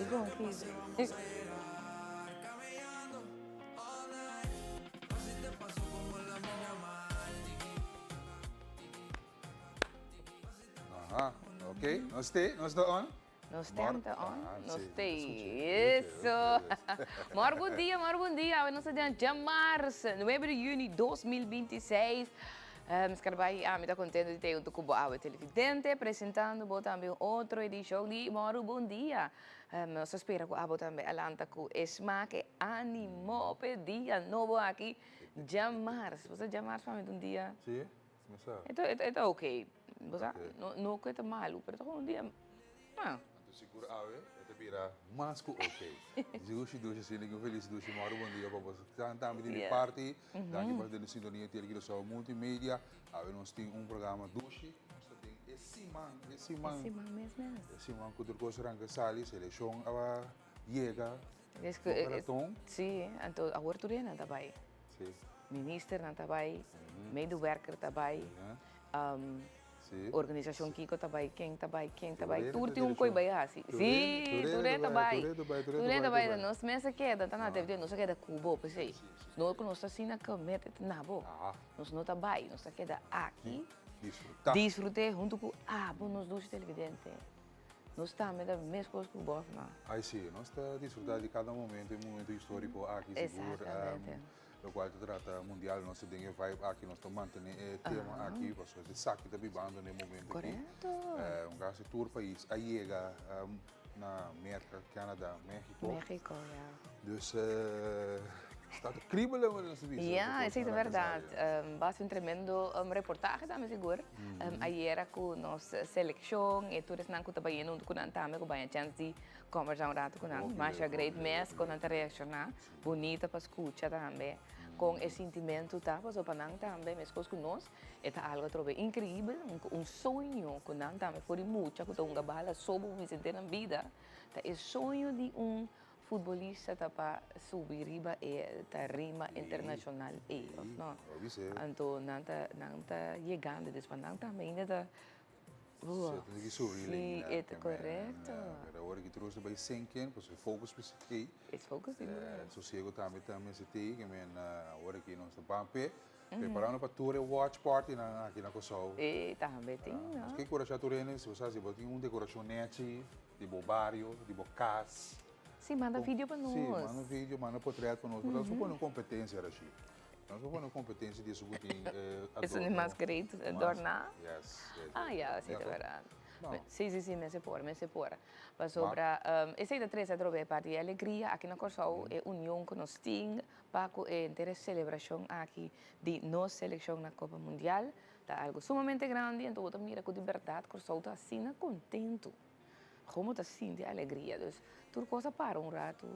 Dikon ki? Aha, ok. Nos te, nos ta on? Nos tem ta on, nos te. Eso. Mor bon dia, mor bon dia. Awe nos ta den djamars, 9 di juni 2026. Um, Scarbai, ami ta contento di te junto cu bo awe televidente, presentando bo tambe un otro edicion di Mor Bon Dia. Um, nos ta spera cu abo tambe a lanta cu e smaak, e animo p'e dia nobo aki, djamars. Bo sa djamars pa mi ta un dia. Si. E ta ok. Bo sa, no ku e ta malu, pero ta un dia, ah. Anto sigur awe e ta bira mas ku ok. Dushi, dushi, asina ki un felis dushi mòru bon dia pa boso. Tan tambe di mi parti, danki pa tene sintonia Tele Curaçao Multimedia. Awe nos tin un programa dushi. Nos ta den e siman, e siman. E siman mes mes. E siman ku tur kos ranka sali, selekshon a yega. Boca Raton. Sí, anto awor tur hende ta bai. Sí. Ministernan ta bai, medewerker ta bai, organisashon kiko ta bai, ken ta bai, ken ta bai, tur tin un koi bai hasi. Sí, tur hende ta bai, tur hende ta bai. Nos mes a keda, ta na TV, nos a keda ku bo p'esei. No ku nos ta asina committed na bo. Nos no ta bai, nos ta keda aki, disfrut'é huntu ku abo, nos dushi televidente. Nos tambe ta meskos ku bos no. Ai si, nos ta disfruta di kada momento, e momento historico aki sigur. Exactamente. Locual ta trata mundial, nos ta den e vibe aki, nos ta mantene e tema aki, pasobra esaki ta bibando na e momento aki. Correcto. Un casi tur pais a yega na Merca, Canada, Mexico. Mexico, ya. Dus sta ta kriebelen wou nos ta bisa. Ya, esei ta berdad. Bas un tremendo reportahe tambe sigur. Ayera ku nos selekshon e tur esnan ku ta bayendo huntu ku nan tambe ku baña chèns di kòmbersá un ratu ku nan. Masha great mes kon nan ta reakshoná. Bunita pa skucha tambe kon e sintimentu ta pasobra pa nan tambe meskos ku nos e ta algu atrobe inkreibel, un soño ku nan tambe for di mucha ku ta hunga bala so bo bisa henter nan bida ta e soño di un Futbolista ta pa subi riba e tarima internacional ey, of no? Anto nan ta nan ta yegando, dus pa nan tambe ainda ta Se tin ki subi Sí, ley e ta correcto. Pero awor ki tur nos ta bay sinken, pasobra e focus mester tey. E focus di nos. Sosiego tambe ta mester tey, ke men awor aki nos ta ban p'e. Preparando pa tur e watch party nan aki na Kòrsou. E tambe tin, no? Nos ke enkurashá tur hende, si bo sa si bo tin un dekorashon nechi di bo bario, di bo kas. Sí, manda video pa nos. Sí, manda video, manda potret pa nos. Nos por pone un kompetensia Rashid. Nos por pone un kompetensia di esun ku tin adorno. Esun di mas great adorná? Yes. Ah, ya, sí, ta bèrdat. Sí, sí, sí, mester por, mester por. Pasobra esei ta trese atrobe e parti di alegria aki na Kòrsou, e union ku nos tin. Pa cu e henter e celebracion aki di nos seleccion na Copa Mundial ta algo sumamente grandi, enton bo ta mira cu di berdad Corsou ta asina contento, como ta sinti alegria, dus tur cos a para un rato,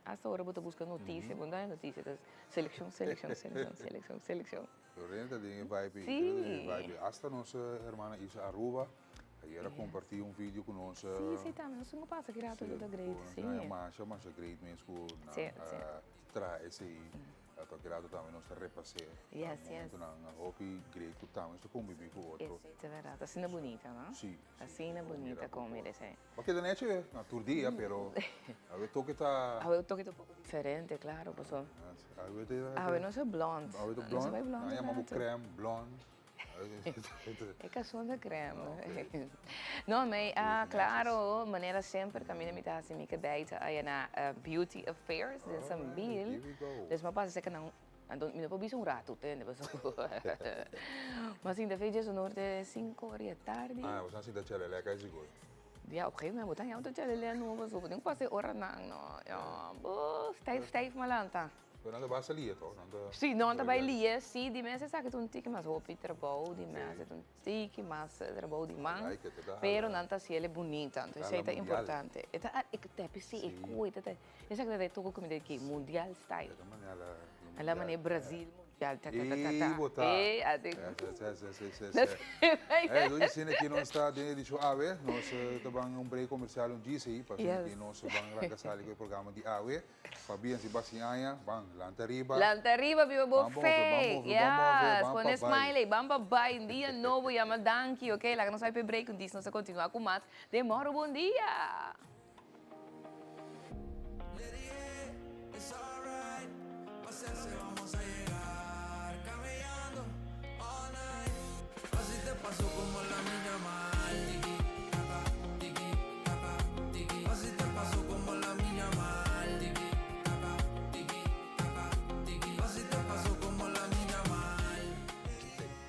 hasta ora bo ta busca noticia, bo no ta haña noticia, ta seleccion, seleccion, seleccion, seleccion, seleccion. Lorena ta den e vibe, ta den e vibe, hasta nos hermana Isa Aruba ayer a comparti un video cu nos. Sí, sí tambe, nos tin cu pasa ki rato lo ta great, sí. Masha, masha great mes cu nan a traha esey, to ki rato tambe nos ta repas'e. Yes, yes. Momentonan hopi great cu tambe nos ta convivi cu otro. Esey ta verdad, asina bunita, no? Sí. Asina bunita con mira esey. Bo keda nechi na tur dia, pero awe toke ta. Awe toke ta un poko diferente, claro, paso. Awe ta. Awe no sa blond. Awe ta blond. No sa bai blond. Nan yama bo crème blond. E cason ta crème. No, me, ah, claro, manera semper caminda mi ta haci mi cadeita aya na Beauty Affairs den Sambil. Dus mi a pasa cerca nan. Anto mi no por bisa un ratu tende pasobra mi a sinta fecha su norte cinco ora di e tardi. Ah, bo sa sinta chelelé kai sigur. Ya, op gegeven moment bo ta haña otro chelelé no pasobra bo tin ku pasa e oranan no. Ya, bo stijf stijf mi a lanta. Pero nan ta basta lia toch? Nan ta. Si, nan ta bai lia, si. Di mes esaki ta un tiki mas hopi trabou, di mes e ta un tiki mas trabou di man, pero nan ta hasiel e bunita, anto esei ta importante. E ta, e tepi si e koe ta ta. Esaki ta e toco cu mi ta di mundial style. E la manera Brazil mundial ta ta ta ta. Ey bo ta. Ey ate. Se se se se. Ey doña Sina aki nos ta den edicion awe. Nos ta ban un break comercial un djis ey pasobra aki nos ban ranca sali cu e programa di awe. Pabia si basi aña ban lanta riba. Lanta riba biba bo fe. Yes pone smiley ban pa bay un dia nobo yama danki ok laga nos bay pa e break un djis nos ta continua cu mas den Moro Bon Dia.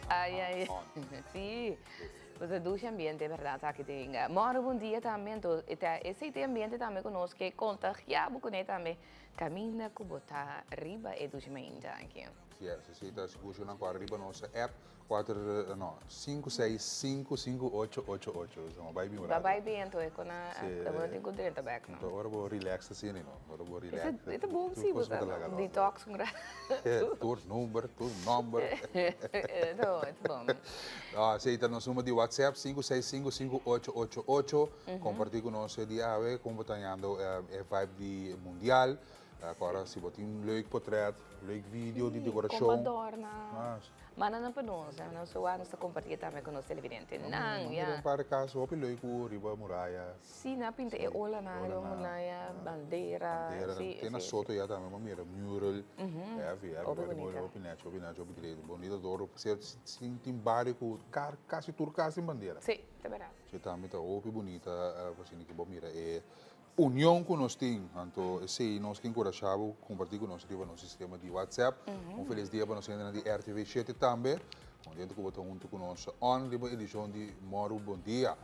Ay, ay. Sí. Pues e dushi ambiente, berdad, aki tin. Moro bon dia tambe, anto e ta esei ta e ambiente tambe ku nos ke kontagiá bo kuné tambe kaminda ku bo ta riba e dushi mainta aki. Yes, esei ta sigur si nan ku ariba nos app kuater, no, sinku seis sinku sinku ocho ocho ocho. So, bai bin un rato. Bai bin anto e ku na, e bo no tin ku drenta bek no. Anto ora bo relax asina no, ora bo relax. E ta bon si bo ta detox un rato. Tur number, tur nomber. E ta bon. Esei ta nos number di WhatsApp, 5655888. Comparti cu nos e dia awe con bo ta hañando e vibe di mundial. Ahora si bo tin un leuk potret, leuk video di decoracion. Con bo adorna. Manda nan pa nos, nos ta wak, nos ta comparti tambe cu nos televidentenan. Mira un par di cas hopi leuk cu riba muraya. Si, nan a pinta e olanan riba muraya, bandera. Bandera, te na Soto ya tambe bo mira mural. Heavy, heavy, hopi bunita. Hopi nechi, hopi nechi, hopi great. Bonita dor, tin bario cu casi tur cas tin bandera. Si, ta berdad. Si, tambe ta hopi bunita asina cu bo mira e Union ku nos tin, anto esei nos ke enkurashá bo kompartí ku nos riba nos sistema di WhatsApp. Un felis dia pa nos hendenan di RTV shete tambe. Kontentu ku bo ta huntu ku nos on riba edishon di Mòru Bon Dia.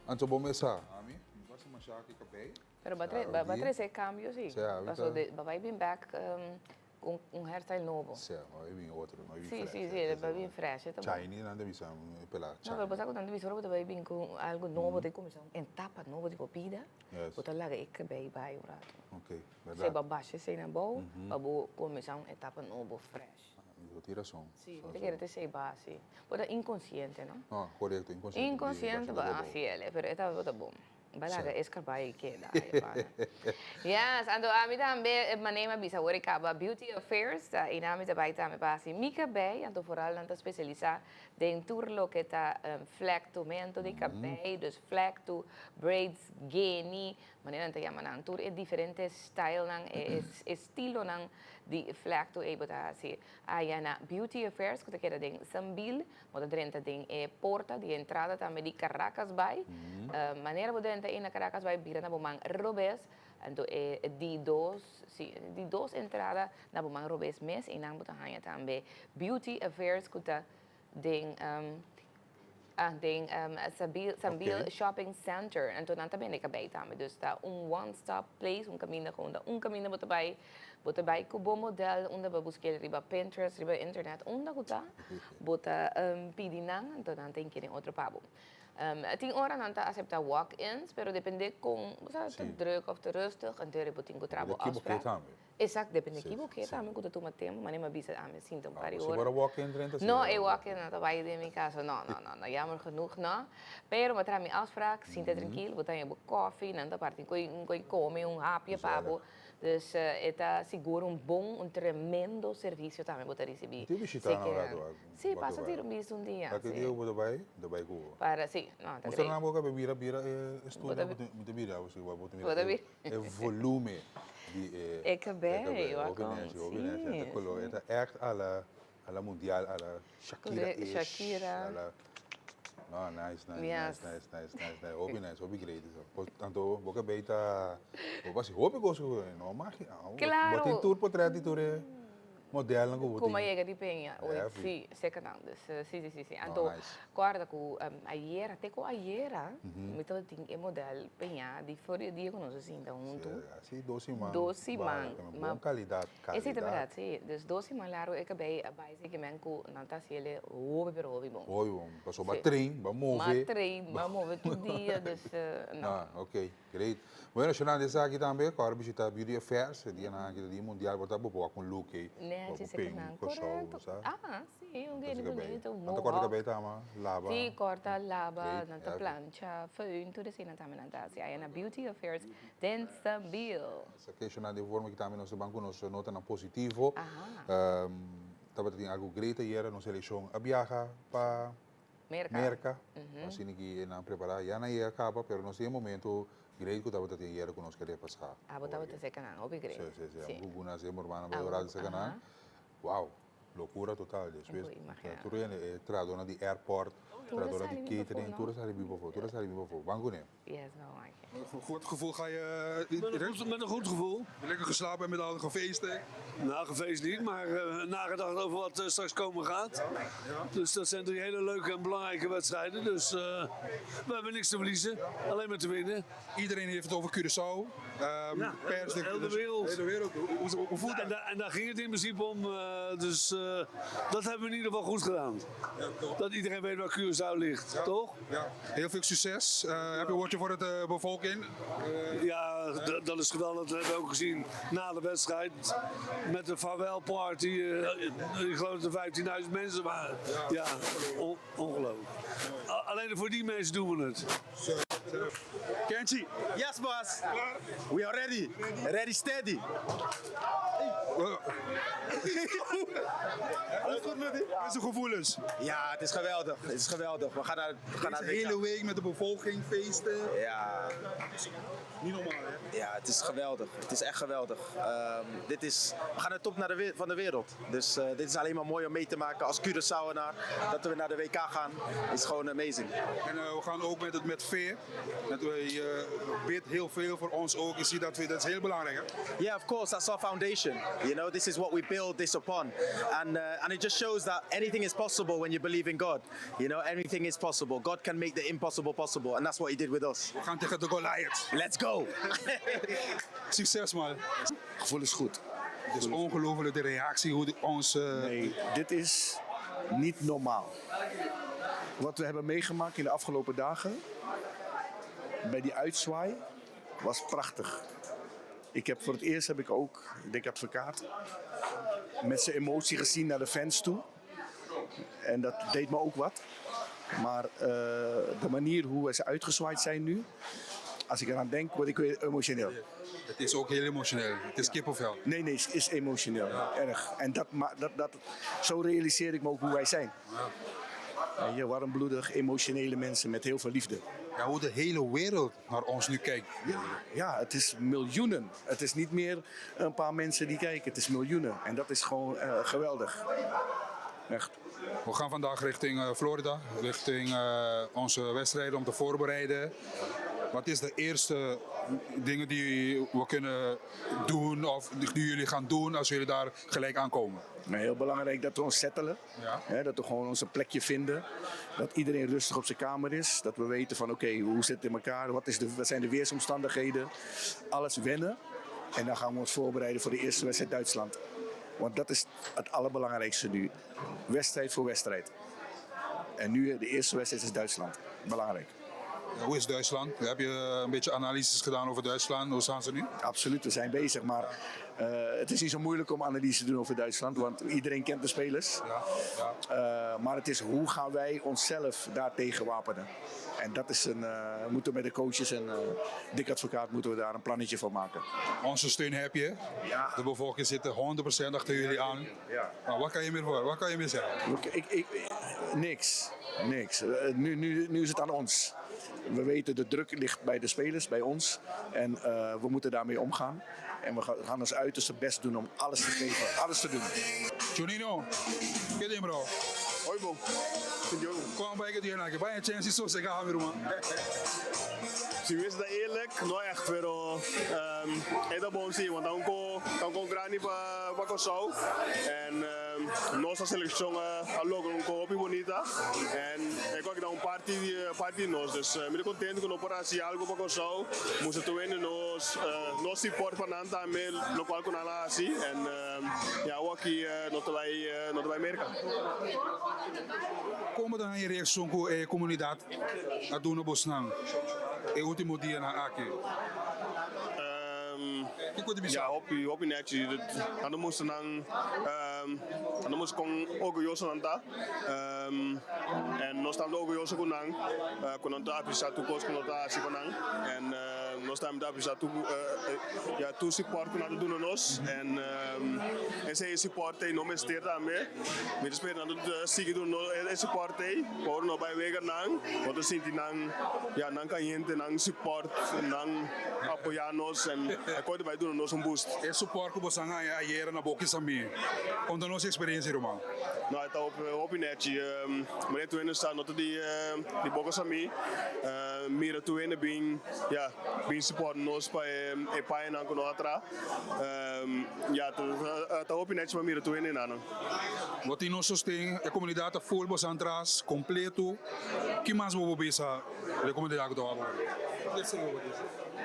Anto bo mes sa. Ami, mi pasa mashá aki kabei. Pero bo a trese e kambio si. Paso bo bai bin bek Cu un hairstyle nobo. Sí, no e bin otro, no e bin fresh. Sí, sí, sí, e bin fresh, e ta bon. Chinese nan ta bisa e pela Chinese. No, pero bo sa cu nan ta bisa ora bo ta bay bin cu algo nobo, ta cuminsa un etapa nobo di bo bida, bo ta laga e cabey bay un rato. Ok, berdad. Si bo a basha esey na bou, pa bo cuminsa un etapa nobo fresh. Bo tin rason. Sí, bo ta kere ta esey basi. Bo ta inconciente, no? No, corecto, inconciente. Inconciente, bo a haci el, pero e tabata bon. Balaga es cabai y keda ay pana. Yes, anto ami tambe mane mi a bisa awor e caba Beauty Affairs ta y nan mi ta bay tambe pa haci mi cabey, anto vooral nan ta specialisa den tur loke ta vlektomento di cabey, dus vlekto, braids, gueni, manera nan ta yama nan, tur e diferente stylenan, e estilonan di vlekto ey bo ta haci aya na Beauty Affairs cu ta keda den Sambil. Bo ta drenta den e porta di entrada tambe di Caracas Bay. Manera bo drenta ei na Caracas Bay bira na bo man robes, anto e di dos, si, di dos entrada na bo man robes mes, einan bo ta haña tambe Beauty Affairs ku ta den den Sabil Sambil Shopping Center. Anto nan ta bende kabei tambe, dus ta un one stop place, un kaminda ku unda un kaminda bo ta bai. Bo ta bai ku bo model unda bo busk'el riba Pinterest, riba internet, unda ku ta, bo ta pidi nan, anto nan ta inkiri otro pa bo. Tin ora nan ta aseptá walk-ins, pero dependé kon, bo sa, ta druk òf ta rustig, anto eri bo tin ku traha bo afsprak. Exacto, dependé ki bo ke tambe ku ta tuma tempu, manera mi a bisa ami a sinta un par di ora. No, e walk-in no ta bai den mi kaso, no, no, no, no, jammer genoeg no. Pero bo traha mi afsprak, sinta trankil, bo ta haña bo kòfi, nan ta parti un koi kome, un hapje pa bo. Dus e ta sigur un bon, un tremendo servicio tambe bo ta ricibi. Tin bishita na un rato a. Si, pasa tira un bista un dia. Pa ki dia bo ta bai? Bo ta bai ku bo. Para, si, no, ta great. Mustra nan bo kabe bira bira e studio, mi ta bira bo si bo ta mira e volume di e. E kabei, wak kon, si. Hopi neshi, e ta kolo, e ta echt a la A la mundial, a la Shakira ish. Shakira. A la, no, nice, nice, nice, nice, nice, nice, nice. Hopi nice, hopi great. Anto, bo cabey ta, bo basi hopi cos cu no magi. Claro. Bo tin tur potret di tur e modelnan cu bo tin. Cu mi a yega di peña oit, si, seca nan. Dus, si, si, si, si. Anto, corda cu ayera, te cu ayera, mi tabatin e model peña di for di dia cu nos a sinta hunto. Si, dos siman. Dos siman. Bon calidad. Esei ta berdad, si. Dus dos siman largu e kabei a bai si kimen ku nan ta hasi el hopi pero hopi bon. Hopi bon. Pasobra ba train, ba move. Ba train, ba move tur dia, dus no. Ah, ok. Great. Bueno, Shonanda, esaki tambe ku ora bishita Beauty Affairs, e dianan aki ta dia mundial, bo ta bo por wak un look ei. Nechi si kinan, korekto. Ah, si, un geni bunito, mohawk. Nan ta korta kabei tama, laba. Si, korta, laba, nan ta plancha, föhn, tur esei nan tambe nan ta hasi. Aya na Beauty Affairs den Sambil. Sa keshonan den forma ki tambe nos ta ban ku nos notanan positivo. Tabata tin algu great ayera, nos selekshon a biaha pa Merka. Merka. Asina ki nan prepará. Ya nan yega kaba, pero nos tin e momento great ku tabata tin ayera ku nos ke repasá. Abo tabata serka nan, hopi great. Sí, sí, sí. Abo ku Guna así, mi hermano, bai ora serka nan. Wow, lokura total. Despues tur hende, e trahadónan di airport, trahadónan di catering, tur a sali biba afó, tur a sali biba afó. Ban kuné. Yes, ban wak. Goed gevoel ga je. Met een goed gevoel. Lekker geslapen en met al gefeesten? Nou, gefeest niet, maar nagedacht over wat straks komen gaat. Dus dat zijn drie hele leuke en belangrijke wedstrijden. Dus we hebben niks te verliezen, alleen maar te winnen. Iedereen heeft het over Curaçao. Ja, pers, heel de wereld. Hele wereld. Hoe voelt dat? En daar ging het in principe om. Dus dat hebben we in ieder geval goed gedaan. Ja, toch. Dat iedereen weet waar Curaçao ligt, toch? Ja. Heel veel succes. Heb je een woordje voor het bevolking? Ja, dat is geweldig. Dat hebben we ook gezien na de wedstrijd. Met de vaarwelparty. Ik geloof dat er 15.000 mensen waren. Ja, ongelooflijk. Alleen voor die mensen doen we het. Kenji. Yes, boss. We are ready. Ready, steady. Alles goed met je? Wat is de gevoelens? Ja, het is geweldig. Het is geweldig. We gaan naar Deze het WK. hele week met de bevolking feesten. Ja. Niet normaal, hè? Ja, het is geweldig. Het is echt geweldig. We gaan de top naar de van de wereld. Dus dit is alleen maar mooi om mee te maken als Curaçaoenaar. Dat we naar de WK gaan, is gewoon amazing. En we gaan ook met veer. Dat wij bid heel veel voor ons ook. Je ziet dat we, dat is heel belangrijk, hè? Yeah, of course, that's our foundation. This is what we build this upon. And it just shows that anything is possible when you believe in God. Anything is possible. God can make the impossible possible. And that's what he did with us. We gaan tegen de Goliath. Let's go! Succes, man. Het gevoel is goed. Het is ongelooflijk de reactie hoe de onze... Nee, dit is niet normaal. Wat we hebben meegemaakt in de afgelopen dagen, bij die uitzwaai, was prachtig. Voor het eerst heb ik ook Dick Advocaat met zijn emotie gezien naar de fans toe. En dat deed me ook wat. Maar de manier hoe ze uitgezwaaid zijn nu, als ik eraan denk, word ik weer emotioneel. Het is ook heel emotioneel. Het is kippenvel. Nee, nee, het is emotioneel. Erg. En zo realiseer ik me ook hoe wij zijn. Ja. Warmbloedig, emotionele mensen met heel veel liefde. Ja, hoe de hele wereld naar ons nu kijkt. Ja, ja, het is miljoenen. Het is niet meer een paar mensen die kijken. Het is miljoenen. En dat is gewoon geweldig. Echt. We gaan vandaag richting Florida, richting onze wedstrijden om te voorbereiden. Wat is de eerste dingen die we kunnen doen of die jullie gaan doen als jullie daar gelijk aankomen? Heel belangrijk dat we ons settelen. Hè, dat we gewoon onze plekje vinden. Dat iedereen rustig op zijn kamer is. Dat we weten van oké, hoe zit het in elkaar? Wat zijn de weersomstandigheden? Alles wennen. En dan gaan we ons voorbereiden voor de eerste wedstrijd Duitsland. Want dat is het allerbelangrijkste nu. Wedstrijd voor wedstrijd. En nu de eerste wedstrijd is Duitsland. Belangrijk. Ja, hoe is Duitsland? Heb je een beetje analyses gedaan over Duitsland? Hoe staan ze nu? Absoluut, we zijn bezig. Maar het is niet zo moeilijk om analyse te doen over Duitsland. Want iedereen kent de spelers. Maar het is hoe gaan wij onszelf daartegen wapenen? En dat is een, moeten we met de coaches en Dick Advocaat moeten we daar een plannetje voor maken. Onze steun heb je. De bevolking zit er 100% achter jullie aan. Maar wat kan je meer voor? Wat kan je meer zeggen? Niks. Niks. Nu is het aan ons. We weten, de druk ligt bij de spelers, bij ons. En we moeten daarmee omgaan. En we gaan ons uiterste best doen om alles te geven, alles te doen. Juninho, que tem, bro? Hoi, bro. Kom bij het hier naar. Bij een chance zo zeggen, gaan we man. Si wees dat eerlijk, no echt, pero het is bom sim, want dan ko grani pa Kòrsou. En nossa selección a logra un copi bonita. En ik ook dan een party nos, dus mi contento ku no por hasi algo pa Kòrsou. Moest het winnen nos support van nan tambe, lo cual ku nan a hasi. En ja, ook aki no te bai no te bai Merka. Kon dan e reakshon ku e komunidat a duna bosnan e último dianan aki? Kiko di bisa? Ya, hopi, hopi nechi. Nan ta mustra nan, nan ta mustra kon orguyoso nan ta. En nos tambe ta orguyoso ku nan, ku nan ta apresiá tur kos ku nos ta hasi pa nan. En nos tambe ta apresiá tur, ya, tur support ku nan ta duna nos. En esei e support ei no mester tambe. Mi ta spera nan ta sigui duna nos e support ei, pa ora nos bai wega nan, nos ta sinti nan, ya, nan kayente, nan support, nan. Apoyá nos en e kos ta bai duna nos un boost. E support ku boso a haña ayera na Boki Samí, konta nos e eksperensia ruman. No, e ta hopi hopi nechi. Manera tur hende sa no ta di di Boka Samí. Mira tur hende bin ya bin support nos pa e e pañanan ku nos a traha. Ya ta hopi nechi pa mira tur hende nan. Bo tin nos sosten, e komunidat ta full boso antras kompleto. Ki mas bo por bisa? E komunidat ku ta wak awor.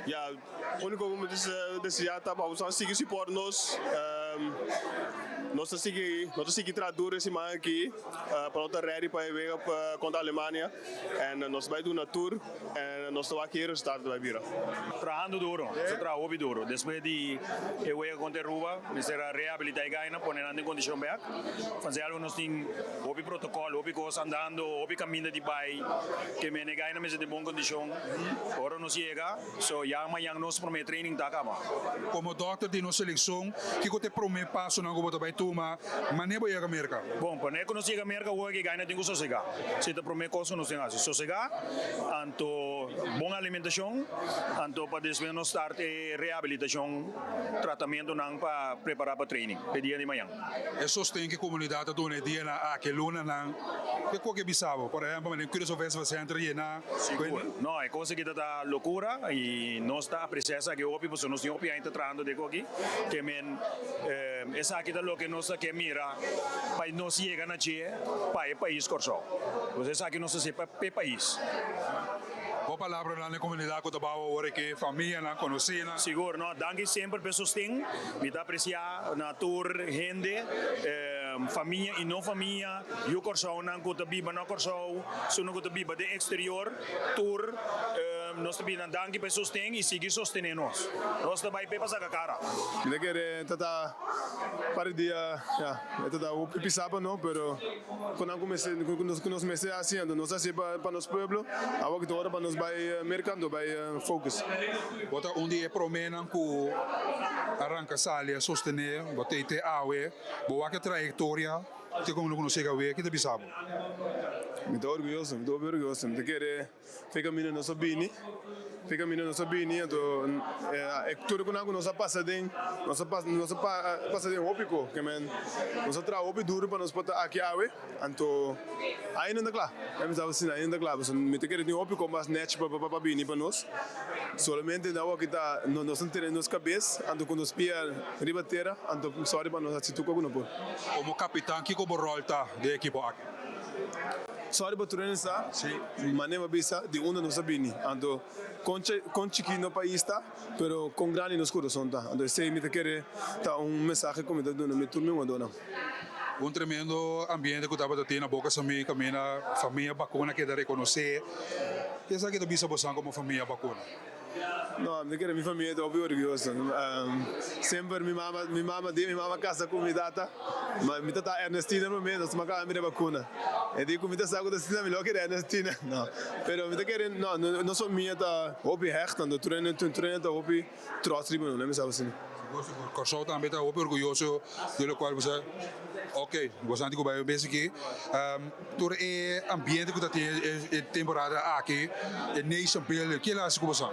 Ya, úniko ku mi ta deseá ta pa boso sigui support nos. Nos ta sigui, nos ta sigui traha duro e siman aki pa nos ta ready pa e wega kontra Alemania. En nos ta bai duna tur en nos ta wak ki e resultado ta bai bira. Trahando duro, nos a traha hopi duro. Despues di e wega kontra Aruba, mester a rehabilita e gainan, pone nan den kondishon bek. Vanzelf nos tin hopi protocol, hopi cos andando, hopi caminda di bay, ke mene gainan mester den bon condicion. Ora nos yega, so ya mañan nos prome training ta caba. Como dokter di nos seleccion, kico ta e prome pasonan cu bo ta bay tuma mane bo yega Merca? Bon, prome cu nos yega Merca awor ke gainan tin cu sosega. Esey ta prome cos cu nos tin haci, sosega, anto bon alimentacion, anto pa despues nos start e rehabilitacion, tratamentonan pa prepara pa training e dia di mañan. E sosten ku e komunidat ta duna e dianan aki, e lunanan, ke koke bisa bo? Por ehèmpel, manera Curaçao Festival Center yená. Sigur. No, e kos aki ta ta lokura i nos ta apresiá esaki hopi pasobra nos tin hopi aña ta trahando den koki. Ke men esaki ta loke nos ta ke mira pa nos yega na dje pa e pais Kòrsou. Pues esaki nos ta hasi pa e pais. Bo palabranan na e komunidat ku ta bawa awor aki, famianan, konosínan. Sigur, no, danki semper pa e sosten. Mi ta apresiá na tur hende, famia i no famia, yu Kòrsounan ku ta biba na Kòrsou, esunnan ku ta biba den eksterior, tur nos ta bini nan danki pa e sosten i sigui sostené nos. Nos ta bai p'e pa saka kara. Mi ta kere ta ta par di dia, ya, e ta ta hopi pisá pa no, pero. Ku nan ku mester ku nos mester hasi anto nos hasi pa pa nos pueblo awor ki ta ora pa nos bai merka anto bai focus. Bo ta un di e proménan ku a ranka sali a sostené bo tei te awe. Bo wak e trayektoria te komo lo ku nos yega awe, ki ta bisa bo? Mi ta orguyoso, mi ta hopi orguyoso. Mi ta kere. Fe kaminda nos a bini, fe kaminda nos a bini, anto e tur ku nan ku nos a pasa den, nos a pasa, nos a pasa den hopi ko, ke men nos a traha hopi duru pa nos por ta aki awe, anto ainda no ta kla, mi ta asina ainda no ta kla, pasobra mi ta kere tin hopi ko mas nèchi pa pa bini pa nos, solamente nan awor ta nos ta tene nos kabes, anto ku nos pia riba tera, anto sòri pa nos hasi tur ku nos por. Komo kapitan kiko bo ròl ta den e ekipo aki? Sorry pa tur hende sa, manera bo bisa di unda nos a bini. Anto kon kon chikí nos pais ta, pero kon grandi nos kurason ta. Anto esei mi ta kere ta un mensahe ku mi ta duna mi tur mi wendónan. Un tremendo ambiente ku tabata tin na Boca Samí kaminda famia Bacuna keda rekonosé. Esaki ta bisa bosan komo famia Bacuna? No, mi ta kere mi famia ta hopi orguyoso. Semper mi mama, mi mama di mi mama kasa ku mi tata, ma mi tata Ernestina prome, nos tuma kaba mira bakuna. E di ku mi ta sa ku ta asina, mi lo kere Ernestina. No, pero mi ta kere, no, nos famia ta hopi hecht, anto tur hende, tur hende ta hopi trots riba nos, mi sa asina. Sigur, sigur. Kòrsou tambe ta hopi orguyoso di lokual bo sa. Ok, bo sa anti ku bai un bes aki. Tur e ambiente ku ta tin e temporada aki, e nation building, ke el a hasi ku bo sa?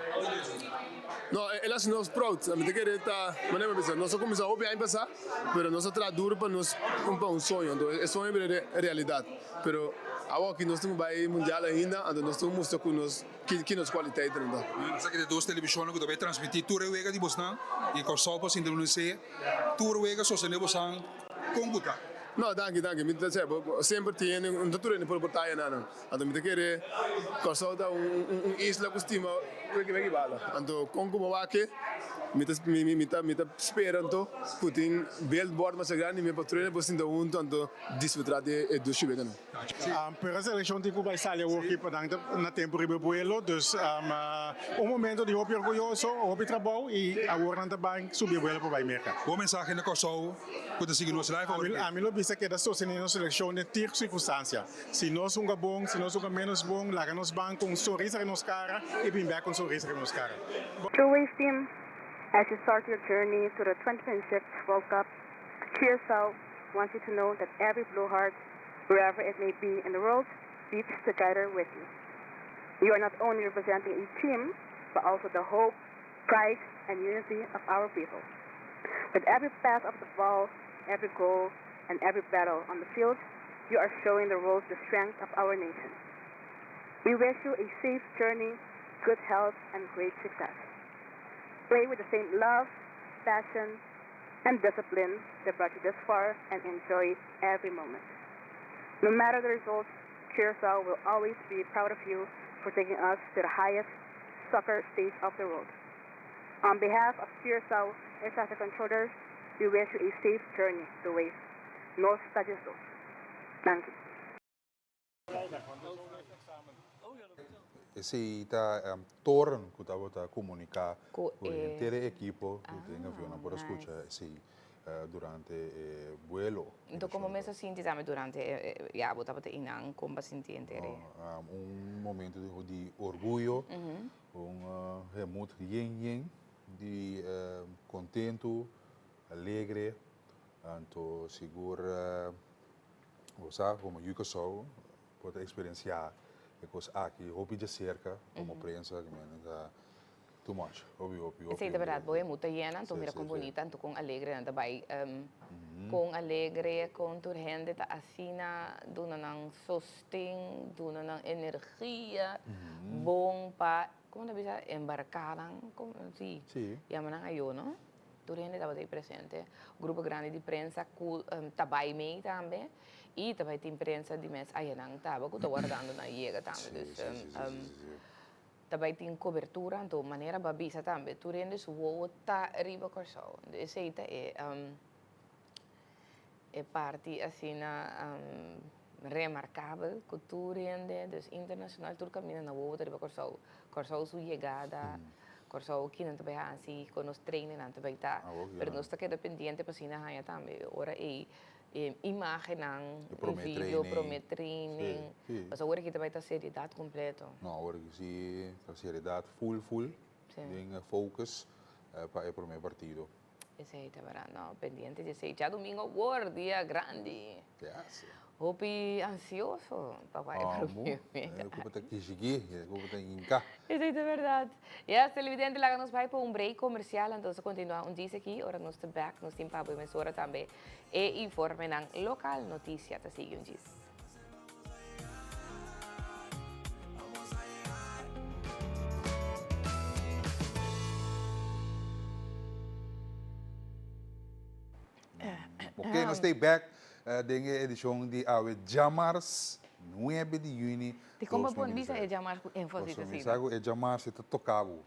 No, el a hasi nos proud. Mi ta kere ta, manera mi a bisa, nos a kuminsá hopi aña pasá, pero nos a traha duru pa nos pa un soño. Anto e soño a bira realidat. Pero awor aki nos tin ku bai mundial ainda, anto nos tin ku mustra ku nos ki nos kualiteitnan ta. Esaki ta e dos televishonnan ku ta bai transmití tur e wega di bosnan i Kòrsou por sinti unisé tur wega sostené bosnan kon ku ta. No, danki, danki. Mi ta sè, bo semper tin hende, no ta tur hende por por taya na nan. Anto mi ta kere Kòrsou ta un un isla ku stima weki weki bala. Anto kon ku bo wak e. Mi ta mi mi ta mi ta spera anto ku tin beeldbord masha grandi mi patruya por sinta huntu anto disfruta di e dushi weganan. Pero e selekshon tin ku bai sali awor ki pa nan ta na tempu riba e buelo dus un momento di hopi orguyoso, hopi trabou i awor nan ta ban subi e buelo pa bai Merka. Bo mensahe na Kòrsou ku ta sigui nos live awor ki? Ami lo bisa keda sostené nos selekshon den tur sirkunstansia. Si nos hunga bon, si nos hunga ménos bon, laga nos ban ku un sonrisa riba nos kara i bin bèk ku un sonrisa riba nos kara. Blue Wave Team, as you start your journey to the 2026 World Cup, Curaçao wants you to know that every blue heart, wherever it may be in the world, beats together with you. You are not only representing a team, but also the hope, pride, and unity of our people. With every pass of the ball, every goal, and every battle on the field, you are showing the world the strength of our nation. We wish you a safe journey, good health, and great success. Play with the same love, passion, and discipline that brought you this far and enjoy every moment. No matter the results, Curacao will always be proud of you for taking us to the highest soccer stage of the world. On behalf of Curacao Air Traffic Controllers, we wish you a safe journey to Waves Nos ta Jesus. Danki. Esei ta toren ku tabata komuniká ku henter e ekipo ku den avionnan por a skucha esei durante e buelo. Enton komo mes a sinti tambe durante e, ya bo tabata einan, kon bo a sinti henter e? Un momento di orguyo, un hemut yen yen di kontentu, alegre, anto sigur bo sa komo yu Kòrsou por ta eksperensiá e kos aki hopi djaserka komo prensa ki men ta too much, hopi hopi hopi. Esei ta bèrdat, bo hemut ta yena anto mira kon bonita anto kon alegre nan ta bai, kon alegre kon tur hende ta asina duna nan sosten, duna nan energia bon pa Como ta bisa embarca nan como si yama nan ayo no tur hende tabata ei presente grupo grandi di prensa cu ta bay mey tambe y ta bay tin prensa di mes aya nan taba cu ta wardando nan yega tambe dus ta bay tin cobertura anto manera bo a bisa tambe tur hende su wowo ta riba Corsou esey ta e E parti asina remarkabel ku tur hende, dus internashonal tur kaminda na wowo ta riba Kòrsou. Kòrsou su yegada, Kòrsou kinan ta bai hasi, kon nos treinennan ta bai ta. Pero nos ta keda pendiente pa asina haña tambe e ora ei e imagennan, e video, promé training. Pasobra awor aki ta bai ta seriedat kompleto. No, awor aki si ta seriedat ful ful den focus pa e promé partido. Esey ta bera no pendiente di esey. Djadomingo awor dia grandi. Yes. Hopi ansioso pa wak e prome wega. Amo, ku bo ta kishigi, ku bo ta hinka. Esey ta berdad. Yes, televidente laga nos bai pa un break comercial anto nos ta continua un djis aki ora nos ta back nos tin pa bo emisora tambe e informenan local noticia ta sigui un djis. Ok, nos stay back den e edicion di awe djamars 9 di juni. Di kon bo por bisa e djamars ku énfasis asina? Mi sa ku e djamars e ta toka bo.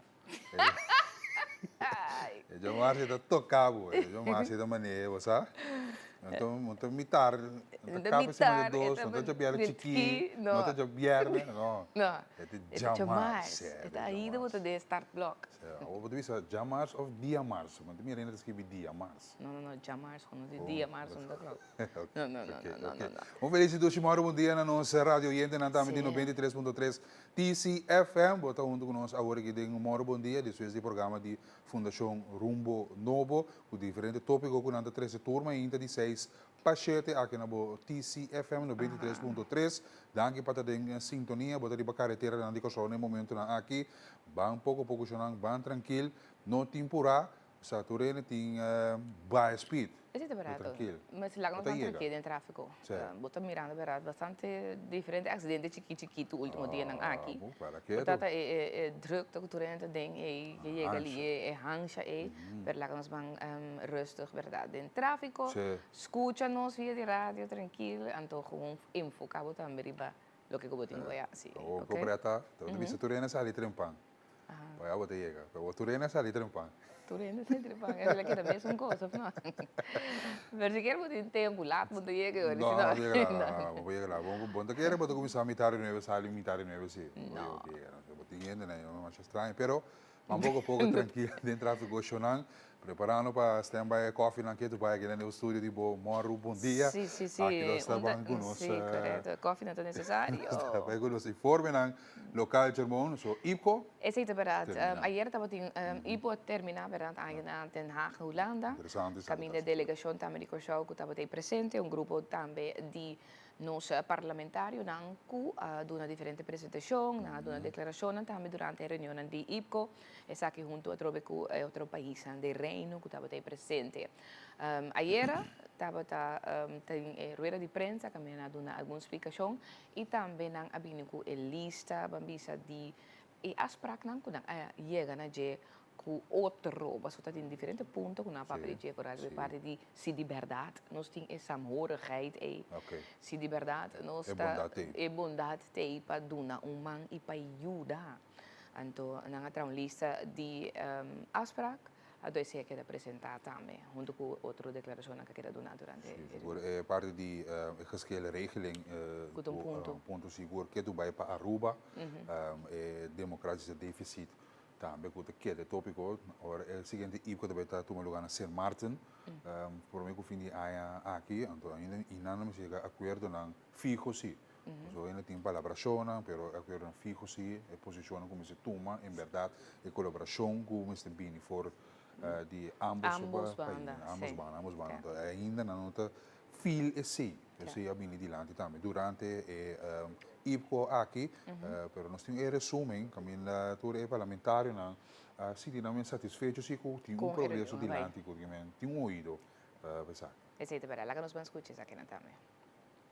E djamars e ta toka bo. E djamars e ta manera, bo sa? Anto no ta mitar, no ta kaba sima di dos, no ta djabièrnè chikí, no ta djabièrnè, no. No. E ta djamars. E ta ainda bo ta den startblok. Awor bo ta bisa djamars òf diamars? Bo ta mira ainda ta skibi diamars. No, no, no, djamars, no di diamars no ta klòp. No, no, no, no, no, no. Un felis dushi mòru bon dia na nos radio oyentenan tambe di 93.3 TCFM. Bo ta huntu ku nos awor aki den Mòru Bon Dia, despues di programa di Fundashon Rumbo Nobo, ku diferente tópiko ku nan ta trese tur mainta di seis pa shete aki na bo TCFM 93.3. Danki pa ta den sintonia. Bo ta riba kareteranan di Kòrsou na e momentunan aki. Ban poko poko shonnan, ban trankil, no tin purá. Sa tur hende tin bae speed. Esei ta berdad. Trankil. Ma si laga nos ban trankil den trafiko. Bo ta mirando berdad bastante diferente aksidente chikit chikitu ultimo dianan aki. Ah, para ketu. Por tata e drukte ku tur hende ta den ei ke yega li e hansha ei. Pero laga nos ban rustig berdad den trafiko. Skucha nos via di radio trankil anto gewoon enfoka bo tambe riba loke ku bo tin ku hasi. Awor ku preta, ta bisa tur hende sali trempan. Pa bo ta yega. Pero tur hende a sali trempan. Tur hende a sali trempan. E la keda mesun kos, of no? Pero sikiera bo tin tempu, lat bo ta yega No, no bo ta yega lat. No, no, bo yega lat. Bo no ta kere bo ta kuminsá mitar di nuebe, sali mitar di nuebe si. No. Bo yega. Bo tin hendenan, no masha straño. Pero Man poko poko trankil den trafiko shownan preparando pa stand by e koffienan ke tu bai aki den e studio di bo Morru Bon Dia. Si, si, si. Aki nos ta ban ku nos. Si, korekto. E koffienan ta nesesario. Nos ta bai ku nos informenan lokal Germon. So IPCO. Esei ta bèrdat. Ayer tabatin IPCO a terminá bèrdat aña na Den Haag, Hulanda. Interesante esaki. Kaminda e delegashon tambe di Kòrsou ku tabata ei presente, un grupo tambe di Nos parlamentarionan ku a duna diferente presentashon, nan a duna deklarashonnan tambe durante e reunionnan di IPCO, esaki huntu atrobe ku e otro paisnan den Reino ku tabata ei presente. Ayera tabata tin e rueda di prensa kaminda nan a duna algun splikashon i tambe nan a bini ku e lista, ban bisa, di e afspraknan ku nan a yega na dje ku otro, pasobra ta tin diferente punto ku nan a papia di dje, por ejemplo e parti di si di bèrdat nos tin e saamhorigheid ei, si di bèrdat nos ta e bondat t'ei pa duna un man i pa yuda. Anto nan a traha un lista di afsprak, anto esei a keda presentá tambe huntu ku otro deklarashonnan ku a keda duna durante e. Sigur e parti di e geschillenregeling ku ta un punto. Un punto sigur ke tu bai pa Aruba e democratische deficit Tambe ku ta keda e tópiko ora e siguiente IPCO ta bai ta tuma lugá na Sint Maarten promé ku fin di aña aki. Anto ainda einan no mester yega akuerdonan fiho si. Pasobra ainda tin palabrashonnan pero e akuerdonan fiho si, e posishonnan ku mester tuma en bèrdat e kolaborashon ku mester bini for di ámbos pais, ámbos banda, ámbos banda. Anto ainda nan no ta feel esei. Esei a bini dilanti tambe durante e IPCO aki, pero nos tin e resumen kaminda tur e parlamentarionan a sinti nan men satisfecho si ku tin un progreso dilanti ku tin un oido pa esaki. Esei ta berdad. Laga nos ban skucha esakinan tambe.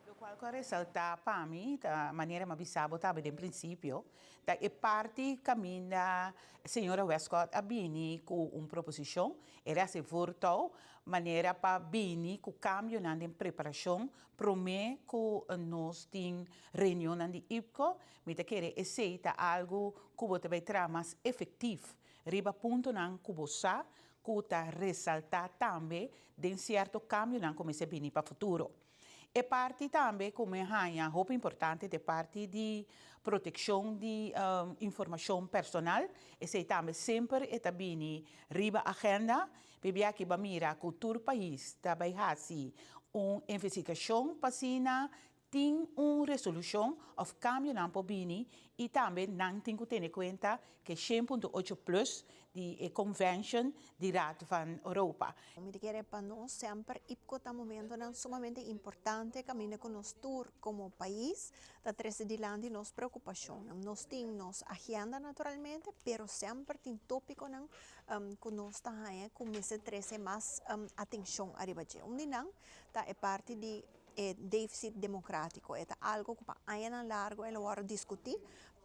Lokual ku a resaltá pa mi ta manera mi a bisa bo tambe den prinsipio, ta e parti kaminda señora Westcott a bini ku un proposishon, el a hasi voortouw manera pa bini ku kambionan den preparashon promé ku nos tin reunionnan di IPCO. Mi ta kere esei ta algu ku bo ta bai traha mas efektif riba puntonan ku bo sa ku ta resaltá tambe den sierto kambionan ku mester bini pa futuro. E parti tambe ku mi haña hopi importante ta e parti di protekshon di informashon personal. Esei tambe semper e ta bini riba agenda. P'e aki bo a mira ku tur pais ta bai hasi un investigashon pa asina tin un resolushon òf kambionan por bini i tambe nan tin ku tene kuenta ku e shen punto ocho plus di e Convention di Raad van Europa. Mi ta kere pa nos semper IPCO ta momentonan sumamente importante caminda cu nos tur como pais ta trece dilanti nos preocupacionnan. Nos tin nos agenda naturalmente, pero semper tin topiconan cu nos ta haya cu mester trece mas atencion ariba dje. Un di nan ta e parti di e deficit democratico. E ta algo cu pa añanan largo el a wordo discuti,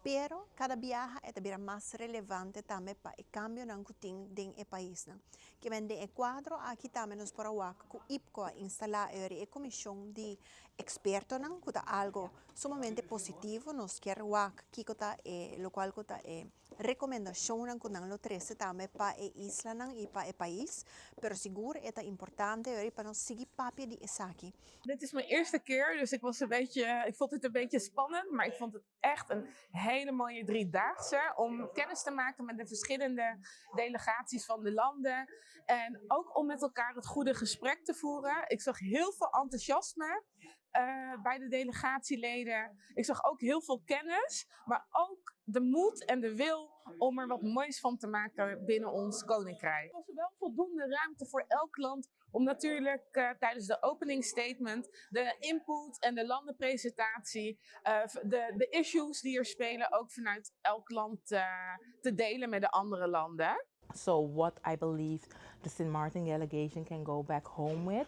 Pero kada biaha e ta bira mas relevante tambe pa e kambionan ku tin den e paisnan. Kimen den e kuadro aki tambe nos por a wak ku IPCO a instalá e komishon di ekspertonan ku ta algo sumamente positivo. Nos kier wak kiko ta e lokual ku ta e rekomendashonnan ku nan lo trese tambe pa e islanan i pa e pais. Pero sigur e ta importante pa nos sigui papia di esaki. Dit is mijn eerste keer, dus ik was een beetje, ik vond het een beetje spannend, maar ik vond het echt een hele mooie driedaagse om kennis te maken met de verschillende delegaties van de landen. En ook om met elkaar het goede gesprek te voeren. Ik zag heel veel enthousiasme bij de delegatieleden. Ik zag ook heel veel kennis, maar ook de moed en de wil om er wat moois van te maken binnen ons koninkrijk. Er was wel voldoende ruimte voor elk land om natuurlijk tijdens de openingsstatement de input en de landenpresentatie, de issues die er spelen, ook vanuit elk land te delen met de andere landen. So what I believe the St. Martin delegation can go back home with,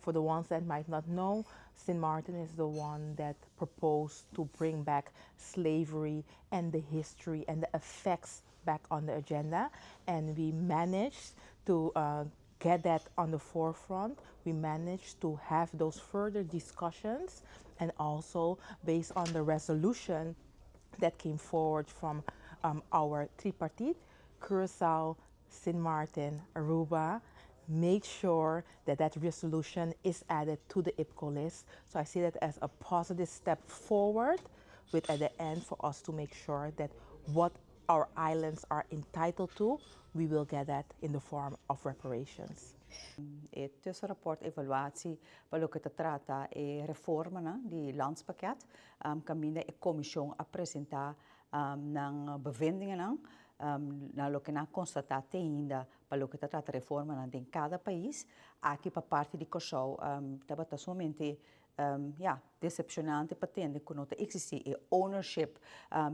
for the ones that might not know, St. Martin is the one that proposed to bring back slavery and the history and the effects back on the agenda. And we managed to get that on the forefront. We managed to have those further discussions and also based on the resolution that came forward from um, our tripartite, Curacao, Sint Maarten, Aruba, made sure that that resolution is added to the IPCO list. So I see that as a positive step forward with at the end for us to make sure that what our islands are entitled to, we will get that in the form of reparations. E tussenrapport evaluatie pa loke ta trata e reformanan di landspakket, kaminda e komishon a presentá nan bevindingennan na loke nan a konstatá te ainda pa loke ta trata reformanan den kada pais. Aki pa parti di Kòrsou tabata sumamente ya, decepcionante pa tende cu no ta existi e ownership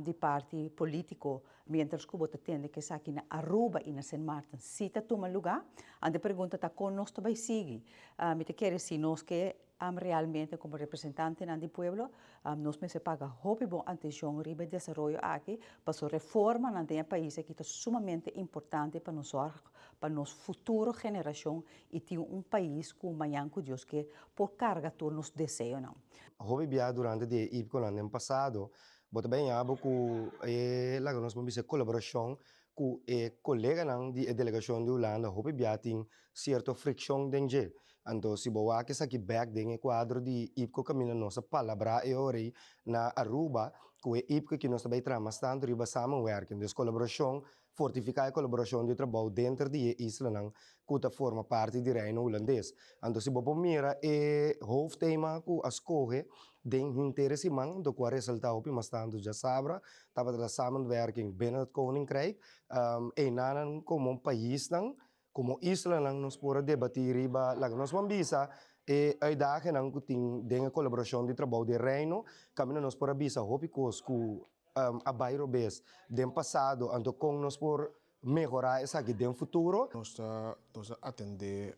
di parti politico, mientras cu bo ta tende cu esaki na Aruba y na Sint Maarten si ta tuma luga. Anto e pregunta ta con nos ta bay sigui. Mi ta kere si nos ke realmente como representantenan di pueblo, nos mester paga hopi bon atencion riba e desaroyo aki, paso reformanan den e pais aki ta sumamente importante pa nos zorg pa nos futuro generacion i tin un pais ku mañan ku Dios ke por karga tur nos deseonan. Hopi bia durante di e IPCOnan den pasado, bo ta bay abo ku e laga nos por bisa kolaborashon ku e koleganan di e delegashon di Hulanda hopi bia tin sierto frikshon den dje. Anto si bo wak esaki bek den e kuadro di IPCO kaminda nos a palabrá e ora ei na Aruba ku e IPCO ki nos ta bay traha mas tantu riba samenwerking, dus kolaborashon Fortifiká e kolaborashon di trabou denter di e islanan ku ta forma parti di Reino Hulandes. Anto si bo por mira e hoofdthema ku a skohe den henter e siman, anto ku a resaltá hopi mas tantu djasabra, tabata ta samenwerking binnen het Koninkrijk. Einanan komo paisnan, komo islanan nos por a debatí riba laga nos ban bisa e uitdagennan ku tin den e kolaborashon di trabou den Reino, kaminda nos por a bisa hopi kos ku a bai robes den pasado, anto kon nos por mehorá esaki den futuro. Nos ta nos a atendé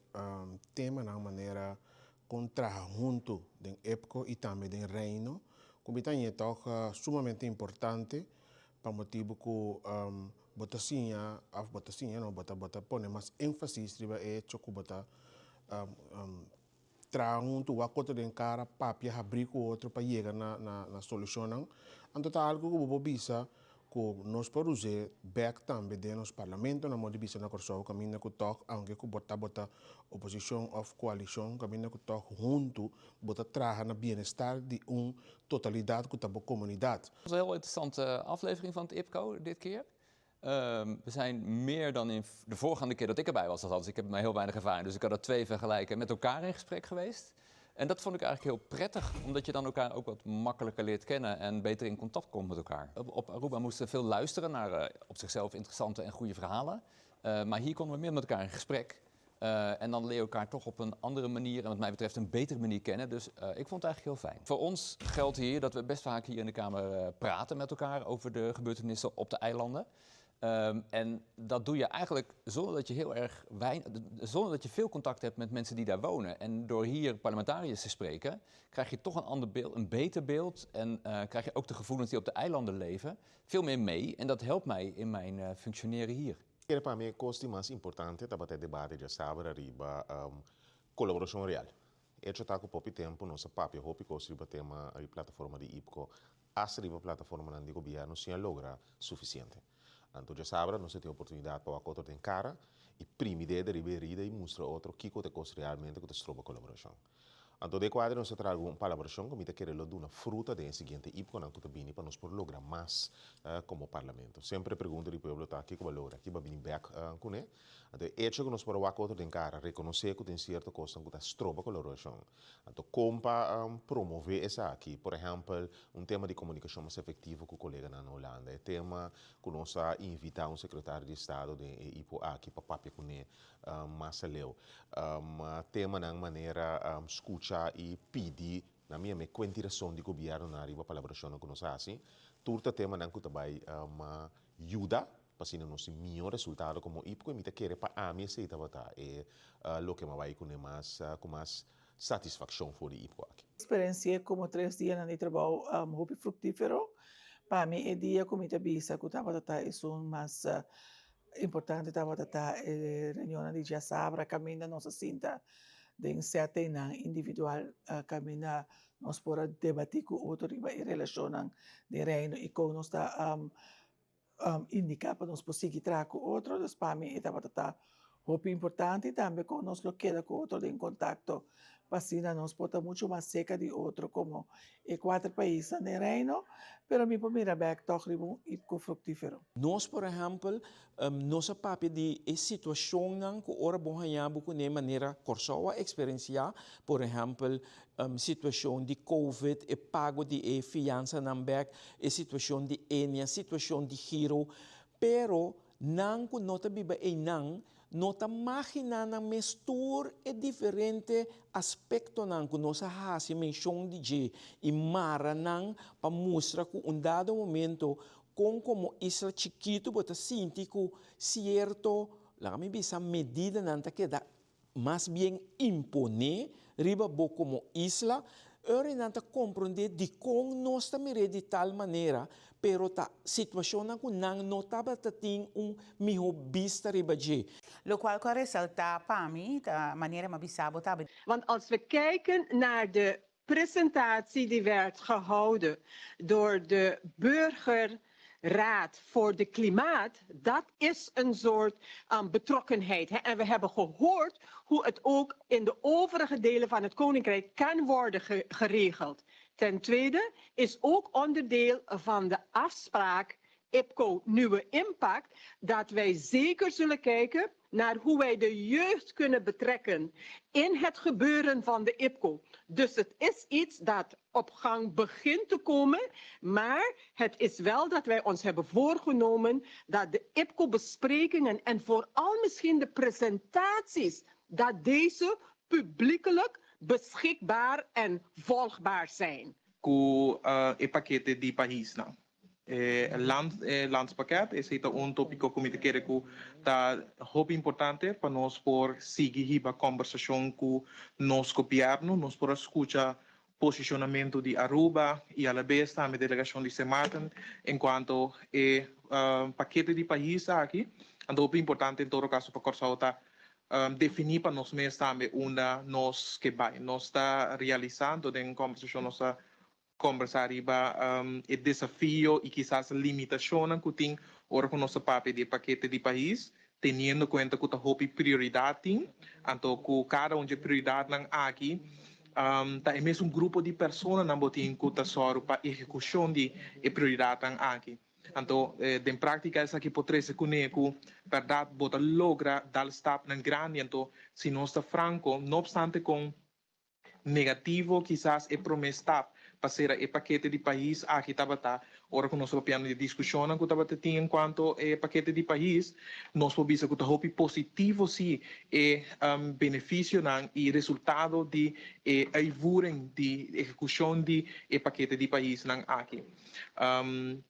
temanan manera kon traha huntu den EPCO i tambe den Reino, ku mi ta hañ'é tòg sumamente importante pa motibu ku bo ta siña òf bo ta siña no, bo ta bo ta pone mas énfasis riba e echo ku bo ta Traha huntu, wak otro den kara, papia, habrí ku otro pa yega na na solushonnan. Anto ta algu ku bo por bisa ku nos por us'é bèk tambe den nos parlamento na modo di bisa na Kòrsou kaminda ku tòg aunke ku bo ta bo ta oposishon òf koalishon kaminda ku tòg huntu bo ta traha na bienestar di un totalidat ku ta bo komunidat. Het was een heel interessante aflevering van het IPCO dit keer. We zijn meer dan in de voorgaande keer dat ik erbij was, althans ik heb maar heel weinig ervaring, dus ik had er twee vergelijken, met elkaar in gesprek geweest. En dat vond ik eigenlijk heel prettig, omdat je dan elkaar ook wat makkelijker leert kennen en beter in contact komt met elkaar. Op Aruba moesten we veel luisteren naar op zichzelf interessante en goede verhalen. Maar hier konden we meer met elkaar in gesprek. En dan leer je elkaar toch op een andere manier en wat mij betreft een betere manier kennen. Dus ik vond het eigenlijk heel fijn. Voor ons geldt hier dat we best vaak hier in de Kamer praten met elkaar over de gebeurtenissen op de eilanden. En dat doe je eigenlijk zonder dat je heel erg wein-, zonder dat je veel contact hebt met mensen die daar wonen. En door hier parlementariërs te spreken, krijg je toch een ander beeld, een beter beeld. En krijg je ook de gevoelens die op de eilanden leven veel meer mee. En dat helpt mij in mijn functioneren hier. Kere pa mi e kos di mas importante tabata e debate djasabra riba kolaborashon real. Echo ta ku popi tempu nos a papia hopi kos riba tema riba plataforma di IPCO asta riba plataformanan di gobièrnu sin a logra sufisiente. Anto djasabra nos a tin oportunidat pa wak otro den kara i primi dede riba e herida i mustra otro kiko ta e kos realmente ku ta stroba kolaborashon. Anto den kuadro nos ta traha algun palabrashon ku mi ta kere lo duna fruta den e siguiente IPCOnan ku ta bini pa nos por logra mas komo Parlamento. Semper e pregunta di pueblo ta kiko bo a logra, ki bo a bini bek kuné? Anto e echo ku nos por a wak otro den kara, rekonosé ku tin sierto kosnan ku ta stroba kolaborashon. Anto kon pa promové esaki? Por ehèmpel, un tema di komunikashon mas efektivo ku koleganan na Hulanda. E tema ku nos a invitá un sekretario di estado den e IPO aki pa papia kuné Mas aleu, temanan manera skucha i pidi na mi ame kuenti rason di gobièrnunan riba palabrashonnan ku nos hasi, tur ta temanan ku ta bai yuda pa asina nos tin mihó resultado komo IPCO i mi ta kere pa ami esei tabata e loke mi a bai kuné mas ku mas satisfakshon for di IPCO aki. Eksperensi'é komo tres dianan di trabou hopi fruktífero. Pa mi e dia ku mi ta bisa ku tabata ta esun mas Importante tabata ta e reunionnan di djasabra kaminda nos a sinta den settingnan individual kaminda nos por a debatí ku otro riba e relashonnan den Reino i kon nos ta. indiká pa nos por sigui traha ku otro, dus pa mi e tabata ta hopi importante i tambe kon nos lo keda ku otro den kontakto pa asina nos por ta muchu mas serka di otro komo e kuater paisnan den Reino, pero mi por mira bèk tòg riba un IPCO fruktífero. Nos por ehèmpel nos a papia di e situashonnan ku ora bo haña bo kuné manera Kòrsou a eksperensiá, por ehèmpel situashon di covid, e pago di e fiansanan bèk, e situashon di Enia, situashon di Giro, pero nan ku no ta biba einan no ta maginá nan mes tur e diferente aspektonan ku nos a hasi menshon di dje i mara nan pa mustra ku un dado momento kon komo isla chikitu bo ta sinti ku sierto, laga mi bisa, medidanan ta keda mas bien imponé riba bo komo isla, ora nan ta komprondé dikon nos ta mir'é di tal manera, pero ta situashonnan ku nan no tabata tin un mihó bista riba dje. Lokual ku a resaltá pa mi ta manera mi a bisa bo ta. Want als we kijken naar de presentatie die werd gehouden door de burgerraad voor de klimaat, dat is een soort um, betrokkenheid. Hè? En we hebben gehoord hoe het ook in de overige delen van het Koninkrijk kan worden ge geregeld. Ten tweede is ook onderdeel van de afspraak IPCO Nieuwe Impact dat wij zeker zullen kijken naar hoe wij de jeugd kunnen betrekken in het gebeuren van de IPCO. Dus het is iets dat op gang begint te komen, maar het is wel dat wij ons hebben voorgenomen dat de IPCO-besprekingen en vooral misschien de presentaties, dat deze publiekelijk beschikbaar en volgbaar zijn. Ku e pakete di paisnan. E land e landspakket esei ta un topiko ku mi ta kere ku ta hopi importante pa nos por sigui hiba kombersashon ku nos gobièrnu. Nos por a skucha posishonamentu di Aruba i alabes tambe delegashon di Sint Maarten enkuanto e pakete di pais aki. Anto hopi importante en todo kaso pa Kòrsou ta definí pa nos mes tambe unda nos ke bai. Nos ta realisando den kombersashon nos ta Kombersá riba e desafio i kisas limitashonnan ku tin ora ku nos ta papia di e pakete di pais, teniendo kuenta ku ta hopi prioridat tin, anto ku kada un dje prioridatnan aki ta e mesun grupo di personanan bo tin ku ta sòru pa ehekushon di e prioridatnan aki. Anto den práktika esaki por trese kuné ku bèrdat bo ta logra dal stapnan grandi, anto si nos ta franko, no opstante kon Negativo kisas e promé stap pa sera e pakete di pais aki tabata ora ku nos ta papiando di e diskushonnan ku tabata tin enkuanto e pakete di pais, nos por bisa ku ta hopi positivo si e benefisionan i resultado di e uitvoering di ehekushon di e pakete di paisnan aki.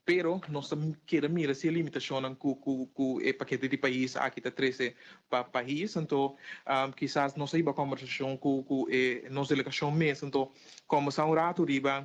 Pero nos ta keda mira si e limitashonnan ku ku e pakete di pais aki ta trese pa pais. Anto kisas nos a hiba kòmbersashon ku ku e nos delegashon mes. Anto kòmbersá un ratu riba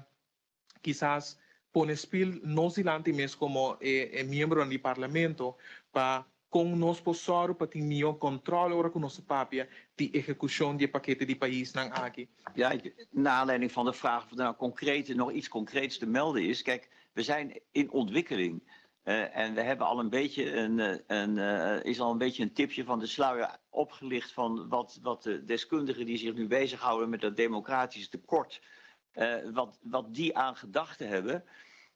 kisas pone spil nos dilanti mes komo e e miembronan di parlamento pa Kon nos por sòru pa tin mihó kòntròl ora ku nos ta papia di ehekushon di e pakete di paisnan aki? Ja, naar aanleiding van de vraag of er nou concreet, nog iets concreets te melden is. Kijk, we zijn in ontwikkeling. Uh, en we hebben al een beetje een, eh, een, uh, is al een beetje een tipje van de sluier opgelicht van wat, wat de deskundigen die zich nu bezighouden met dat democratisch tekort, uh, wat, wat die aan gedachten hebben.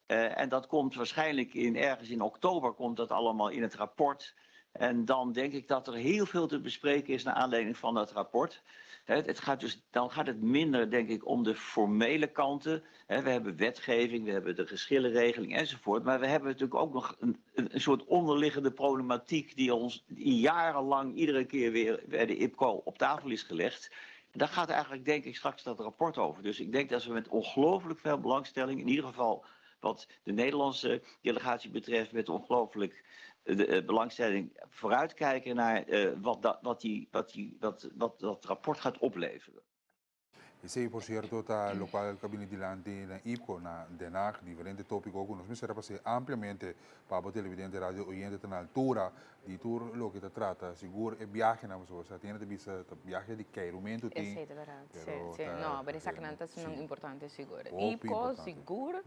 Uh, en dat komt waarschijnlijk in, ergens in oktober komt dat allemaal in het rapport. En dan denk ik dat er heel veel te bespreken is naar aanleiding van dat rapport. Het gaat dus, dan gaat het minder, denk ik, om de formele kanten. We hebben wetgeving, we hebben de geschillenregeling enzovoort. Maar we hebben natuurlijk ook nog een, een soort onderliggende problematiek die ons die jarenlang iedere keer weer bij de IPCO op tafel is gelegd. En daar gaat eigenlijk, denk ik, straks dat rapport over. Dus ik denk dat we met ongelooflijk veel belangstelling, in ieder geval wat de Nederlandse delegatie betreft, met ongelooflijk de eh, belangstelling vooruitkijken naar uh, wat, dat, wat, die, wat, die, wat, wat dat rapport gaat opleveren. Esei por cierto ta locual cu a bini dilanti na IPCO na Den Haag, diferente topico cu nos mester a pas'é ampliamente pa bo televidente radio oyente ta na altura di tur loke ta trata. Sigur e biahenan pasobra sa tin hende ta bisa ta biahe di keirumento tin. Esei ta berdad, si, Pero si. ta No, pero esakinan ta si. esnan importante sigur. Hopi IPCO importante. sigur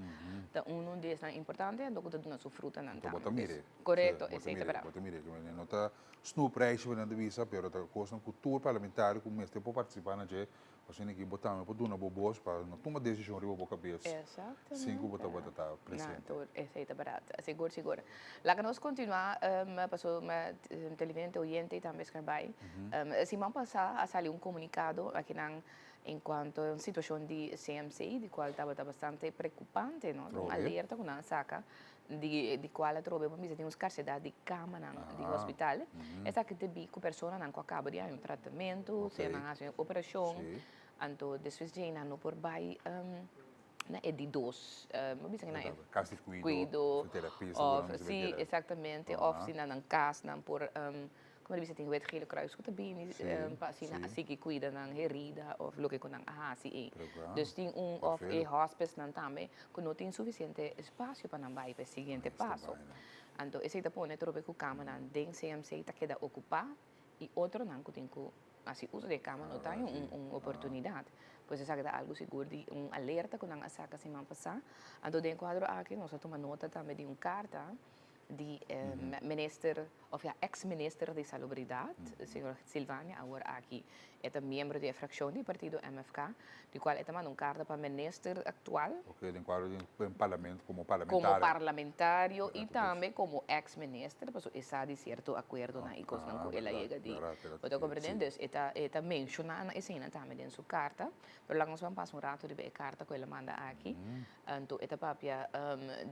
ta uno di esnan importante anto cu ta duna su frutanan Anto bo tambe. ta Dus, mir'é. corecto, Si, bo ta esei ta mir'é, berdad. bo ta mir'é. No ta snoepreisje bo nan ta bisa, pero ta kosnan ku tur parlamentario ku mester por partisipá na dje, asina ki bo tambe por duna bo bos pa no tuma desishon riba bo kabes sin ku bo tabata ta presente. Na tur, esei ta bèrdat. Sigur, sigur. Laga nos kontinuá pasobra televidente, oyente i tambe skerbai. Siman pasá a sali un komunikado akinan en kuanto un situashon di CMC, di kual tabata bastante preokupante, no? Un alerta ku nan a saka di di cual atrobe bo mester tin un scarsedad di camanan di hospital, esaki debí cu personanan cu a caba di haña un tratamento, sea nan haci un operacion, anto despues djei nan no por bai na e di dos, bo bisa na e Cas di cuido, of si exactamente, of si na nan cas nan por Como ta bisa tin wet gele kruis ku ta bini pa asina a sigui kuida nan herida of loke ku nan a hasi ei. Dus tin un of e hospicenan tambe ku no tin sufisiente espasio pa nan bai pa e siguiente paso. Anto esei ta pone trobe ku kamanan den CMC ta keda okupá i otronan ku tin ku hasi uso di e kama no ta haña un oportunidat. Pues esaki ta algu sigur di un alerta ku nan a saka siman pasá. Anto den e kuadro aki nos a tuma nota tambe di un karta di minister of ya ex minister di salubridad señor Silvania awor aki e ta miembro di e fraccion di partido MFK di cual e ta manda un carta pa minister actual. Ok den cuadro di un parlamento como parlamentario. Como parlamentario y tambe como ex minister pasobra e sa di cierto acuerdonan y cosnan cu el a yega di bo ta comprende dus e ta e ta menciona eseinan tambe den su carta pero laga nos ban pasa un rato riba e carta cu el a manda aki. Anto e ta papia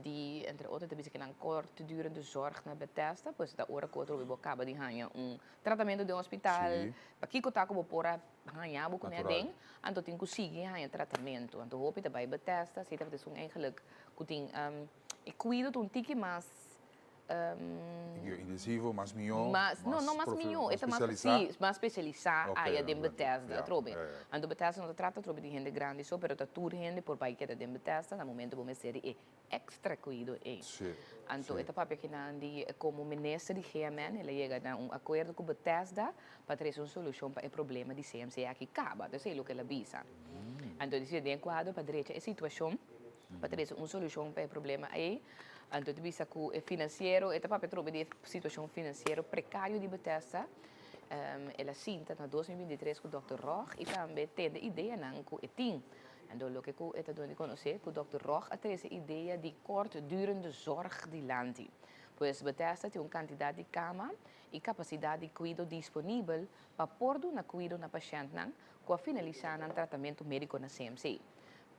di, entre otro, e ta bisa ku nan kortdurende zorg na Bethesda, pues ta ora ku otro bo kaba di haña un tratamentu den hospital, pakiko ta ku bo por a haña bo kuné aden, anto tin ku sigui haña tratamentu. Anto hopi ta bai Bethesda, si tabata esun eigenlik ku tin e kuido ta un tiki mas Intensivo, mas mihó, mas, no, no mas mihó, e ta mas, sí, mas spesialisá aya den Bethesda atrobe. Anto Bethesda no ta trata atrobe di hende grandi so, pero ta tur hende por bai keda den Bethesda na momento bo mester di e extra kuido ei. Anto e ta papia kinan di komo minister di GMN el a yega na un akuerdo ku Bethesda pa trese un solushon pa e problema di CMC aki kaba. Ta esei loke el a bisa. Anto di den e kuadro pa drecha e situashon. pa trese un solushon pa e problema ei. Anto ta bisa ku e finansiero, e ta papia trobe di e situashon finansiero prekario di Bethesda. El a sinta na 2023 ku dòkter Rog i tambe tende ideanan ku e tin. Anto loke ku e ta duna di konosé ku dòkter Rog a trese idea di kortdurende zorg dilanti. Pues Bethesda tin un kantidat di kama i kapasidat di kuido disponibel pa por duna kuido na pashèntnan ku a finalisá nan tratamentu médiko na CMC.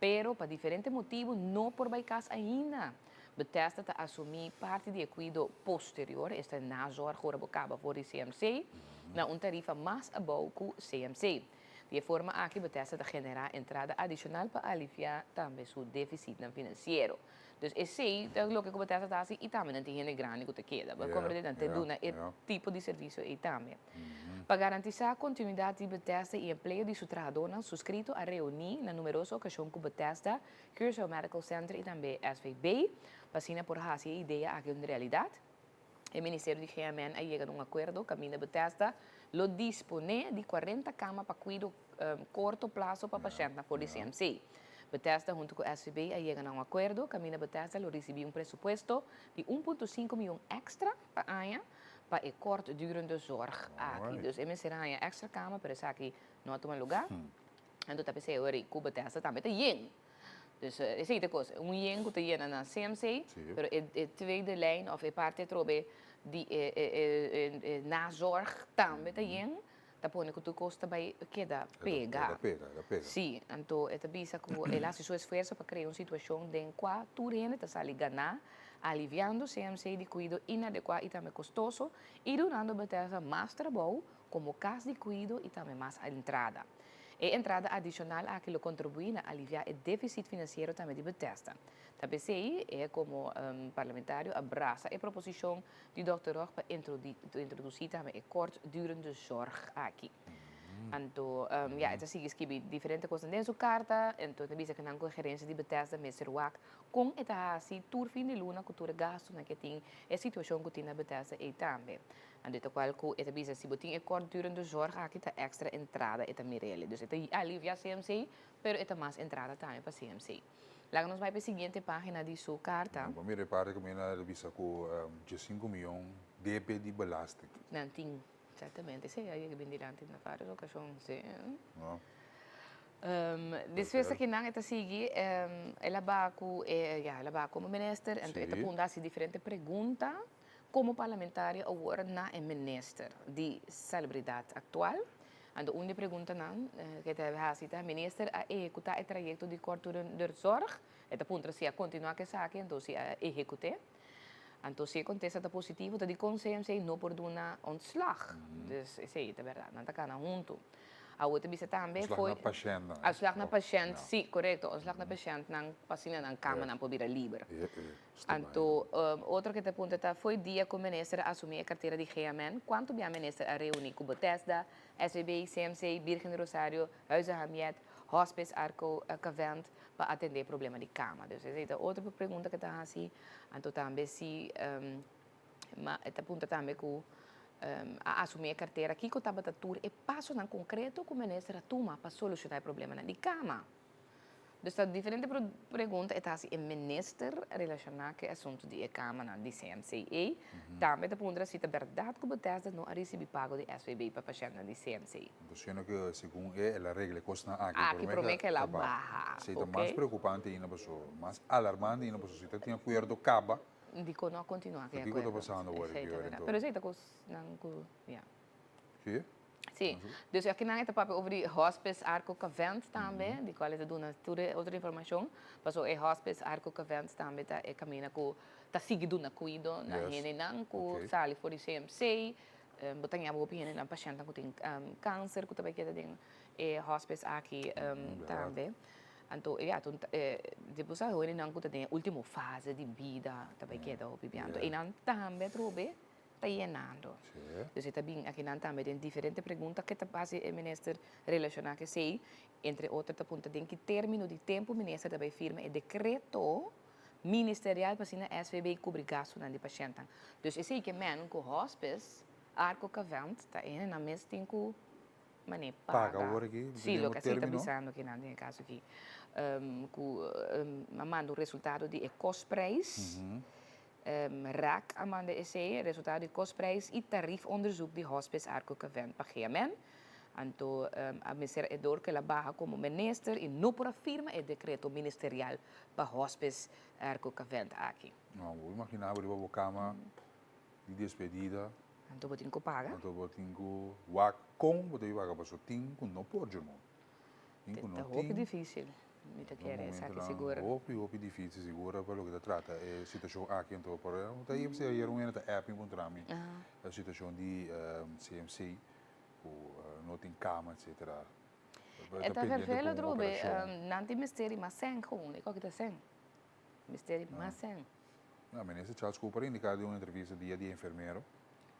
Pero pa diferente motibu no por bai kas ainda. Bethesda ta asumí parti di e kuido posterior, esta e nazorg ora bo kaba for di CMC, na un tarifa mas abou ku CMC. Di e forma aki Bethesda ta generá entrada adishonal pa aliviá tambe su défisitnan finansiero. Dus esei ta loke ku Bethesda ta hasi i tambe nan tin hende grandi ku ta keda. Bo a komprendé? Nan ta duna e tipo di servisio ei tambe. Pa garantisá kontinuidat di Bethesda i empleo di su trahadónan, suskrito a reuní na numeroso okashon ku Bethesda, Curaçao Medical Center i tambe SVB pa asina por hasi e idea aki un realidat. E ministerio di GMN a yega na un akuerdo kaminda Bethesda lo disponé di 40 kama pa kuido korto plaso pa pashèntnan for di CMC. Bethesda huntu ku SVB a yega na un akuerdo kaminda Bethesda lo risibí un presupuesto di 1.5 mion èkstra pa aña pa e kortdurende zorg aki. Dus e mester haña èkstra kama pero esaki no a tuma lugá. Anto ta p'esei ora ku Bethesda tambe ta yen. Dus esei ta e kos, un yen ku ta yena na CMC, pero e tweede lijn òf e parti atrobe di e nazorg tambe ta yen, ta pone ku tur kos ta bai keda pega. Keda pega, keda pega. Sí, anto e ta bisa ku el hasi su esfuerso pa krea un situashon den kua tur hende ta sali ganá, aliviando CMC di kuido inadekuá i tambe kostoso i dunando Bethesda mas trabou komo kas di kuido i tambe mas entrada. E entrada adishonal aki lo kontribuí na aliviá e défisit finansiero tambe di Bethesda. Ta p'esei e komo parlamentario a brasa e proposishon di dòkter Rog pa introdusí tambe e kortdurende zorg aki. Anto, ya, e ta sigui skibi diferente kosnan den su karta, anto e ta bisa ku nan ku e gerensia di Bethesda mester wak kon e ta hasi tur fin di luna ku tur e gastunan ku e tin, e situashon ku tin na Bethesda ei tambe. Anto e ta kual ku e ta bisa si bo tin e kortdurende zorg aki ta èkstra entrada e ta mir'el. Dus e ta alivia CMC, pero e ta mas entrada tambe pa CMC. Laga nos bai pa e siguiente pagina di su karta. Bo mira e parti ku mi a bisa ku diesinku mion debe di belasting. Nan tin. Exactamente, esei a yega bin dilanti na varios ocasion, sí. No. Despues akinan e ta sigui, el a ba cu e, ya, el a ba como minister, enton e ta punta haci diferente pregunta como parlamentario awor na e minister di Salubridad actual. Anto un di e preguntanan cu e ta haci ta, minister a ehecuta e trayecto di kortdurende zorg? E ta puntra si a continua cu esaki, anto si a ehecute. Anto si e kontesta ta positivo ta dikon CMC no por duna ontslag. Dus esei ta bèrdat, nan ta kana huntu. Awor ta bisa tambe Ontslag fo'i na pashèntnan. Ontslag na pashènt, si, korekto. Ontslag na pashèntnan pa asina nan kamanan por bira liber. Anto otro ke ta punta ta fo'i dia ku minister a asumí e kartera di GMN, kuantu bia minister a reuní ku Bethesda, SVB, CMC, Birgen di Rosario, Huize Hamiet, Hospice Arco Cavent pa atendé e problema di kama. Dus esei ta otro pregunta ku ta hasi. Anto tambe si ma e ta puntra tambe ku a asumí e kartera kiko tabata tur e pasonan konkreto ku minister a tuma pa solushoná e problemanan di kama. Dus ta diferente pregunta e ta hasi e minister relashoná ku e asuntu di e kamanan di CMCA. Tambe ta puntra si ta bèrdat ku Bethesda no a risibí pago di SVB pa pashèntnan di CMC. Anto siendo ku segun e el a regla e kosnan aki Aki promé ku el a baha. Si ta mas preokupante ainda paso, mas alarmante ainda paso si ta tin akuerdo kaba. Dikon no a kontinuá ku e Kiko ta akuerdo? pasando awor Esei aki ta ora bèrdat. enton? Pero esei ta kosnan ku ya. Si? Sí, dus akinan e ta papia over di Hospice Arco Cavent tambe, di cual e ta duna tur e otro informacion. Paso e Hospice Arco Cavent tambe ta e camina cu ta sigui duna cuido na hendenan cu sali for di CMC. Bo ta ña hopi hendenan, pashentnan cu tin cancer cu ta bay keda den e hospice aki tambe. Anto ya, bo sa hendenan cu ta den e ultimo fase di bida ta bay keda hopi bia. Anto eynan tambe atrobe. ta yenando. Dus e ta bin akinan tambe den diferente pregunta ke ta hasi e minister relashoná ku esei. Entre otro ta punta den ki término di tempu minister ta bai firma e dekreto ministerial pa asina SVB kubri gastunan di pashèntnan. Dus esei ke men ku hospice Arco Cavent ta e hendenan mes tin ku manera Paga paga. awor aki Sí, den loke un asina ta término. bisando akinan den e kaso aki. Ku a manda un resultado di e kostprijs. Raak a manda esei, resultado di kostprijs i tariefonderzoek di Hospice Arco Cavent pa GMN. Anto a mester e dor ku el a baha komo minister i no por a firma e dekreto ministerial pa Hospice Arco Cavent aki. No, bo imagina bo riba bo kama di despedida. Anto bo tin ku paga. Anto bo tin ku wak kon bo ta bai paga pasobra tin ku no por dje mo. Tin ku no Ta tin. hopi dificil, mi ta kere esaki sigur. Hopi, hopi dificil sigur pa loke ta trata e situacion aki anto. Por ta ahí p'esei ayer un hende ta app mi puntra mi e situacion di CMC ku no tin kama etcetera. E ta vervelend atrobe, nan tin mester di mas sèn gewoon, e koki ta sèn. Mester di mas sèn. No, minister Charles Cooper a indica den un entrevista dia di enfermero.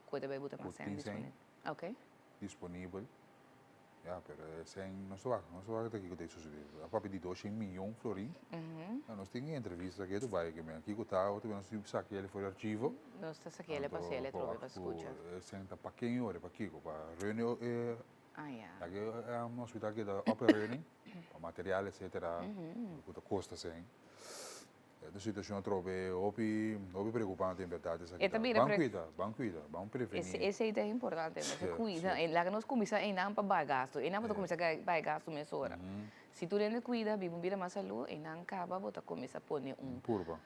Ku e ta bai buta mas sèn disponibel. Ok. Disponibel. Ya, pero esei nos ta wak, nos ta wak ta kiko ta sucede. A papia di doshen miyon florin. Ya, nos tin e entrevista ke tu bai ke men kiko ta, otro nos tin saki ele for di archivo. Nos ta saki ele pa si ele trobe pa scucha. Esei ta pa ken yore, pa kiko, pa reuni e Ah, ya. Aki hospital keda up and running, pa material etcetera, ku ta kosta esei. E situacion atrobe hopi, hopi preocupante en berdad esaki E ta ta. bira Ban pre- cuida, ban cuida, ban preveni. Ese, esey ta importante, mester Sí, cuida. sí. En laga nos cuminsa einan pa baha gasto. Einan bo ta cuminsa ga- baha gasto mesora. Si tur hende cuida, biba un bida mas salud, einan caba bo ta cuminsa pone un Purba.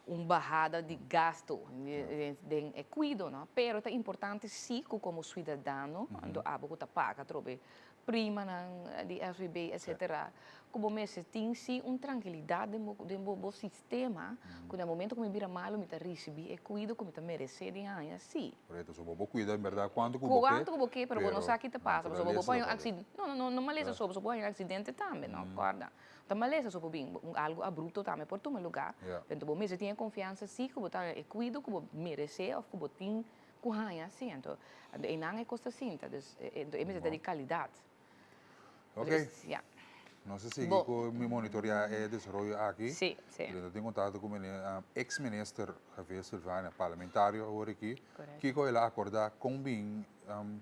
un bahada di gasto den, den e cuido, no? Pero ta importante si cu como ciudadano, anto abo cu ta paga atrobe primanan di SVB etcetera, ku bo mester tin si un trankilidat den bo den bo bo sistema, ku na momento ku mi bira malu mi ta risibí e kuido ku mi ta meresé di haña, si. Korekto, so bo por kuida en bèrdat kuantu ku bo ke, Kuantu ku bo ke, pero bo no sa ki ta pasa, pasobra bo por haña un aksidente, no no no no malesa so, pasobra bo por haña un aksidente tambe, no kòrda, ta malesa so por bin, un algu abrupto tambe por tuma lugá, pero bo mester tin e konfiansa si ku bo ta haña e kuido ku bo meresé òf ku bo tin Ku haña si, anto einan e kos ta sinta, dus e mester ta di kalidat. Ok. Dus, ja. Nos ta sigui Bo. ku mi monitorea e desaroyo aki. Sí, sí. Pero ta tin kontakto ku ex minister Javier Silvania, parlamentario awor aki. Correcto. Kiko el a akorda kon bin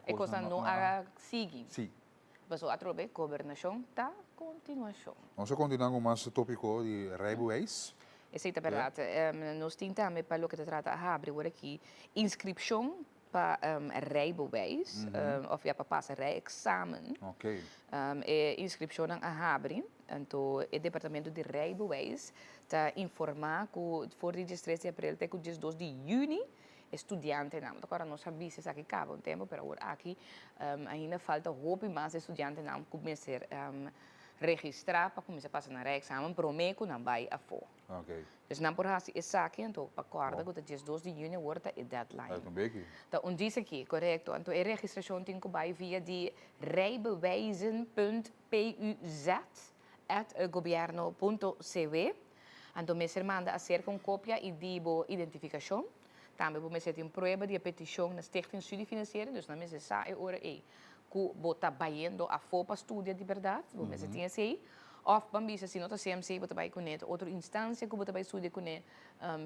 E kosnan no a sigui. Sí. Pasobra atrobe gobernashon ta kontinuashon. Nos a kontinuá ku mas topiko di rijbewijs. Esei ta bèrdat. Nos tin tambe pa loke ta trata a habri awor aki inskripshon pa rijbewijs of ya pa pasa rijexamen. E inskripshonnan a habri, anto e departamento di rijbewijs ta informá ku for di diestres di aprel te ku diesdos di yüni e studiantenan, bo ta kòrda nos a bisa esaki kaba un tempu pero awor aki ainda falta hopi mas studiantenan ku mester registrá pa kuminsá pasa nan rijexamen promé ku nan bai afó. Dus nan por hasi esaki anto pa kòrda ku ta 12 di yüni awor ta e deadline. Ta un beki. Ta un djis aki, korekto. Anto e registrashon tin ku bai via di rijbewijzen punt puz at gobierno punto cw. Anto mester manda aserka un kopia i di bo identifikashon. Tambe bo mester tin prueba di e petishon na Stichting Studiefinanciering, dus nan mester sa e ora ei ku bo ta bayendo afó pa studia di bèrdat, bo mester tin esei. Òf ban bisa si no ta CMC bo ta bai kuné, ta otro instansia ku bo ta bai studia kuné,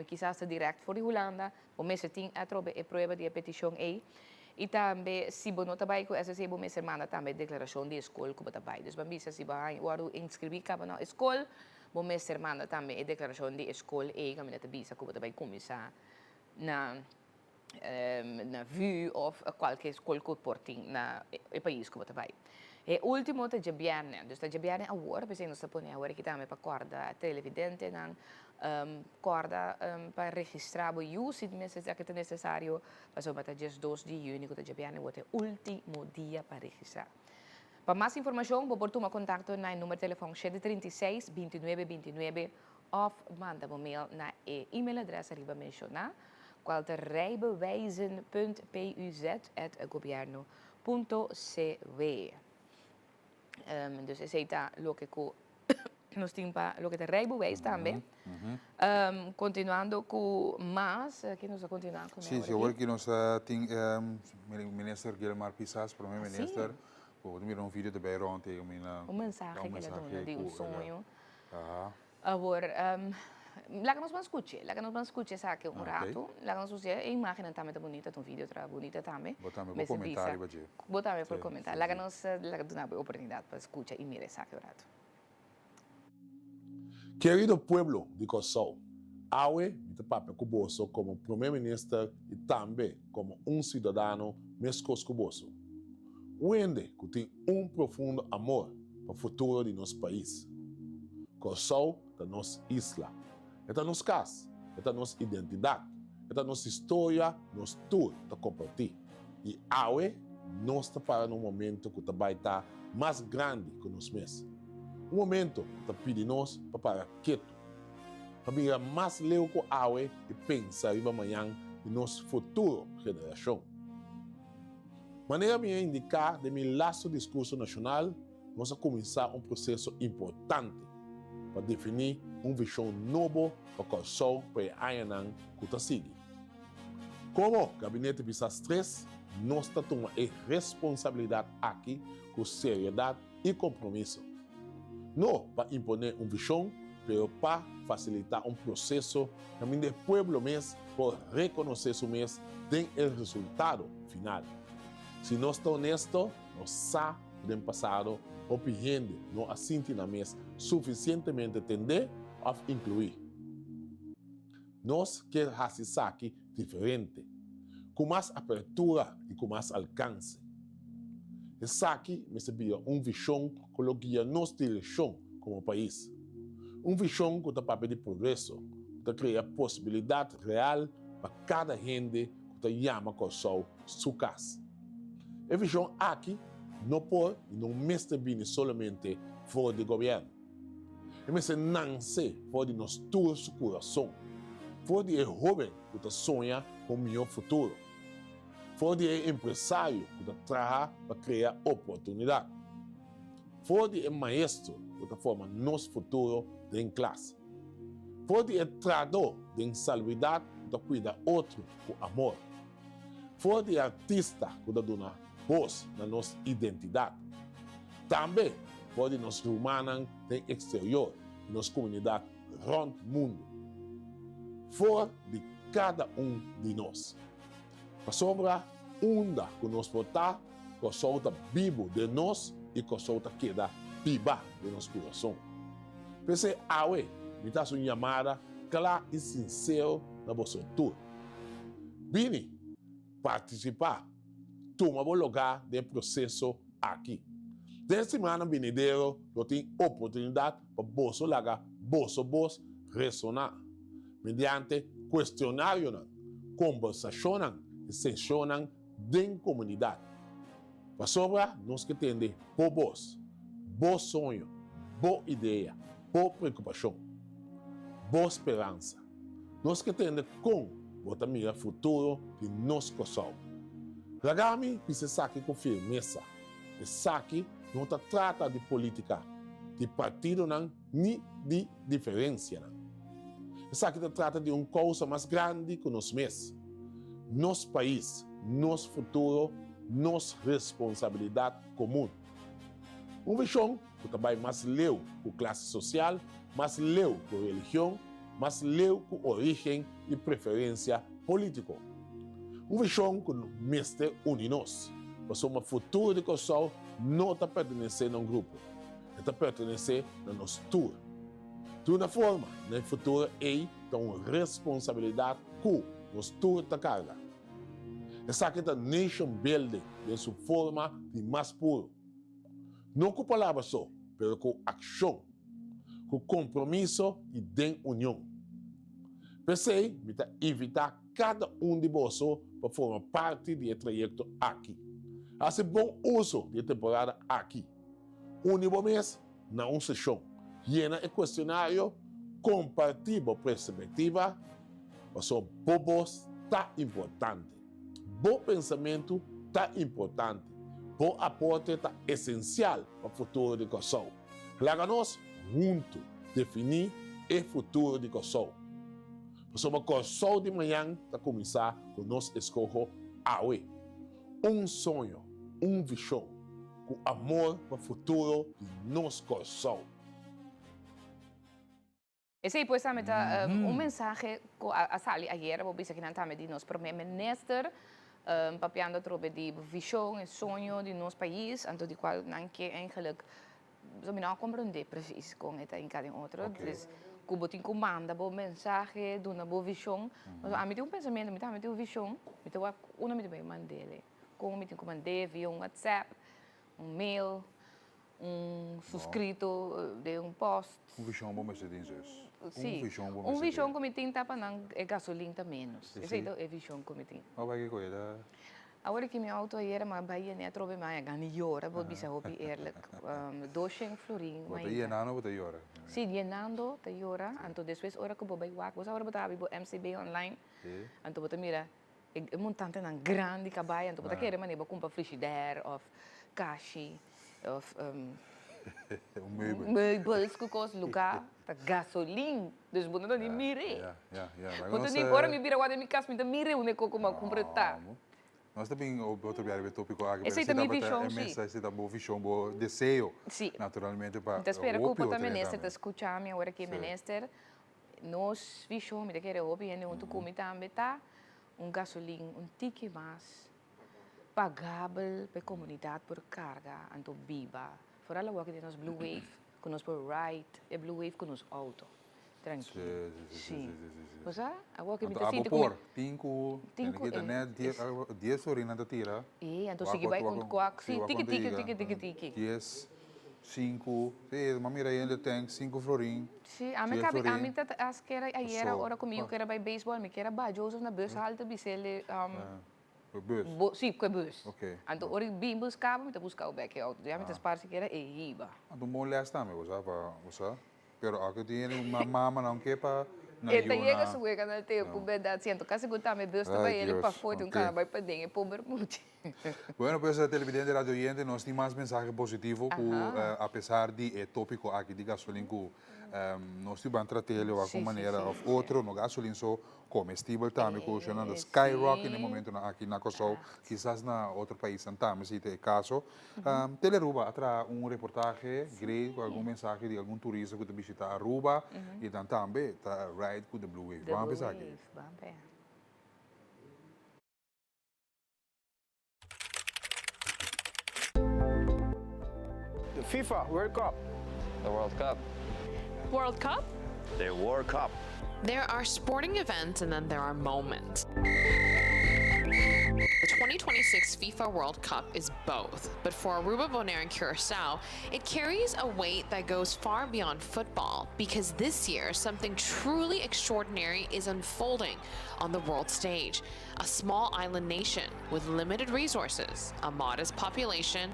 kisas ta dirèkt for di Hulanda, bo mester tin atrobe e prueba di e petishon ei. I tambe si bo no ta bai ku SSC bo mester manda tambe e deklarashon di e skol ku bo ta bai. Dus ban bisa si bo a wòrdu inskribí kaba na e skol, bo mester manda tambe e deklarashon di e skol ei kaminda ta bisa ku bo ta bai kuminsá na na VU of kualke skol ku por tin na e pais ku bo ta bai. E ultimo ta djabièrnè, dus ta djabièrnè awor, p'esei nos ta pone awor aki tambe pa kòrda televidentenan, kòrda pa registrá bo yu si mester esaki ta nesesario, pasobra ta 12 di yüni ku ta djabièrnè awor ta e ultimo dia pa registrá. Pa mas informashon bo por tuma kontakto na e number telefòn 736 29 29 Of manda bo mail na e e-mailadres ariba menshoná, kual ta rijbewijzen punt puz at gobierno punto cw. Dus esei ta loke ku nos tin pa loke ta rijbewijs tambe. Kontinuando ku mas, ke nos ta kontinuá ku Sí, sí, awor ki nos ta tin Minister Gilmar Pisas, Prome Minister, bo ta mira un video ta bay rond ei, Un mensahe ku el a duna di un soño. Awor, laga nos ban skuch'é, laga nos ban skuch'é esaki un ratu, laga nos skuch'é, e imágennan tambe ta bunita, ta un video tra bunita tambe. Bo tambe por komentá riba dje. Bo tambe por komentá. Laga nos duna bo e oportunidat pa skucha i mira esaki un ratu. Kerido pueblo di Kòrsou, awe mi ta papia ku boso komo Prome Minister i tambe komo un siudadano meskos ku boso. Un hende ku tin un profundo amor pa futuro di nos pais. Kòrsou ta nos isla. E ta nos kas, e ta nos identidat, e ta nos historia nos tur ta kompartí. I awe nos ta para na un momento ku ta bai ta mas grandi ku nos mes. Un momento ku ta pidi nos pa para ketu, pa mira mas leu ku awe i pensa riba mañan di nos futuro generashon. Manera mi a indiká den mi lastu diskurso nashonal, nos a kuminsá un proseso importante pa definí un vishon nobo pa Kòrsou pa e añanan ku ta sigui. Komo Gabinete Pisas Tres, nos ta tuma e responsabilidat aki ku seriedat i kompromiso. No pa imponé un vishon, pero pa fasilitá un proseso kaminda e pueblo mes por rekonosé su mes den e resultado final. Si nos ta honesto, nos sa ku den pasado hopi hende no a sinti nan mes sufisientemente tendé òf inkluí. Nos kier hasi esaki diferente, ku mas apertura i ku mas alkanse. Esaki mester bira un vishon ku lo guia nos direkshon komo pais. Un vishon ku ta papia di progreso, ku ta krea posibilidat real pa kada hende ku ta yama Kòrsou su kas. E vishon aki no por i no mester bini solamente for di gobièrnu. E mester nanse for di nos tur su kurason, for di e hóben ku ta soña pa un mihó futuro, for di e empresario ku ta traha pa krea oportunidat, for di e maestro ku ta forma nos futuro den klas, for di e trahadó den salubridat ku ta kuida otro ku amor, for di e artista ku ta duna bos na nos identidat. Tambe. for di nos rumannan den eksterior i nos komunidat rònt mundu. For di kada un di nos. Pasobra unda ku nos por ta, Kòrsou ta bibu den nos i Kòrsou ta keda biba den nos kurason. P'esei awe mi ta hasi un yamada kla i sinsero na boso tur. Bini, partisipá, tuma bo lugá den e proseso aki. Den e simannan binidero lo tin oportunidat pa boso laga boso bos resoná mediante kuestionarionan, kombersashonnan i seshonnan den komunidat. Pasobra nos ke tende bo bos, bo soño, bo idea, bo preokupashon, bo speransa. Nos ke tende kon bo ta mira futuro di nos Kòrsou. Laga mi bisa esaki ku firmesa, esaki no ta trata di polítika, di partidonan ni di diferensianan. Esaki ta trata di un kousa mas grandi ku nos mes, nos pais, nos futuro, nos responsabilidat komun. Un vishon ku ta bai mas leu ku klase sosial, mas leu ku religion, mas leu ku orígen i preferensia polítiko. Un vishon ku mester uni nos, pasobra futuro di Kòrsou no ta pertenesé na un grupo, e ta pertenesé na nos tur. Duna forma na e futuro ei ta un responsabilidat ku nos tur ta karga. Esaki ta nation building den su forma di mas puru. No ku palabra so, pero ku akshon, ku kompromiso i den union. P'esei mi ta invitá kada un di boso pa forma parti di e trayekto aki. Hasi bon uso di e temporada aki. Uni bo mes na un seshon. Yena e kuestionario, kompartí bo perspektiva, pasobra bo bos ta importante. Bo pensamentu ta importante. Bo aporte ta esensial pa futuro di Kòrsou. Laga nos huntu definí e futuro di Kòrsou. Pasobra Kòrsou di mañan ta kuminsá ku nos eskoho awe. Un soño, un vishon. Ku amor pa futuro di nos Kòrsou. Esei pues tambe ta un mensahe ku a sali ayera, bo bisa kinan tambe di nos prome minister, papiando atrobe di vishon e soño di nos pais, anto di kual nan ke eigenlijk, so mi no a komprende precies kon e ta hinka den otro, dus ku bo tin ku manda bo mensahe, duna bo vishon, pasobra ami tin un pensamentu, mi tambe tin un vishon, mi ta wak unda mi ta bai mand'e. Kon mi tin ku mand'é via un WhatsApp, un mail, un suskrito den un post. Un vishon bo mester tin zus. Sí, Un vishon bo mester tin. Un vishon ku mi tin ta pa nan e gasolin ta ménos. Esei ta e vishon ku mi tin. Ora bai kiko e ta? Awor aki mi outo ayera mi a bai yene atrobe mi a gana yora bo bisa hopi eerlijk. Doshen florin. Bo ta yenando bo ta yora? Sí, yenando ta yora. Anto despues ora ku bo bai wak, bo sa ora bo ta habri bo MCB online, anto bo ta mira E montantenan grandi kabai anto bo ta kere manera bo kumpra frishider of kashi of Un meubel. meubels ku kos luga ta gasolin dus bo no ta ni mir'é. Bo ta ni ora mi bira wak den mi kas mi ta mir'é unda e koko mi a kumpra ta. Nos ta bin otro biaha riba e topiko aki Esei ta mi vishon si. Esei ta bo vishon bo deseo naturalmente pa Mi ta spera ku hopi por ta otro hende minister ta tambe. skucha mi awor aki minister Nos vishon, mi ta kere hopi hende huntu ku mi tambe, ta un gasolin un tiki mas pagabel pa e komunidat por karga anto biba. Foral awor ku tin nos Blue Wave, ku nos por ride e Blue Wave ku nos outo trankil. Sí. Bo sa? Awor ku mi Anto ta abo sinti ku mi por, tin ku, tin ku tene net dies florin nan ta tira. E, anto sigui bai un kwak, sí, tiki tiki, tiki tiki tiki. Dies, sinku, sí, mi a mira hende tank sinku florin. Sí, ami Dies kabi, florin. ami ta as kera ayera So, ora ku mi yu kera bai beisbòl, mi kera baha Joseph na bus halte bis'el Ku e bus? Bo, sí, ku e bus. Ok. Anto ora i bin buska bo, mi ta buska bo bèk e outo. Ya mi ta spar sikiera e hiba. Anto un bon lès tambe, bo sa, pa bo sa. Pero aki tin hende ku mamanan ke pa nan E ta yu yega na. su wega na tempu, bèrdat. Siento kasi ku tambe bus ta Ay, bai ele Dios. pafó, tin un Ok. kana bai paden, e pober mucha. Bueno, pues televidente, radio oyente, nos tin mas mensahe positivo ku Aha. apesar di e tópiko aki di gasolin ku. Nos tin ban trat'é wak un manera òf otro, no gasolin so, comestibel tambe ku ocenan ta skyrocket na e momentonan aki na Kòrsou, kisas na otro paisnan tambe si ta e kaso. Telearuba a traha un reportahe great ku algun mensahe di algun turista ku ta bishita Aruba i nan tambe ta ride ku The Blue Wave. The Ban Blue p'esaki. Wave, ban p'e. The FIFA World Cup. The World Cup. World Cup? The World Cup. There are sporting events and then there are moments. The 2026 FIFA World Cup is both, but for Aruba, Bonaire, and Curacao, it carries a weight that goes far beyond football because this year something truly extraordinary is unfolding on the world stage. A small island nation with limited resources, a modest population,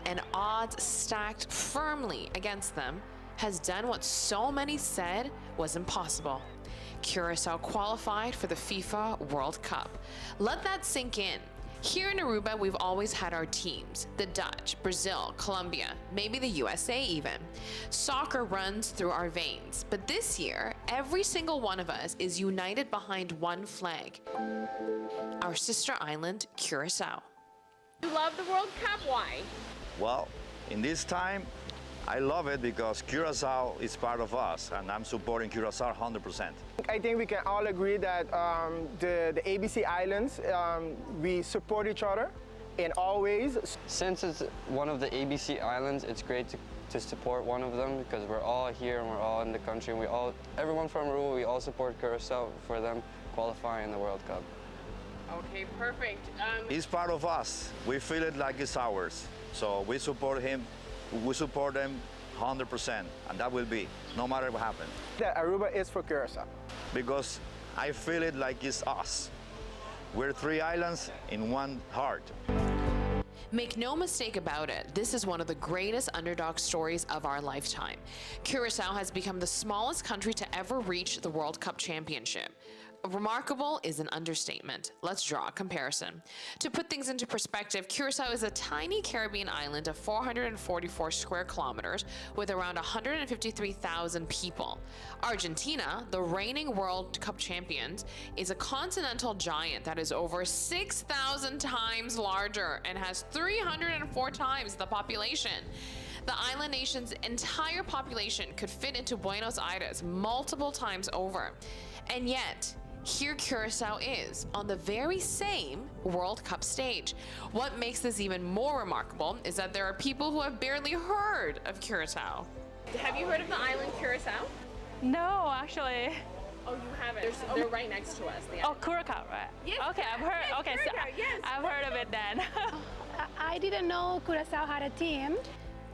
and odds stacked firmly against them has done what so many said was impossible. Curacao qualified for the FIFA World Cup. Let that sink in. Here in Aruba, we've always had our teams the Dutch, Brazil, Colombia, maybe the USA even. Soccer runs through our veins. But this year, every single one of us is united behind one flag our sister island, Curacao. You love the World Cup? Why? Well, in this time, I love it because Curacao is part of us and I'm supporting Curacao 100%. I think we can all agree that um, the, the ABC Islands, um, we support each other in all ways. Since it's one of the ABC Islands, it's great to, to support one of them because we're all here and we're all in the country and we all, everyone from Aruba, we all support Curacao for them qualifying in the World Cup. Okay, perfect. Um, He's part of us. We feel it like it's ours. So we support him, we support them 100%, and that will be, no matter what happens. That Aruba is for Curacao. Because I feel it like it's us. We're three islands in one heart. Make no mistake about it, this is one of the greatest underdog stories of our lifetime. Curacao has become the smallest country to ever reach the World Cup Championship. Remarkable is an understatement. Let's draw a comparison. To put things into perspective, Curacao is a tiny Caribbean island of 444 square kilometers with around 153,000 people. Argentina, the reigning World Cup champions, is a continental giant that is over 6,000 times larger and has 304 times the population. The island nation's entire population could fit into Buenos Aires multiple times over. And yet, here Curacao is on the very same World Cup stage. What makes this even more remarkable is that there are people who have barely heard of Curacao. Have you heard of the island Curacao? No, actually. Oh, you haven't. They're, they're right next to us. Oh, Curacao, right? Yes. Okay, I've heard. Yes, okay, Curacao, so yes. I've heard of it then. I didn't know Curacao had a team.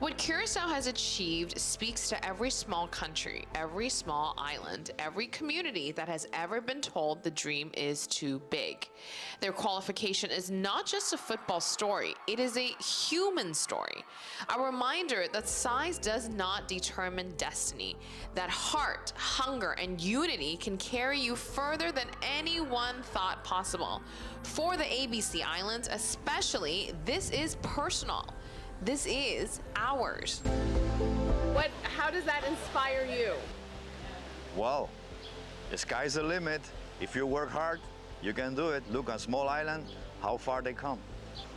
What Curacao has achieved speaks to every small country, every small island, every community that has ever been told the dream is too big. Their qualification is not just a football story, it is a human story. A reminder that size does not determine destiny, that heart, hunger, and unity can carry you further than anyone thought possible. For the ABC Islands, especially, this is personal. This is ours. What, how does that inspire you? Well, the sky's the limit. If you work hard, you can do it. Look on small island, how far they come.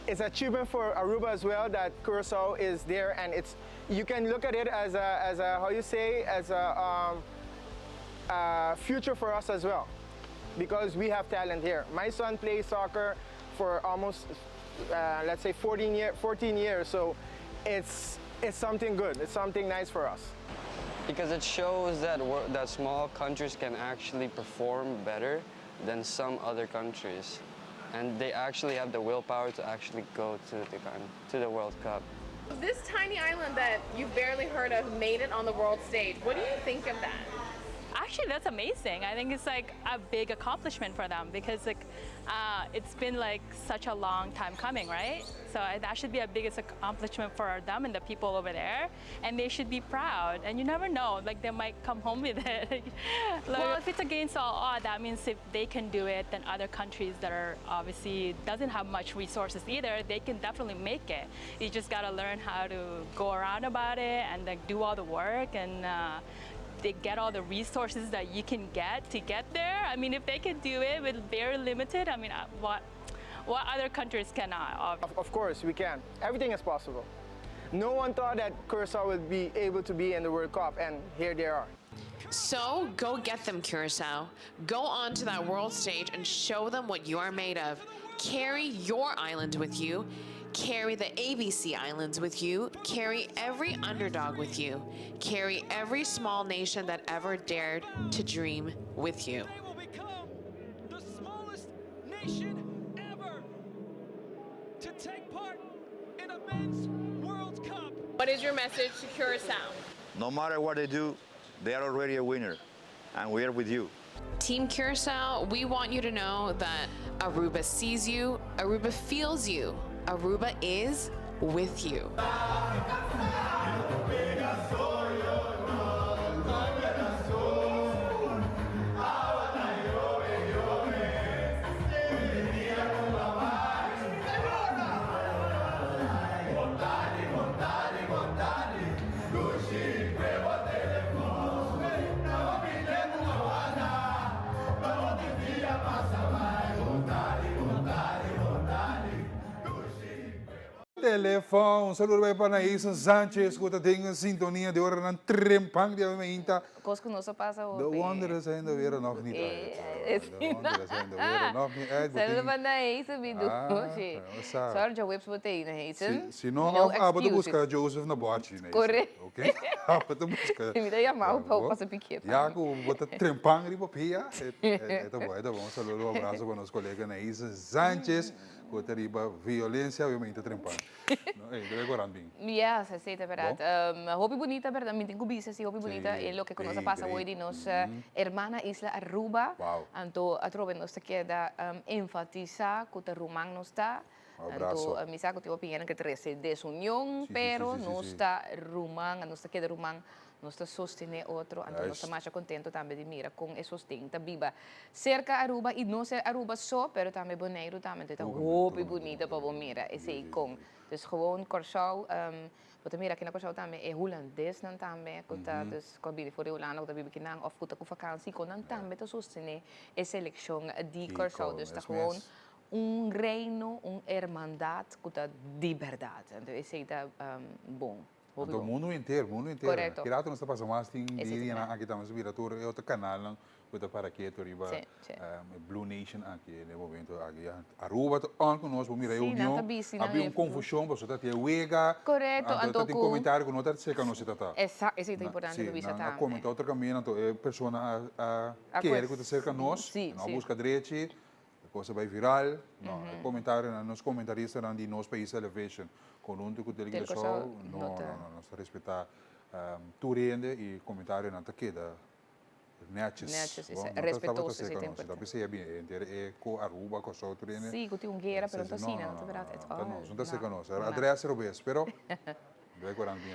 It's achievement for Aruba as well that Curacao is there, and it's you can look at it as a, as a how you say as a, um, a future for us as well, because we have talent here. My son plays soccer for almost uh, let's say 14, year, 14 years, so it's it's something good. It's something nice for us. Because it shows that that small countries can actually perform better than some other countries. And they actually have the willpower to actually go to the, to the World Cup. This tiny island that you've barely heard of made it on the world stage. What do you think of that? Actually, that's amazing. I think it's like a big accomplishment for them because like uh, it's been like such a long time coming, right? So that should be a biggest accomplishment for them and the people over there, and they should be proud. And you never know, like they might come home with it. like, well, if it's against all odds, that means if they can do it, then other countries that are obviously doesn't have much resources either, they can definitely make it. You just gotta learn how to go around about it and like do all the work and. Uh, they get all the resources that you can get to get there. I mean, if they can do it with very limited, I mean, what, what other countries cannot? Of, of course, we can. Everything is possible. No one thought that Curacao would be able to be in the World Cup, and here they are. So go get them, Curacao. Go onto that world stage and show them what you are made of. Carry your island with you. Carry the ABC Islands with you. Carry every underdog with you. Carry every small nation that ever dared to dream with you. They will become the smallest nation ever to take part in a men's World Cup. What is your message to Curacao? No matter what they do, they are already a winner, and we are with you. Team Curacao, we want you to know that Aruba sees you, Aruba feels you, Aruba is with you. Telefon. Un saludo bai pa Nailson Sanchez ku ta den sintonia di ora nan trempan di awe mainta. Kos ku nos a pasa hopi. De wonderen zijn de wereld nog niet uit. De wonderen zijn de wereld nog niet uit. Saludo pa Nailson mi dushi. Sorry djaweps bo ta ei Nailson. Si no abo ta buska Joseph na bochi Nailson. Correcto. Ok abo ta buska. Mi ta yama bo pa bo pasa pikia pa mi. Ya ku bo ta trempan riba pia e ta bon e ta bon. Un saludo un abrazo pa nos kolega Nailson Sanchez. Ku ta riba violencia obviamente trempan. No, ey, debe goran bin. Yes, esey ta berdad. Hopi bunita berdad, mi tin ku bisa si hopi bunita e loke ku nos a pasa hoy di nos hermana isla Aruba. Anto atrobe nos ta keda enfatisa ku ta ruman nos ta. Anto mi sa ku tin hopi hende ku ta trese desunion, pero nos ta ruman, nos ta keda ruman Nos ta sostené otro, anto nos ta masha contento tambe di mira con e sosten ta biba cerca Aruba y no ser Aruba so, pero tambe Boneiru tambe, anto e ta hopi bunita pa bo mira esey con. Dus gewoon Kòrsou, bo ta mira aki na Kòrsou tambe e hulandesnan tambe cu ta dus cu a bini for di Hulanda cu ta biba kinan of cu ta cu vakantie con nan tambe ta sostené e seleccion di Kòrsou. Dus ta gewoon un reino, un hermandad cu ta di berdad, anto esey ta bon. Hopi Anto bon. mundu henter, mundu henter. Correcto. Ki rato nos ta pasa mas tin Esei ta dianan verdad. aki tambe bira tur e otro kanalnan ku ta para ketu riba Sí, sí. e Blue Nation aki den e momento aki. Ya Aruba ta on ku nos, bo mira e Sí, nan ta union. bisti, nan Habia un e konfushon pasobra ta tin e wega. Correcto, Anto anto ta tin ku komentario ku no ta serka nos e ta ta. Exacto, esei ta Na, importante sí, pa bisa nan a tambe. komenta otro kaminda, anto e persona a a A kere kues ku ta serka nos, sí, nan a sí. buska drechi. E cosa bay viral, no, e comentarionan, nos comentaristanan di Nos Pais Television, conhunto cu Tele Curaçao, no, no, no, nos ta respeta tur hende y comentarionan ta keda netjes. Netjes, Bon, no ta respetuoso, tabata esey ta cerca nos, importante. ta bisa ya bien, henter e cu Aruba, Curaçao, tur hende. Sí, cu tin un guera, pero no ta asina, no ta verdad at all. No, no ta cerca nos, adres robes, pero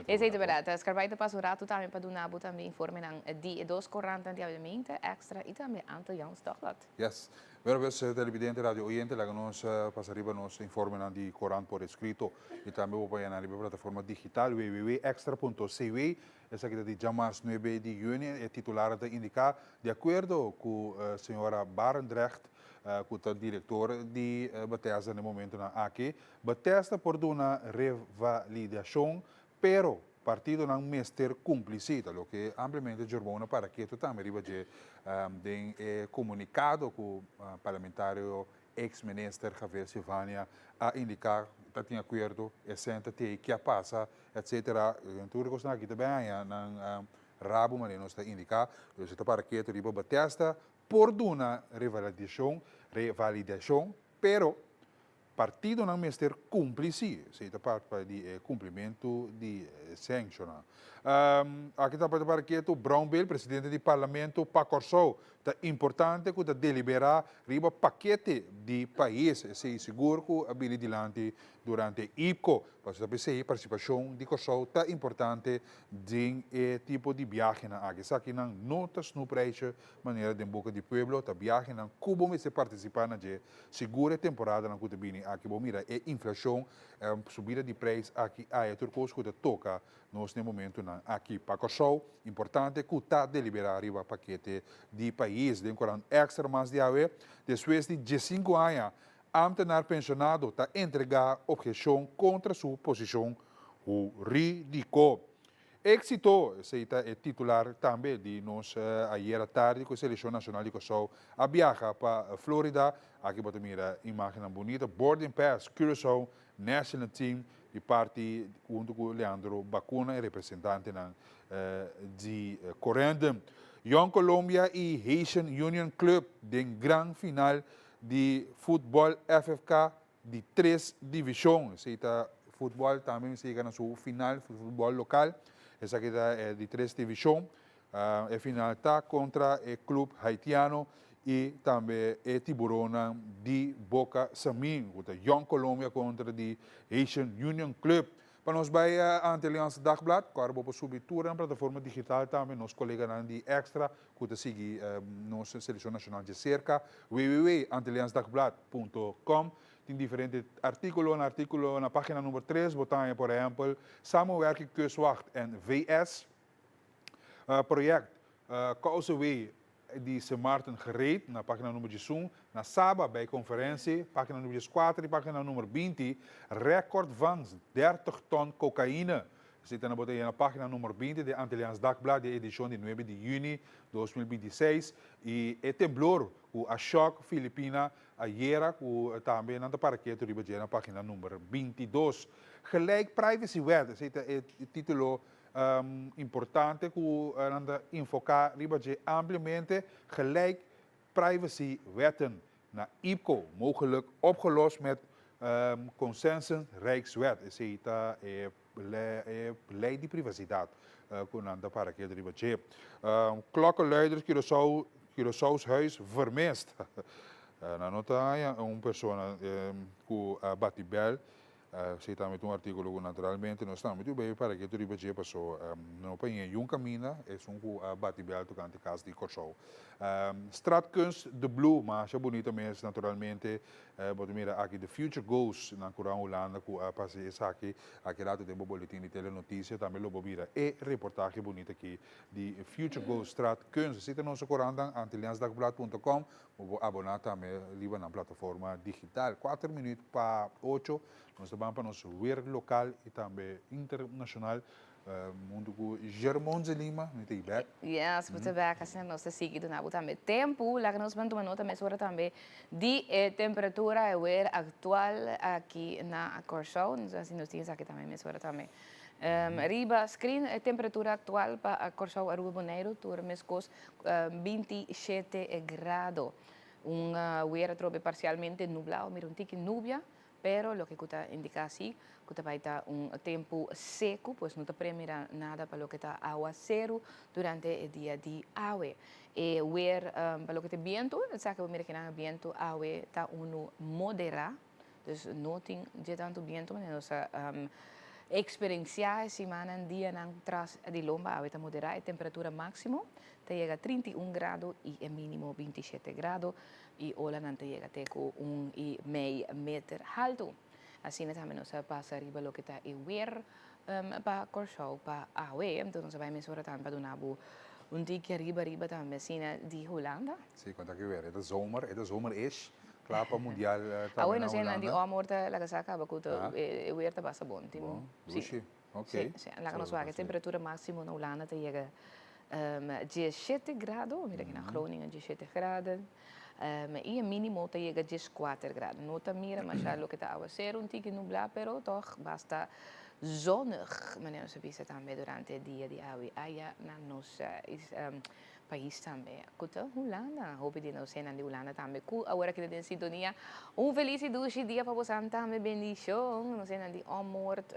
Esei ta berdad. Scarbay ta pasa un ratu tambe pa duna bo tambe informenan di e dos korantan di Awemente, Extra i tambe Antilliaans Dagblad. Yes. Bueno pues televidente, radio oyente, laga nos pasa riba nos informenan di korant por escrito i tambe bo por haña nan riba e plataforma digital www.extra.cw. Esaki ta di djamas nuebe di yüni. E titularnan ta indiká di akuerdo ku señora Barendrecht ku ta direktor di Bethesda na e momentunan aki. Bethesda por duna revalidashon, pero partidonan mester kumpli si, ta loke ampliamente Djorbona para ketu tambe riba dje den e komunikado ku parlamentario eks minister Javier Silvania a indiká ta tin akuerdo, e sèn ta tei, ke a pasa, etsetera. Tur e kosnan aki ta bin haña nan rabu manera nos ta indiká. Dus e ta para ketu riba Bethesda por duna revalidashon, revalidashon, pero Partidonan mester cumpli si, esey ta parti di e cumplimento di sanctionnan. Aki ta parti para ketu Brownbill, presidente di Parlamento pa Corsou. Ta importante ku ta deliberá riba pakete di pais, esei sigur ku a bini dilanti durante IPCO. Pasobra ta p'esei partisipashon di Kòrsou ta importante den e tipo di biahenan aki. Esakinan no ta snoepreisje manera den boka di pueblo, ta biahenan ku bo mester partisipá na dje. Sigur e temporadanan ku ta bini aki bo mira e inflashon, subida di preis aki aya tur kos ku ta toka nos n'e momentunan aki. Pa Kòrsou, importante ku ta deliberá riba pakete di pais. Den Korant Extra mas di awe, despues di diesinku aña, ámtenar penshonado ta entregá opheshon kontra su posishon hurídiko. Éksito! Esei ta e titular tambe di nos ayera tardi ku e selekshon nashonal di Kòrsou a biaha pa Florida. Aki bo ta mira imágennan bunita. Boarding pass, Curaçao National Team di parti huntu ku Leandro Bacuna e representantenan di Corendon. Jong Colombia i Haitian Union Club den gran final di futbòl FFK di tres divishon. Esei ta futbòl tambe mester yega na su final, futbòl lokal. Esaki ta di tres divishon. E final ta kontra e club haitiano i tambe e tiburonnan di Boca Samin, ku ta Jong Colombia kontra di Haitian Union Club. Pa nos bai Antilliaans Dagblad, ku ora bo por subi tur den plataforma digital tambe nos koleganan di Extra ku ta sigui nos selekshon nashonal dje serka, www.antilliaansdagblad.com. Tin diferente artíkulo, na artíkulo na página number tres bo ta haña por ehèmpel Samenwerking Kustwacht en VS. Project Causeway di Sint Maarten gereed, na pagina number diesun, na Saba bij conferentie, pagina number dieskuater i pagina number binti, Record vangst dertig ton cocaïne. Esei ta na bo ta haya na pagina number binti di Antilliaans Dagblad di e edicion di nuebe di juni 2026. I e temblor cu a shock Filipina ayera cu tambe nan ta para ketu riba dje na pagina number 22. Gelijk Privacy Wet, esei ta e titulo Importante ku nan ta enfoká riba dje ampliamente gelijk privacy wetten na IPCO mogelijk opgelost met consensus Rijkswet. Esei ta e lei di privasidat ku nan ta para keda riba dje. Klokkenluiders Curaçao Curaçao's huis vermist. Nan no ta haña un persona ku a bati bèl. Esei tambe ta un artíkulo ku naturalmente nos tambe tin bay para ketu riba dje paso no pa ñeñun kaminda esun ku a bati bèl tokante kas di Kòrsou. Straatkunst de Blue masha bunita mes naturalmente bo ta mira aki The Future Goes na Kuran Hulanda ku a pasa esaki aki rato den bo boletin di Telenotisia tambe lo bo mira e reportahe bunita aki di Future Goes Straatkunst. Esei ta nos korantan antilliaansdagblad punto com. Bo por aboná tambe riba nan plataforma digital. Kuater minuut pa ocho, nos ta ban pa nos weer lokal i tambe internashonal huntu ku Germon Zelima. Mi ta i bèk. Yes, bo ta bèk. Asina nos ta sigui duna bo tambe tempu. Laga nos ban tuma nota mesora tambe di e temperatura, e weer aktual aki na Kòrsou. Nos a hasi nos tin esaki tambe mesora tambe. Riba screen e temperatura aktual pa Kòrsou, Aruba, Boneiru tur meskos 27 grado. Un weer atrobe parsialmente nublá o mira un tiki nubia, pero loke ku ta indiká si ku ta bai ta un tempu seku, pues no ta premira nada pa loke ta awaseru durante e dia di awe. E weer pa loke ta bientu, esaki bo mira kinan e bientu awe ta unu moderá. Dus no tin dje tantu bientu manera nos a eksperensiá e simannan, dianan tras di lomba. Awe ta moderá e temperatura máksimo ta yega 31 grado i e mínimo 27 grado i olanan ta yega te ku un i mei meter haltu. Asina tambe nos a pasa riba loke ta e wer pa Kòrsou pa awe. Enton nos a bai mesora tambe pa duna bo un tiki ariba riba tambe asina di Hulanda. Sí, konta ki wer. E ta zomer, e ta zomer ish. Kla pa mundial tambe Awe na no sé nan di Hulanda. omor ta laga sa kaba ku ta e wer ta basta bon. Tin Bon, sí. dushi. Ok. Sí, sí. Laga nos wak e temperatura máksimo na Hulanda ta yega 17 grado, mira aki na Groningen 17 graden. I e mínimo ta yega 14 grado. No ta mira masha loke ta awaseru, un tiki nublá, pero tòg basta zonnig, manera nos a bisa tambe durante e dia di awe aya na nos pais tambe ku ta Hulanda. Hopi di nos hennan di Hulanda tambe ku awor aki ta den sintonia. Un felis i dushi dia pa bosan tambe. Bendishon. Nos hennan di Ommoord.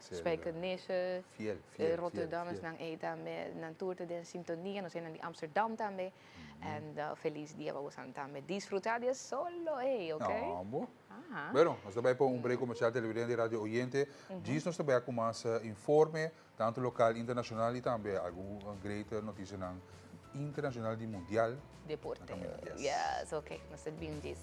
Spijkenisse, Fiel, fiel, fiel, Rotterdammers fiel. nan ei tambe, nan tur ta den sintonia, nos hendenan di Amsterdam tambe. En felis dia pa bosan tambe. Disfruta di e solo ei, ok? No, bo. Aha. Bueno, nos ta bai pa un break comercial televidente y radio oyente. Djis nos ta bai cu mas informe, tanto local, internacional y tambe algun great noticianan internacional di mundial. Deporte. Na caminda, yes. Yes, ok. Nos ta bin djis.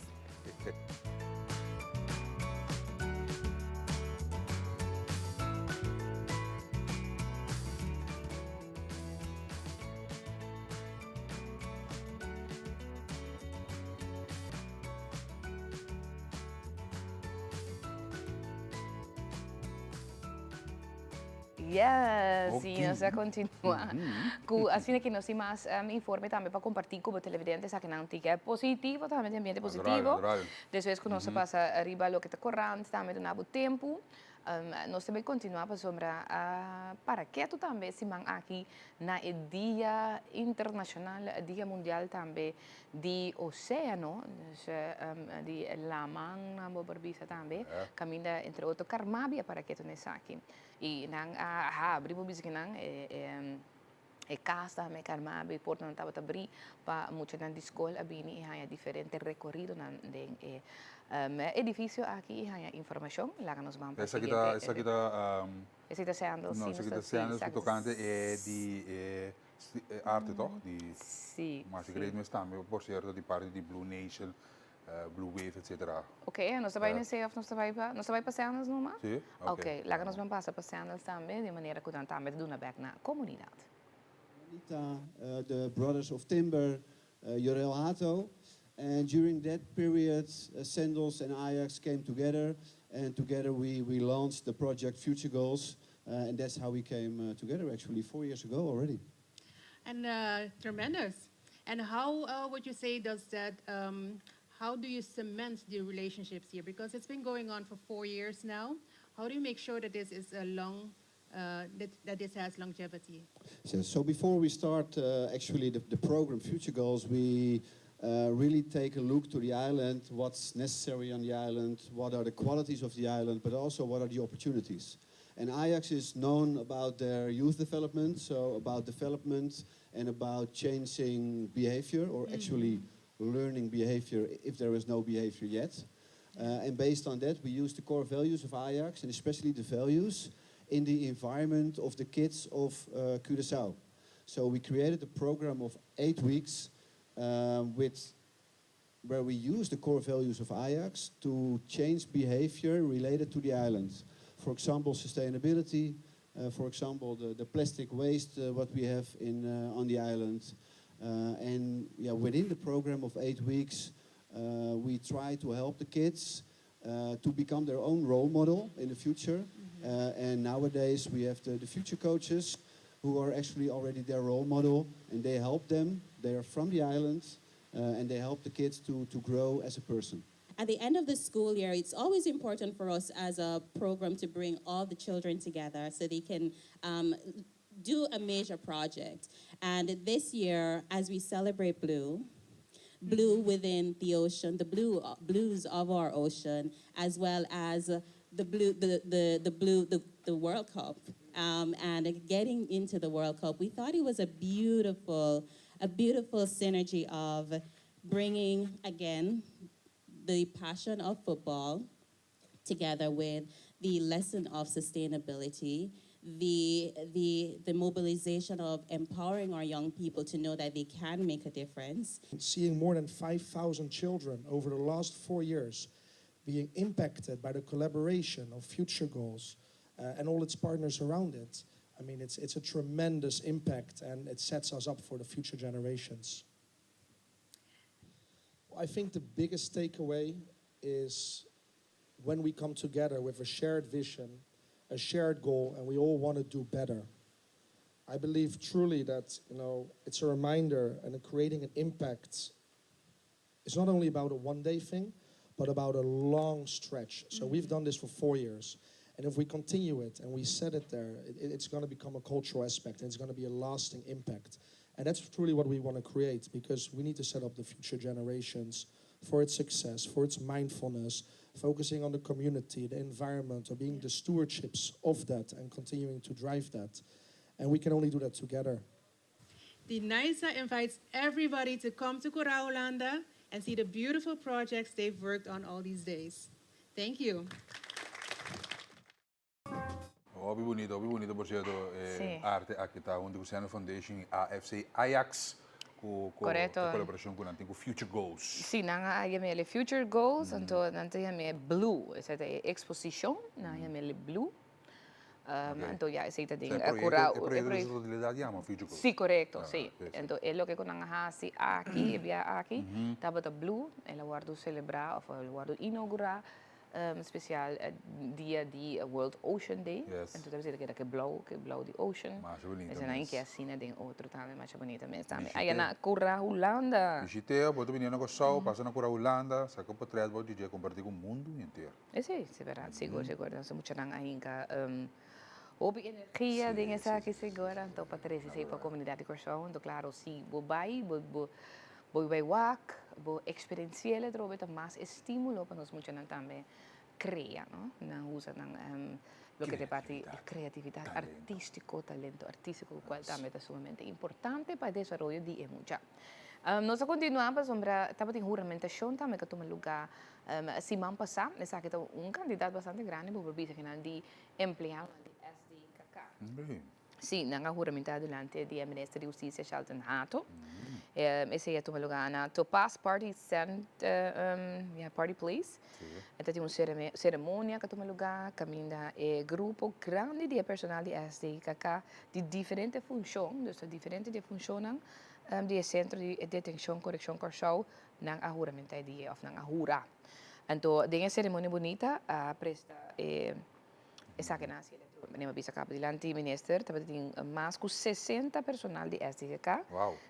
Yes, y nos a continua cu asina que nos tin mas informe tambe pa comparti cu bo televidente esaki nan tin ke positivo tambe tin ambiente positivo. Despues cu nos a pasa riba loke ta corant tambe duna bo tempo. Nos ta bay continua pasobra a para ketu tambe e siman aki na e dia internacional, dia mundial tambe di oceano, dus di laman nan bo por bisa tambe, caminda entre otro Carmabi a para ketu na esaki. Y nan a habri bo bisa kinan e E kas tambe Carmabi portanan tabata brí pa muchanan di skol a bini i haña diferente rekoridonan den e edifisio aki i haña informashon. Laga nos ban pa e siguiente. Esaki ta Esaki ta Sandals, No, si, esaki nos ta ta si, Sandals ku esaki tokante e di e arte toch? Di Si, Mas si. great mes tambe, por sierto, di parti di Blue Nation, Blue Wave, etcetera. Ok, nos ta bai nesei of nos ta bai pa, nos ta bai pa Sandals numa? Si, ok. Ok, laga nos ban pasa pa Sandals tambe, di manera ku nan tambe ta duna bek na komunidat. Anita, the Brothers of Timber, Jorel Hato, and during that period Sandals and Ajax came together and together we, we launched the project Future Goals and that's how we came together actually four years ago already. And tremendous. And how would you say does that, um, how do you cement the relationships here? Because it's been going on for four years now. How do you make sure that this is a long, that, that this has longevity? So, so before we start uh, actually the, the program Future Goals, we uh, really take a look to the island, what's necessary on the island, what are the qualities of the island, but also what are the opportunities. And Ajax is known about their youth development, so about development and about changing behavior or mm. actually learning behavior if there is no behavior yet. Uh, and based on that, we use the core values of Ajax and especially the values in the environment of the kids of uh, Curaçao. So we created a program of eight weeks um, with where we use the core values of Ajax to change behavior related to the island. For example, sustainability, uh, for example, the, the plastic waste uh, what we have in, uh, on the island. Uh, and yeah, within the program of eight weeks, uh, we try to help the kids uh, to become their own role model in the future. Mm -hmm. and nowadays we have the, the future coaches who are actually already their role model and they help them. They are from the island uh, and they help the kids to, to grow as a person. At the end of the school year, it's always important for us as a program to bring all the children together so they can um, do a major project. And this year, as we celebrate Blue, blue within the ocean, the blue blues of our ocean, as well as the blue, the, the, the blue, the, the World Cup, um, and getting into the World Cup, we thought it was a beautiful, a beautiful synergy of bringing again the passion of football together with the lesson of sustainability, the, the, the mobilization of empowering our young people to know that they can make a difference. Seeing more than 5,000 children over the last four years being impacted by the collaboration of Future Goals uh, and all its partners around it, I mean, it's, it's a tremendous impact and it sets us up for the future generations. I think the biggest takeaway is when we come together with a shared vision, a shared goal, and we all want to do better. I believe truly that you know it's a reminder and creating an impact is not only about a one-day thing, but about a long stretch. So mm -hmm. we've done this for four years. And if we continue it and we set it there, it, it's going to become a cultural aspect and it's going to be a lasting impact. And that's truly what we want to create because we need to set up the future generations for its success, for its mindfulness, focusing on the community, the environment, or being the stewardships of that and continuing to drive that. And we can only do that together. The NISA invites everybody to come to Kura Hulanda and see the beautiful projects they've worked on all these days. Thank you. Hopi bunito, hopi bunito por cierto e arte aki ta hunto cu Sandler Foundation y AFC Ajax cu cu e colaboracion cu nan tin cu Future Goals. Si, nan a yam'e Future Goals, anto nan ta yam'e Blue, esei ta e exposicion, nan a yam'e Blue. Anto ya esei ta den Curao. E proyecto di sostenibilidad yama Future Goals. Si, corecto, si. Anto e loke cu nan a haci aki, e bia aki, tabata Blue, el a wordo celebra of el a wordo inaugura Special dia di World Ocean Day. Anto ta bisa keda ke blauw, ke blauw di ocean. Masha bunita mes. Esnan ke asina den otro tambe masha bunita mes tambe. Aya na Cura Hulanda. Bishit'e, bo ta bini na Kòrsou, pasa na Cura Hulanda, saka un potret bo dje kompartí ku mundu henter. Esei, si bèrdat, sigur, sigur. Nos muchanan a hinka hopi energia den esaki sigur, anto pa trese esei pa komunidat di Kòrsou. Anto klaro si bo bai, bo bo Bo bai wak, bo eksperensi'el atrobe ta mas estímulo pa nos muchanan tambe krea, no? Nan usa nan loke ta parti kreatividat artístiko, talento artístiko, kual tambe ta sumamente importante pa e desaroyo di e mucha. Nos a kontinuá pasobra tabatin huramentashon tambe ku a tuma lugá siman pasá. Esaki ta un kantidat bastante grandi, bo por bisa kinan di empleadonan di SDKK. Sí, nan a huramentá durante di e minister di Hustisia Shelton Hato. Esei a tuma lugá na Topaz Party Center, ya, Party Place. E ta tin un seremonia ku a tuma lugá kaminda e grupo grandi di e personal di SDKK di diferente funshon, dus ta diferente di e funshonnan di e Sentro di Detenshon Korekshon Kòrsou, nan a huramentá e dia òf nan a hura. Anto den e seremonia bunita a presta e Esaki nan a hasi Meneer Mabisa Cabo dilanti minister tabata tin mas ku 60 personal di SDGK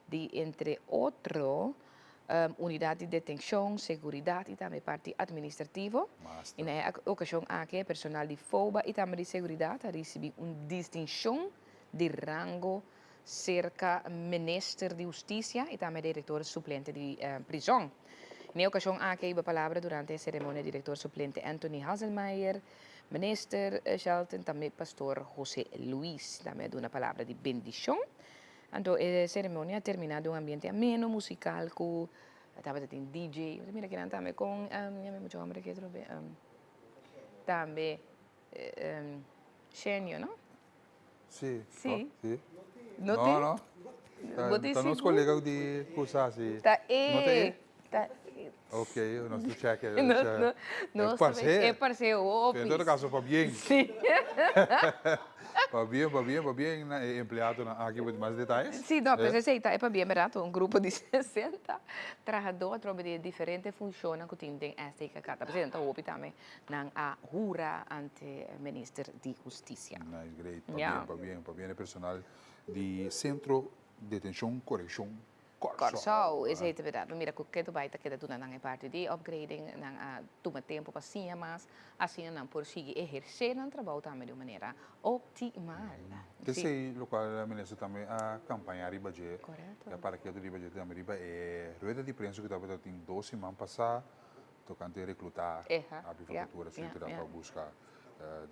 di entre otro unidat di detenshon, seguridat i tambe parti administrativo. I na e okashon aki e personal di FOBA i tambe di seguridat a risibí un distinshon di rango serka minister di Hustisia i tambe direktor suplente di prizòn. Na e okashon aki a hiba palabra durante e seremonia direktor suplente Anthony Hazelmeijer, Minister Shelton, tambe pastor Jose Luis tambe a duna palabra di bendishon. Anto e seremonia a termina den un ambiente ameno, musikal ku tabata tin DJ. Bo ta mira kinan tambe kon yami mucha homber aki atrobe tambe Shenio no? Sí. Sí. Sí. No No, tin? no. Bo tin Ta nos sigur? colega di cursa si. Ta e. No ta e? Ta Ok, nos ta check. No, no, no. E parce. E parce hopi. En todo caso, pabien. Sí. Pabien, pabien, pabien na e empleadonan aki pa mas detalles. Sí, no, pues esei ta e pabien, berdad? Un grupo di 60 trahadó atrobe di e diferente funcionnan cu tin den SDKK. Ta presenta hopi tambe Nan a hura ante Minister di Hustisia. Nice, great. Pabien, pabien, pabien e personal di Centro Detencion Correccion Kòrsou. Kòrsou, esei ta berdad. Bo mira ku ketu bai ta keda duna nan e parti di upgrading, nan a tuma tempu pa siña mas, asina nan por sigui ehersé nan trabou tambe di un manera optimal. Esei lokual Minister tambe a kampaña riba dje, Korekto. e a para ketu riba dje tambe riba e rueda di prensa ku tabata tin dos siman pasá. Tocante recluta abi vacatura etcetera pa busca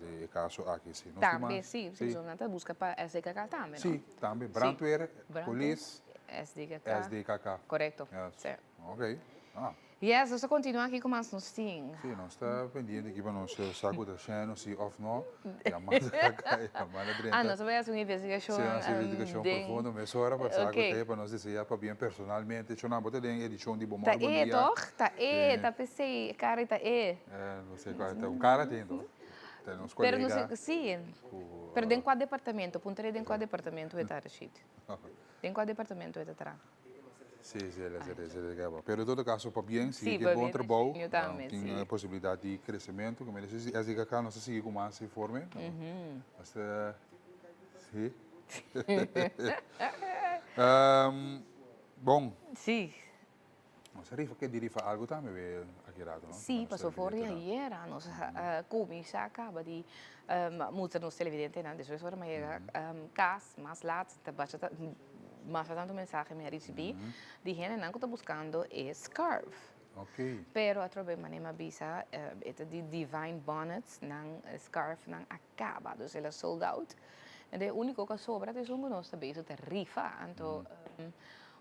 den e caso aki si. Nos Tambe si, si nan ta busca pa SDKK tambe no? Si, tambe brandweer, polis, SDKK. SDKK. Correcto. Yes. Ok. Ah. Yes, nos ta continua aki cu mas nos tin. Si, nos ta pendiente aki pa nos sa cu ta sheno si of no. Yamada ta cay, yamada drenta. Ah, nos ta bay haci un investigacion. Si, nos haci un investigacion profundo mesora pa sa cu ta pa nos desea pabien personalmente. Chona, bo ta den edicion di Bo Moro Ta Bon e, Dia. toch? Ta e, ta pesey, e cara ta e. No sé cual, ta un cara tin, toch? Ta nos Pero no colega sé, si. cu, Pero den cua departamento? Puntra den cua departamento e ta, Rashid. Den cua departamento e ta traha? Sí, sí, el a ser el gaba. Pero en todo caso, pabien, Sí, sigui ke pabien, bon trabou, yo tambe, tin sí. e posibilidad di crecemento, ke merece si SDKK nos ta sigui cu mas informe. Nos ta, sí. Bon. Sí. Nos a rifa ke di rifa algo tambe be aki rato, no? Sí, paso for di ayera nos a cuminsa caba di mustra nos televidentenan, despues ora mi a yega cas mas laat ta basha masha tanto mensahe mi a ricibi di hendenan cu ta buscando e scarf. Ok. Pero atrobe manera mi a bisa e ta di Divine Bonnets nan scarf nan a caba dus el a sold out. Enton e unico cu a sobra ta esun cu nos ta bezig ta rifa. Anto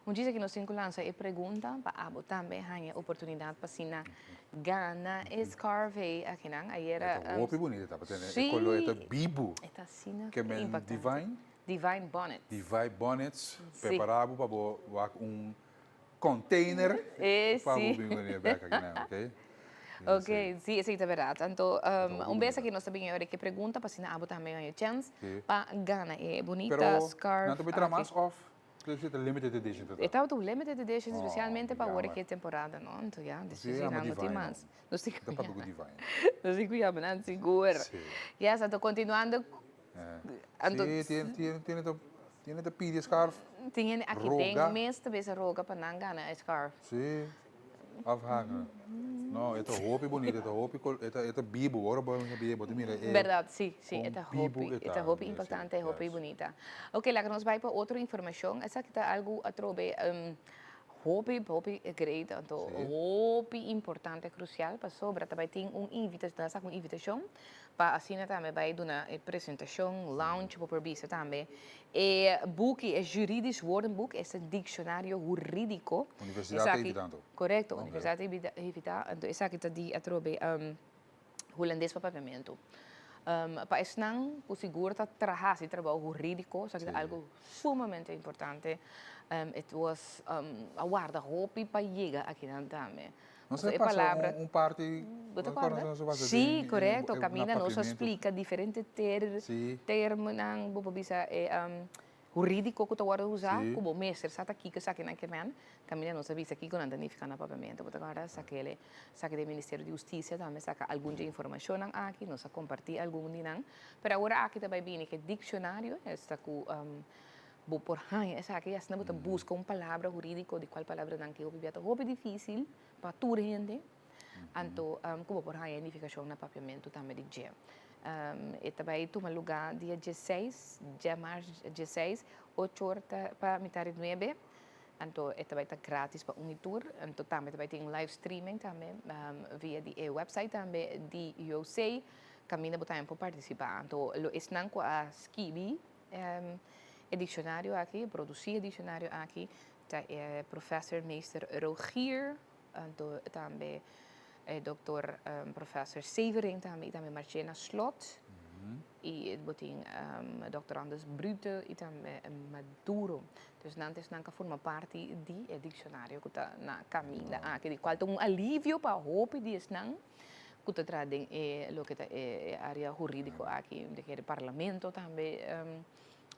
un djis aki nos tin cu lansa e pregunta pa abo tambe haña e oportunidad pa asina gana e scarf ey akinan. Ayera E ta hopi bunita ta pa tene e color e ta bibu. E ta asina Ke men impactante. Divine? Divine Bonnets. Divine Bonnets Si. prepara bo pa bo wak un container Eh, pa bo si. bin wene bek akinan, ok? Ok, si, esei ta berdad. Anto, un bes aki nos ta bin e ora ke pregunta pa asina abo tambe haña chèns Si. pa gana e bunita Pero, scarf nan ta bay traha aki. mas of ta limited edition ta E tabata un limited edition, Oh, spesialmente pa ora jammer. ke temporada, no? Anto ya, Si, despues ama nan no tin divine, mas. Nos tin Ta ku papia ku yama. divine. Nos tin ku yama nan sigur. Si. Yes, anto continuando Anto Sí, tiene, tiene, tiene ta, tiene ta pidi e scarf. Tin hende aki Roga. den mes ta bisa roga pa nan gana e scarf. Sí, afhangen. No, e ta hopi bonito, e ta hopi, e ta, e ta bibu. Ora bo a bia, bo ta mira e. Berdad, sí, sí, e kon ta bibu hopi, e e ta ta. hopi Sí, impactante, hopi yes. bunita. Ok, laga nos bai pa otro informacion. Esaki ta algu atrobe hopi, hopi great, anto Sí. hopi importante, crucial, pasobra ta bai tin un invitacion, ta saca un invitacion Pa asina tambe bai duna e presentacion, launch, bo por bisa tambe e buki, e Juridisch Woordenboek, es e diccionario huridico. Universidad ta invitando. Correcto, universidad ta invita, anto esaki ta di atrobe Hulandes pa Papiamento. Pa esnan cu sigur ta traha haci trabao huridico, esaki ta algo sumamente importante. It was, a warda hopi pa yega akinan tambe. Nos Pasobra a e pasa palabra. un parti. Bo ta Bo ta kòrda? nos a pasa Sí, den korekto. na Kaminda nos a papiamentu. splika diferente ter Sí. termonan, bo por bisa e hurídiko ku ta wòrdu usá, Sí. ku bo mester sa ta kiko esakinan ke men. Kaminda nos a bisa kiko nan ta nifiká na papiamentu. Bo ta kòrda? Sakele, saki den Ministerio di Hustisia tambe saka algun dje informashonnan aki. Nos a kompartí algun di nan. Pero awor aki ta bai bini ku e dikshonario, esta ku Bo por haña esaki i asina bo ta buska un palabra hurídiko di kual palabranan ke hopi bia ta hopi difísil pa tur hende, anto ku bo por haña e nifikashon na papiamentu tambe di dje. E ta bai tuma lugá dia dieseis, djamars dieseis, ocho or ta pa mitar di nuebe, anto e ta bai ta grátis pa un i tur, anto tambe ta bai tin live streaming tambe via di e website tambe di UOC kaminda bo tambe por partisipá. Anto lo esnan ku a skibi E diccionario aki, produci e diccionario aki, ta e professor meester Rogier, anto tambe e doctor professor Severing tambe y tambe Marchena Slot y bo tin doctor Anders Brute y tambe Maduro. Dus nan ta esnan ka forma parti di e diccionario cu ta na caminda aki, di cual ta un alivio pa hopi di esnan. Ku ta traha den e loke ta e área hurídiko aki, den e parlamento tambe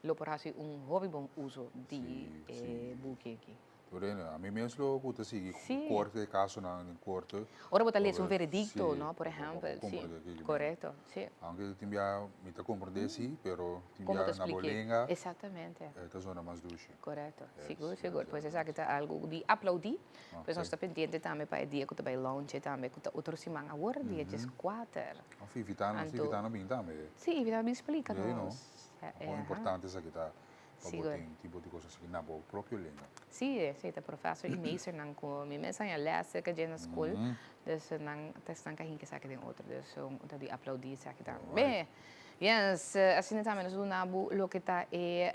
lo por hasi un hopi bon uso di e buki aki. Lorena, ami mes lo ku ta sigui korte kasonan den korte. Ora bo ta lesa un veredikto, no, por ehèmpel, si, korekto, si. Aunke tin bia mi ta komprendé si, pero tin bia na bo lenga e ta zona mas dushi. Korekto, sigur, sigur. Pues esaki ta algu di aplaudí. Pues nos ta pendiente tambe pa e dia ku ta bai launch tambe ku ta otro siman awor, dia dieskuater. Of invita nos, invita nos bin tambe. Sí, invita nos bin splika nos. Kon importante esaki ta pa bo tin tipo di kos asina na bo propio lenga. Sí, sí, ta profesor i meesternan ku mi mes haña lès serka dje na skol, dus nan ta esnan ka hinka esaki den otro, dus ta di aplaudí esaki tambe. Yes, asina tambe nos duna bo loke ta e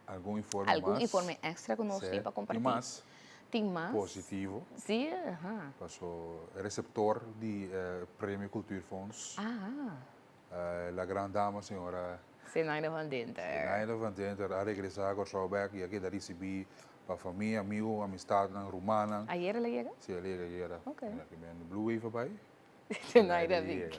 Algun informe mas. Algun informe extra ku nos tin pa kompartí. Tin mas. Tin mas. Positivo. Sí, aha. Paso receptor di e Premio Cultuurfonds. Aha. La gran dama señora. Zenaida van Dinter. Zenaida van Dinter a regresa Kòrsou bèk i a keda risibí pa famia, amigo, amistadnan, rumannan. Ayer el a yega? Sí, el a yega ayer. Ok. Mira ki men Blue Wave a bai. Zenaida Vink.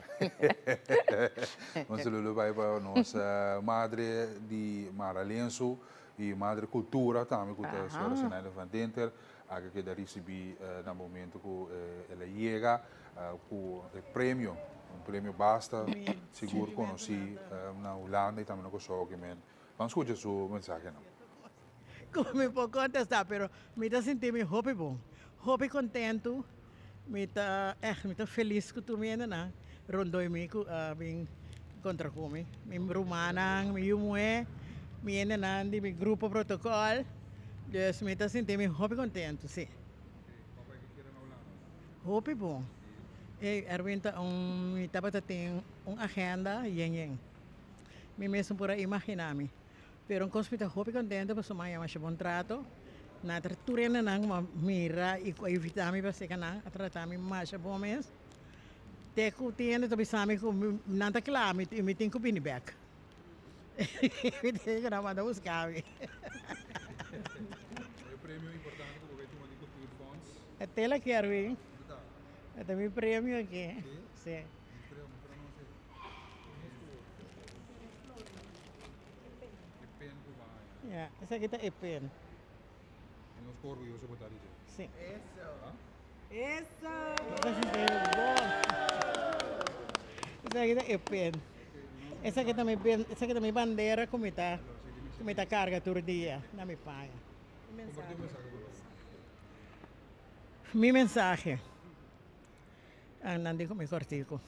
Un saludo bai pa nos madre di Mara Lensu i madre cultura tambe ku ta señora Zenaida van Dinter a keda risibí na momento ku el a yega ku e premio, un premio basta sigur konosí na Hulanda i tambe na Kòrsou ki men. Ban skucha su mensahenan. Ku mi por kontestá, pero mi ta sinti mi hopi bon, hopi kontentu, mi ta ègt mi ta felis ku tur mi hendenan rondó mi ku a bin kontra ku mi, mi rumannan, mi yu muhé, mi hendenan di mi grupo protokòl, dus mi ta sinti mi hopi kontentu, sí. Hopi bon. Ey Erwin ta un mi tabata tin un agenda yen yen. Mi mes no por a imagina mi. Pero un cos mi ta hopi contento pasobra mi a haña masha bon trato. Nan a tur hendenan cu mi a mira y cu a invita mi pa seca nan a trata mi masha bon mes. Te cu tin hende ta bisa mi cu nan ta cla mi y mi tin cu bini bek. Mi tin cu nan manda busca mi. E premio importante cu bo bay tuma di Cultuurfonds? E tela aki Erwin. E ta mi premio aki. Si. E pen cu bo a haña. Ya, esaki ta e pen. Y nos ta orguyoso bo ta di dje. Si. Eso. Eso. Esaki ta e pen. Esaki ta mi pen, esaki ta mi bandera cu mi ta, cu mi ta carga tur dia na mi paña. Mi mensahe. Ah, nan di cu mi cortico.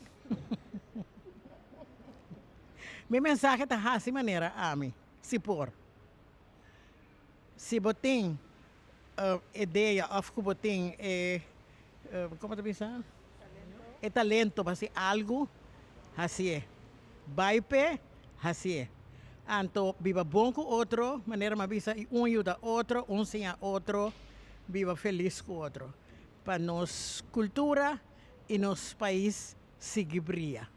Mi mensahe ta haci manera ami, si por. Si bo tin idea of ku bo tin e komo ta bisa e talento pa hasi algu hasié bai p'e hasié anto biba bon ku otro manera mi a bisa i un yuda otro un siña otro biba felis ku otro pa nos kultura i nos pais sigui bria.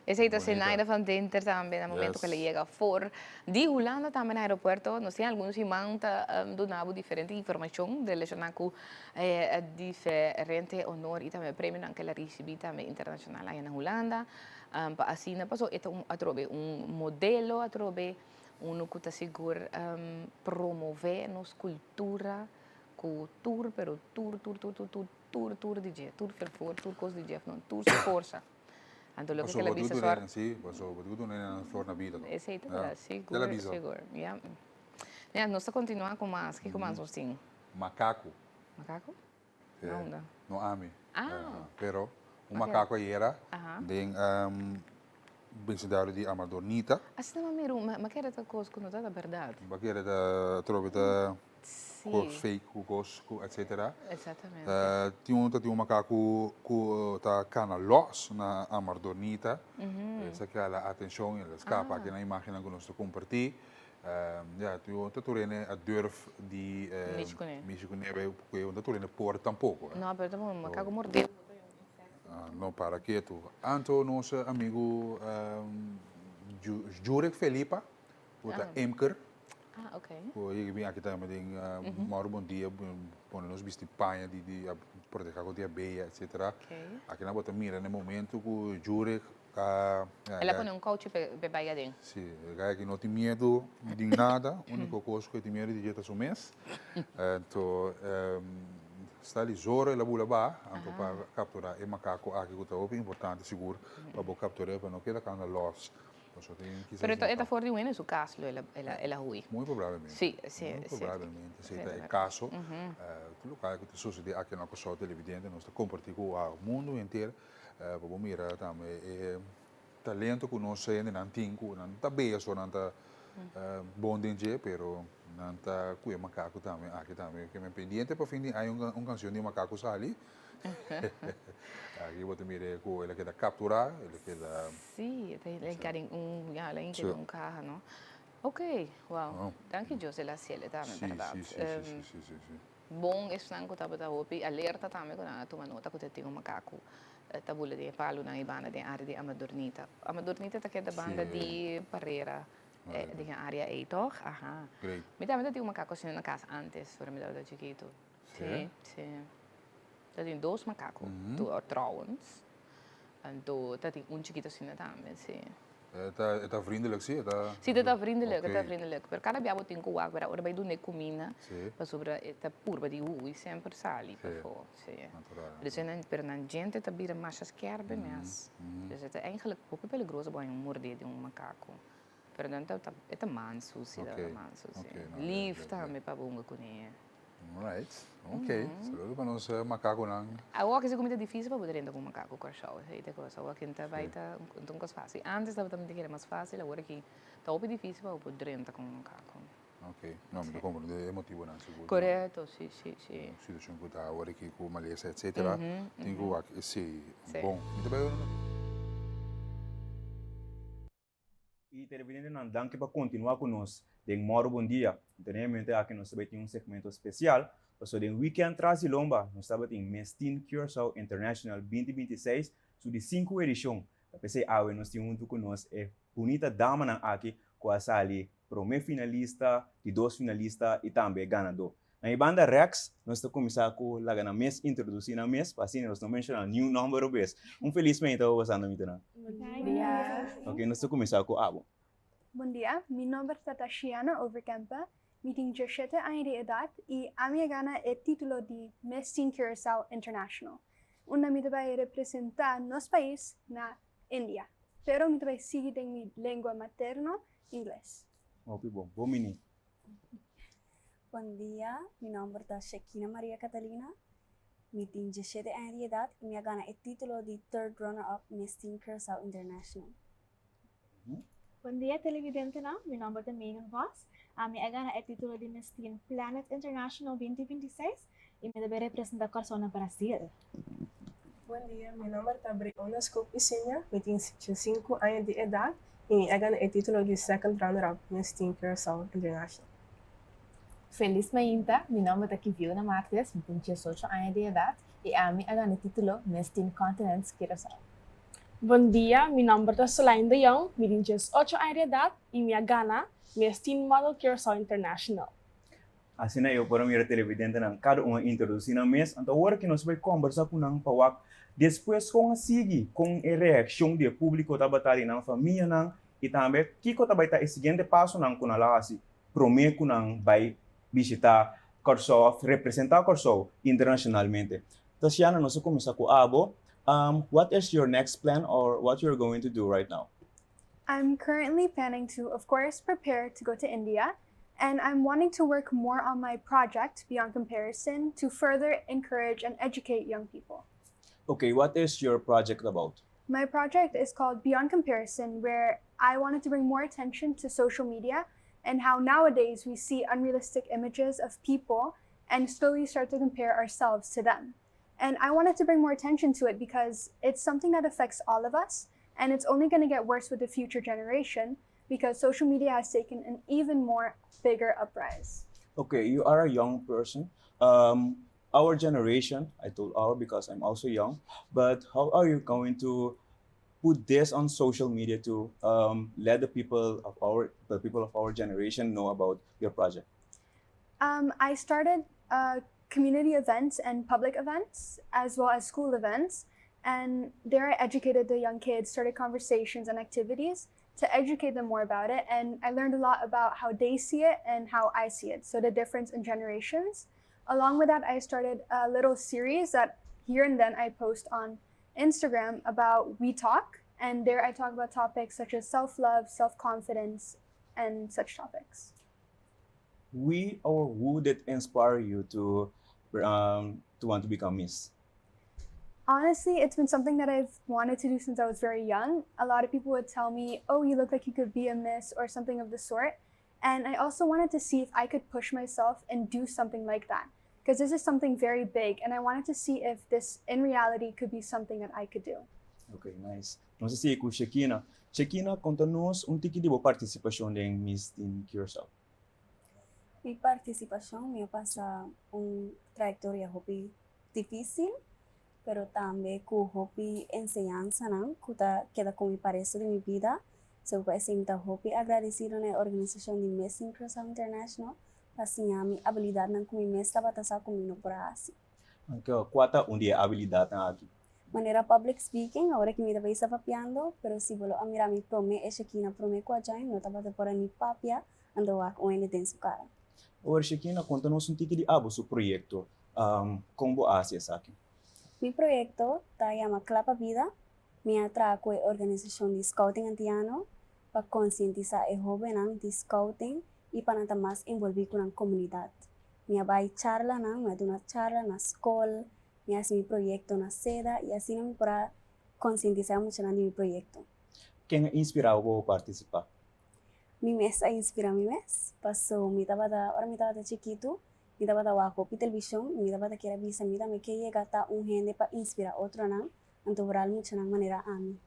Esey ta Zenaida van Denter tambe na momento cu el a yega for di Hulanda tambe na aeropuerto. Nos tin algun siman ta duna bo diferente informacion relaciona cu diferente honor y tambe premionan cu el a ricibi tambe internacional aya na Hulanda. Pa asina paso e ta un atrobe un modelo atrobe uno cu ta sigur promove nos cultura cu tur pero tur tur tur tur tur Tur tur di dje, tur fervor, tur kos di dje, no, tur su forsa. Anto loke Paso ke la bo bisa dudu sor. nenen, si, paso bo dudu nenen flor na bida to. Esei ta Ja. berdad, Te sigur, la bisa. sigur, ya. Ya, nos ta kontinuá ku mas, kiko mas nos tin? Makaku. Makaku? Sí. Na unda? No ami. Ah. Pero un Ok. makaku ayera Aha. den besindario di Amadornita. Asina mi a mira un, mi a kere ta kos ku no ta ta berdad. Bo a kere ta atrobe ta Sí. Kos fake ku kos ku etcetera. Exactamente. Tin un ta tin un makaku ku ta kana los na Amardonita. Esaki a la atencion el a skapa aki na imagennan ku nos ta kompartí. Ya tin un ta tur hende a durf di Mishi kuné. mishi kuné bai ku un ta tur hende por tampoko. No, pero ta un makaku mordé. No para ketu. Anto nos amigu Jurek Felipa ku ta imker. Ah, ok. Ku yega bin aki tambe den Mauro Bon Dia, pone nos bisti paña di di proteha kontra abeya, etcetera. Aki nan bo ta mira na e momento ku Jurek a. El a pone un kouchi p'e bai aden. Si, e guy aki no tin miedu di nada, uniko kos ku e tin miedu di dje ta su mes. Anto sta li zoro el a bula ba, anto pa kaptura e makako aki ku ta hopi importante sigur pa bo kaptur'é pa no keda kanda lòs. Pero e ta for di un hende su cas lo el a hui. Muy probablemente. Sí, sí. Muy probablemente si ta e caso. Tur loke cu ta sucede aki na Curaçao Televidente nos ta comparti cu mundo henter pa bo mira tambe e talento cu nos hendenan tin cu nan ta bea so nan ta bon den dje pero nan ta cu e macaco tambe aki tambe. Ke men pendiente pa fin di aña un cancion di macaco sali. Aki bo ta mira cu el a keda captura, el a keda. Sí, e ta hinka den un, ya, el a hinka den un caha, no? Ok, wow. Danki Dios el a haciel tambe, berdad. Sí, sí, sí, sí, sí, sí. Bon esnan cu tabata hopi alerta tambe cu nan a tuma nota cu ta tin un macaco ta bula den e palonan y banda den area di Amadornita. Amadornita ta keda banda di Parera, den e area ey, toch? Aha. Great. Mi tambe ta tin un macaco asina na cas antes, ora mi tabata chikito. Sí, sí. Ta tin dos macaco, trouwens. Anto ta tin un chikito asina tambe, sí. E ta, e ta vriendelijk, sí? E ta. Sí, e ta vriendelijk, e ta vriendelijk. Pero cada bia bo tin cu wak, wera ora bay dun'e cuminda, pasobra e ta purba di hui semper sali pafó, sí. Natural. Dus e nan, pero nan djente ta bira masha skerpe mes. Dus e ta eigenlijk hopi peligroso bo haña un mordé di un macaco. Pero nan ta, e ta mansu, sí, ta mansu, sí. Lief tambe pa bo hunga cun'e. Alright, ok. Saludo pa nos makakunan. Awor ki si kumita difisil pa bo drenta ku makaku Kòrsou, esei ta e kos. Awor ki ta bai ta un kos fásil. Antes tabata mi ta kere mas fásil, awor aki ta hopi difisil pa bo por drenta ku un makaku. Ok, no, mi ta comprende e motibonan sigur. Correcto, si, si, si. Situacion cu ta awor aki cu malesa etcetera, tin cu wak esey. Bon, mi ta bay ora. Y televidentenan danki pa continua cu nos den Moro Bon Dia. Anteriormente aki nos tabata tin un segmento special pasobra den weekend tras di lomba nos tabatin Miss Teen Curaçao International 2026 su di sinku edicion. Ta pesey awe nos tin hunto cu nos e bunita damanan aki cu a sali prome finalista, di dos finalista y tambe ganador. Na e banda rechts nos ta cuminsa cu laga nan mes introduci nan mes pa asina nos no menciona niun nomber robes. Un feliz mainta pa boso mitonan. Bon dia. Ok, nos ta cuminsa cu abo. Bon dia, mi nomber ta Tashiana Overkempe, mi tin djeshete aña di edad y ami a gana e titulo di Miss Teen Curaçao International, unda mi ta bay representa nos pais na India, pero mi ta bay sigui den mi lengua materno, Ingles. Hopi bon. Bon bini. Bon dia, mi nomber ta Shekina Maria Catalina, mi tin djeshete aña di edad y mi a gana e titulo di Third Runner Up Miss Teen Curaçao International. Bon dia televidentenan, mi nomber ta Megan Vos, ami a gana e titulo di Miss Teen Planet International 2026 y mi ta bay representa Kòrsou na Brasil. Bon dia, mi nomber ta Breona Scoop Isiña, mi tin 5 aña di edad y mi a gana e titulo di Second Runner Up Miss Teen Curaçao International. Felis mainta, mi nomber ta Kiviona Martes, mi tin 18 aña di edad y ami a gana e titulo Miss Teen Continents Curaçao. Bon dia, mi nomber ta Solaine de Jong, mi tin 18 aña di edad y mi a gana Miss Teen Model Curaçao International. Asina eu por a mira televidentenan kada un a introdusí nan mes, anto awor ki nos bai kombersá ku nan pa wak despues kon a sigui, kon e reakshon di e públiko tabata di nan famianan i tambe kiko ta bai ta e siguiente pasonan ku nan lo hasi promé ku nan bai bishitá Kòrsou òf representá Kòrsou internashonalmente. Tasiana, nos a kuminsá ku abo, what is your next plan or what you are going to do right now? I'm currently planning to, of course, prepare to go to India, and I'm wanting to work more on my project, Beyond Comparison, to further encourage and educate young people. Okay, what is your project about? My project is called Beyond Comparison, where I wanted to bring more attention to social media and how nowadays we see unrealistic images of people and slowly start to compare ourselves to them. And I wanted to bring more attention to it because it's something that affects all of us, and it's only going to get worse with the future generation because social media has taken an even more bigger uprise. Okay, you are a young person. Um, our generation, I told our because I'm also young, but how are you going to put this on social media to um, let the people of our the people of our generation know about your project? Um, I started uh, community events and public events, as well as school events. And there I educated the young kids, started conversations and activities to educate them more about it. And I learned a lot about how they see it and how I see it, so the difference in generations. Along with that, I started a little series that here and then I post on Instagram about We Talk. And there I talk about topics such as self love, self confidence, and such topics. We or who did inspire you to um, to want to become Miss? Honestly, it's been something that I've wanted to do since I was very young. A lot of people would tell me, oh, you look like you could be a miss or something of the sort. And I also wanted to see if I could push myself and do something like that. Because this is something very big, and I wanted to see if this in reality could be something that I could do. Okay, nice. Nos ta sigui ku Shekina. Shekina, konta nos un tiki di bo partisipashon den Miss Teen Curaçao. Mi partisipashon, mi a pasa un trayektoria hopi difísil, pero tambe ku hopi enseñansanan ku ta keda ku mi pa resto di mi bida. So pa esei mi ta hopi agradesido na e organisashon di Miss Teen Curaçao International pa siña mi abilidatnan ku mi mes tabata sa ku mi no por a hasi. Anke, kua ta un di e abilidatnan aki? Manera public speaking, awor aki mi ta bisa papiando, pero si bo lo a mira mi prome e Shekina prome ku a join, no tabata por a ni papia, anto wak un hende den su kara. Awor Shekina, konta nos un tiki di abo su proyekto, kon bo a hasi esaki? Mi proyekto ta yama Kla pa Bida, mi a traha ku e organisashon di Scouting Antiano pa konsientisá e hóbennan di scouting i pa nan ta mas envolví ku nan komunidat. Mi a bai charlanan, mi a duna charla na skol, Mi a hasi mi proyekto na seda i asina mi por a konsientisá e muchanan di mi proyekto. Ken a inspirá bo pa bo partisipá? Mi mes a inspirá mi mes, paso mi tabata, ora mi tabata chikitu, mi tabata wak hopi televishon i mi tabata kier a bisa mi tambe ke yega ta un hende pa inspirá otronan, anto vooral muchanan manera ami.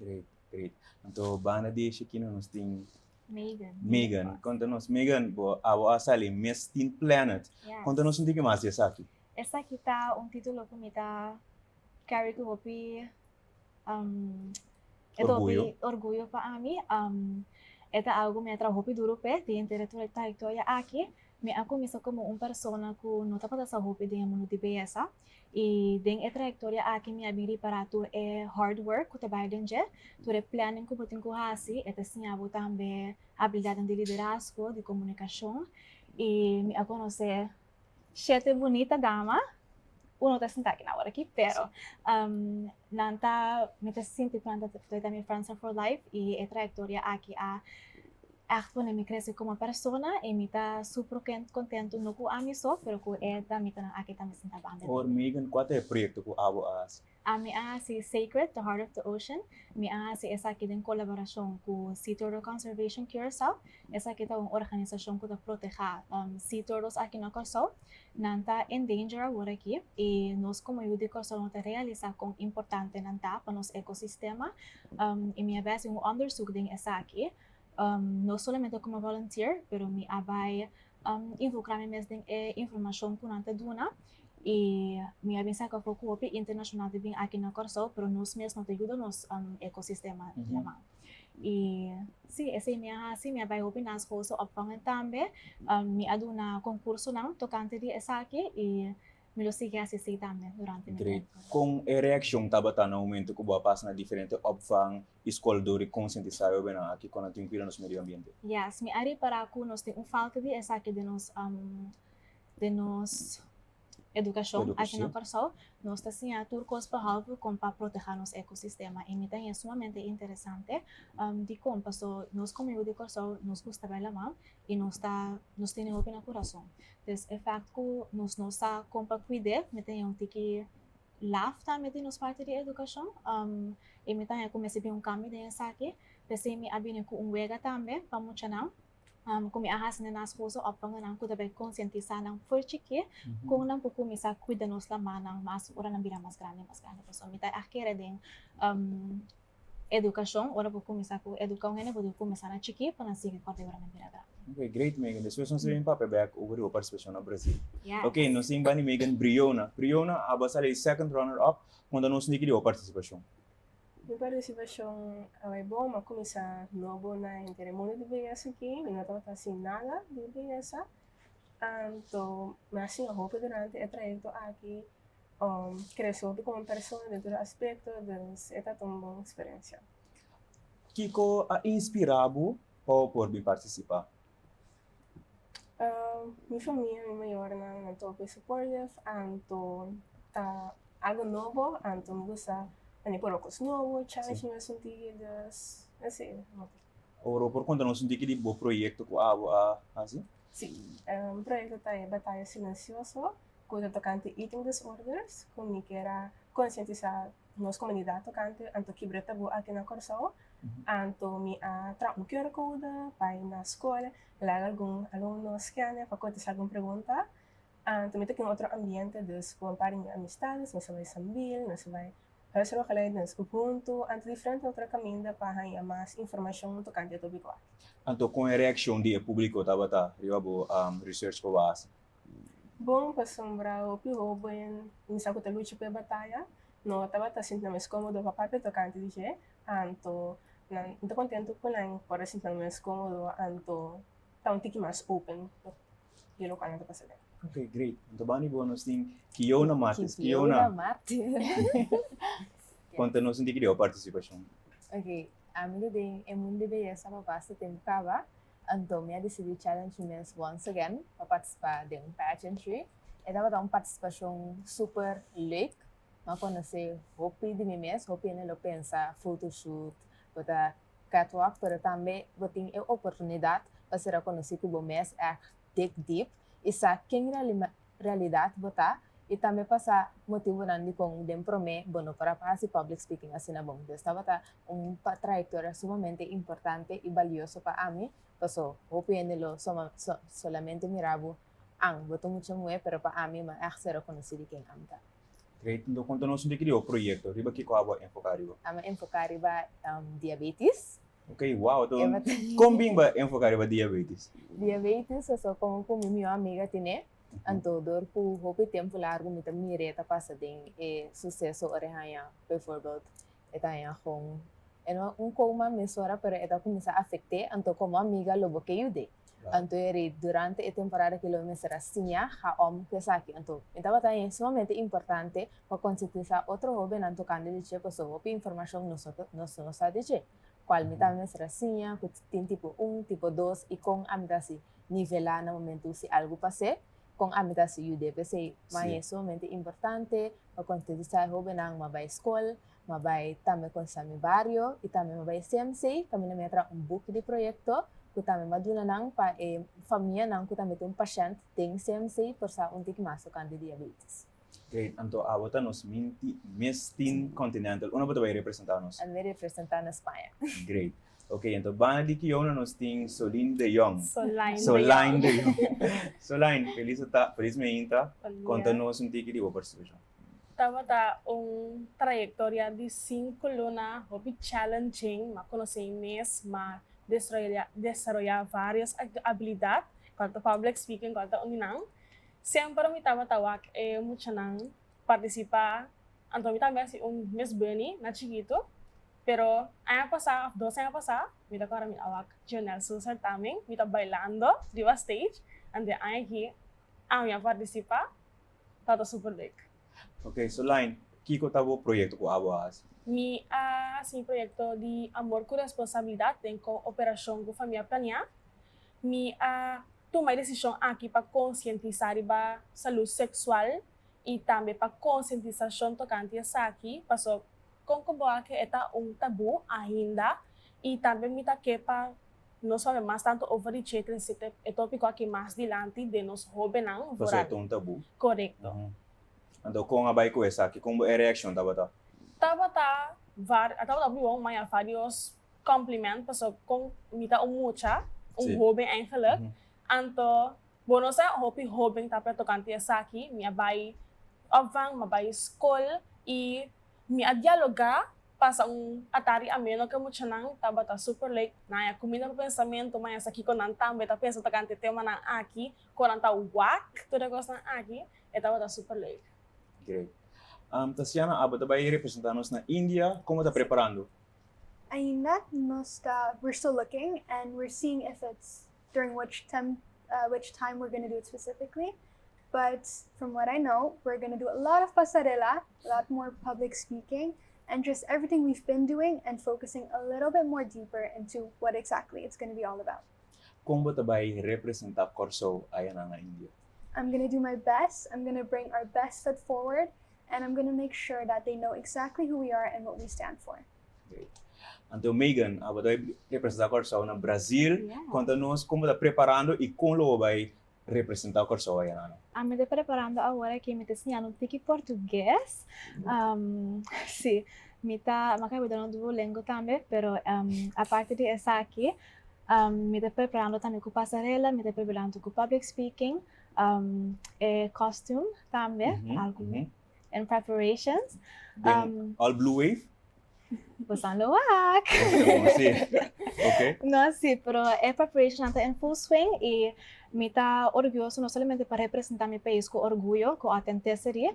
Great, great. Anto banda di Shekina nos tin Megan. Megan, konta nos, Megan, bo abo a sali Miss Teen Planet. Yes. Konta nos un tiki mas di esaki. Esaki ta un titulo ku mi ta carry ku hopi um, e ta hopi Orguyo. orguyo pa ami. Um, e ta algo mi a traha hopi duro p'e den henter e trayectoria aki. Mi a kuminsá komo un persona ku no tabata sa hopi den e mundu di beyesa i den e trayektoria aki mi a bin ripará tur e hard work ku ta bai den dje, tur e planning ku bo tin ku hasi, e ta siña bo tambe abilidatnan di liderazgo, di komunikashon i mi a konosé shete bunita dama, uno ta sinta aki na ora aki, pero nan ta, mi ta sinti ku nan ta mi friends for life i e trayektoria aki a Echt pone mi crece como persona y mi ta super contento no cu ami so pero cu e damitanan aki tambe sinta banda di Or mi. Megan, cua ta e proyecto cu abo a haci? Ami a haci Sacred, The Heart of the Ocean. Mi a haci esaki den colaboracion cu Sea Turtle Conservation Curaçao. Esaki ta un organisacion cu ta proteha sea turtles aki na Corsou. Nan ta in danger awor aki y nos como yu di Corsou no ta realisa con importante nan ta pa nos ecosistema. Y mi a bay haci un onderzoek den esaki. No solamente como volunteer, pero mi a bai involucra mi mes den e informacion cu nan ta duna y mi a bin saca afo cu hopi internacional ta bin aki na Corsou, pero nos mes no ta yuda nos ecosistema laman. Y si, esey mi a haci, mi a bai hopi na schoolse opvangen tambe, mi a duna concursonan tocante di esaki y Mi lo sigui hasi esei tambe durante mi Great. tempu. Kon e reakshon tabata na momento ku bo a pasa na diferente opvang i skol dor di konsientisá e hobennan aki kon nan tin kuida nos medio ambiente? Yes, mi a ripará ku nos tin un falta di esaki den nos den nos edukashon aki na Kòrsou. Nos ta siña tur kos behalve kon pa protehá nos ekosistema i mi ta haña sumamente interesante dikon paso nos komo yu di Kòrsou nos gusta bai laman i nos ta nos tene hopi na kurason. Dus e fakt ku nos no sa kon pa kuid'é, mi ta haña un tiki laf tambe di nos parti di edukashon i mi ta haña ku mester bin un kambio den esaki. P'esei mi a bini ku un wega tambe pa muchanan ku mi a hasi na nan schoolse opvangennan ku ta bai konsientisá nan for chikí kon nan por kuminsá kuida nos lamannan mas ora nan bira mas grandi mas grandi. Pasobra mi ta ègt kere den Edukashon, ora bo kuminsá ku eduká un hende bo debe kuminsá na chikí pa nan sigui kòrda ora nan bira grandi. Ok, great Megan. Despues nos ta bin papia bek over di bo partisipashon na Brazil. Yes. Ok, nos tin bani Megan Briona. Briona, abo a sali second runner up. Konta nos un tiki di bo partisipashon. Mi partisipashon a bai bon. Mi a kuminsá nobo na henter e mundu di beyesa aki. Mi no tabata hasi nada di beyesa. Anto mi a siña hopi durante e trayekto aki. Crece hopi como persona den tur aspecto, dus e ta un bon experiencia. Kiko a inspira bo pa bo por bin participa? Mi famia, mi mayornan, nan ta hopi supportive, anto ta algo nobo, anto mi gusta mane prueba cos nobo, challenge mi mes un tiki, dus esey. Ora bo por conta nos un tiki di bo proyecto cu abo a haci? Si, mi proyecto ta e Bataya Silencioso. Ku ta tokante eating disorders, ku mi kier a konsientisá nos komunidat tokante anto kibra tabú aki na Kòrsou. Anto mi a traha un QR code pa bai na skol, laga algun alumno skène pa kontestá algun pregunta. Anto mi ta kin otro ambiente, dus ku un par di mi amistades nos a bai Sambil, nos a bai Huishoudgeleid, nos Ubuntu, anto diferente otro kaminda pa haña mas informashon tokante e tópiko aki. Anto kon e reakshon di e públiko tabata riba bo research ku bo a hasi? Bon pasobra hopi hoben misa ku ta lucha pa e bataya no tabata sinti nan mes komodo pa papia tokante di dje, anto nan mi ta kontentu ku nan por a sinti nan mes komodo anto ta un tiki mas open di lokual nan ta pasa den. Ok, great. Anto bani bo nos tin Kiona Martis. Kiona. Kiona Martis. Konta nos un tiki di bo partisipashon. Ok, ami ta den e mundu di beyesa pa basta tempu kaba. Anto mi a disidí challenge mi mes once again pa partisipá den un pageantry. E tabata un partisipashon super leuk. Mi a konosé hopi di mi mes, hopi hende lo pensa photoshoot, bo ta catwalk, pero tambe bo tin e oportunidat pa sera konosí ku bo mes ègt dig deep i sa ken realidat bo ta i tambe pa sa motibunan dikon den promé bo no por a hasi public speaking asina bon. Dus tabata un trayektoria sumamente importante i balioso pa ami. Paso hopi hende lo soma so solamente mira bo, an, bo ta mucha muhé, pero pa ami mi a ègt ser rekonosí di ken ami ta. Great, enton konta nos un tiki di bo proyekto, riba kiko abo a enfoká riba? Ami a enfoká riba diabetis. Ok, wow, enton kon bin bo a enfoká riba diabetis? Diabetis, paso komo ku mi mihó amiga tene, anto dor ku hopi tempu largu mi ta mir'é ta pasa den e suseso ora e haña bijvoorbeeld e ta haña gon e no un coma mesora pero e ta cuminsa afect'é anto como amiga lo bo ke yud'é anto e ri durante e temporada ki lo mester a siña ga om ku esaki anto mi tabata haña sumamente importante pa concientisa otro hobennan tocante di dje pasobra hopi informacion nos nos no sa di dje cual mi tambe mester a siña cu tin tipo un tipo dos y con ami ta haci nivela na momento si algo pas'é con ami ta haci yud'é p'esey mi haña sumamente importante pa concientisa e hobennan ma bay scol Ma bai tambe konsa mi bario i tambe ma bai CMC kaminda mi a traha un buki di proyekto ku tambe m'a duna nan pa e famianan ku tambe tin un pashènt den CMC por sa un tiki mas tokante diabetes. Great, anto abo ta nos minti Miss Teen Continental. Unda bo ta bai representá nos? Ami bai representá na Spaña. Great. Ok, anto banda di Kiona nos tin Soline de Jong. Soline de Soline de Jong. Soline, felis ata, felis meinta. Konta nos un tiki di bo partisipashon. Tabata un trayectoria di cinco luna hopi challenging, m'a conoce mi mes, m'a desaroya varios habilidad, cual ta public speaking, cual ta un di nan. Semper mi tabata wak e muchanan participa, anto mi tambe a haci un Miss Bunny na chikito, pero aña pasa of dos aña pasa mi ta corda mi a wak Jonel su certamen, mi ta bailando riba stage, anto e aña aki ami a participa. Tabata super leuk. Ok, Soline, kiko ta bo proyekto ku abo a hasi? Mi a hasi mi proyekto di Amor ku Responsabilidat den kooperashon ku Famia Planiá. Mi a tuma e desishon aki pa konsientisá riba salú seksual i tambe pa konsientisashon tokante esaki, paso kon ku bo a ke e ta un tabú ainda i tambe mi ta ke pa Nos papia mas tanto over di che trese e topico aki mas dilanti den nos hobennan Pasobra e ta un tabú. Corecto. Anto con a bay cu esaki? Con bo e reaccion tabata? Tabata var, a tabata bon maya varios compliment pasobra con mi ta un mucha, un hoben eigenlijk. Anto bo no sa hopi hoben ta papia tocante esaki, mi a bay opvang, mi a bay school y mi a dialoga Pasa un atari ameno ku e muchanan tabata super leuk. Nan a kuminda pa pensamentu, ma esaki ku nan tambe ta pensa tokante e temanan aki, ku nan ta wak tur e kosnan aki, e tabata super leuk. Great. Tasiana, abo ta bai representa nos na India, komo ta preparando? Ainda nos ta, we're still looking and we're seeing if it's during which tem which time we're gonna do it specifically, but from what I know, we're gonna do a lot of pasarela, a lot more public speaking, and just everything we've been doing and focusing a little bit more deeper into what exactly it's gonna be all about. Kon bo ta bai representá Kòrsou ayanan na India? I'm gonna do my best, I'm gonna bring our best foot forward and I'm gonna make sure that they know exactly who we are and what we stand for. Great. Anto Megan, abo ta bai representá Kòrsou na Brazil. Konta nos kon bo ta preparando i kon lo bo bai representá Kòrsou ayanan? Ami ta preparando awor aki, mi ta siñando un tiki portugues. Si, mi ta, mi a kaba duna Duolingo tambe, pero aparte di esaki, mi ta preparando tambe ku pasarela, mi ta preparando ku public speaking, e costume tambe, algu in preparations. Den all blue wave? Bosan lo wak. Si. Ok. No, si, pero e preparationnan ta in full swing y mi ta orguyoso no solamente pa representa mi pais cu orguyo, cu authenticity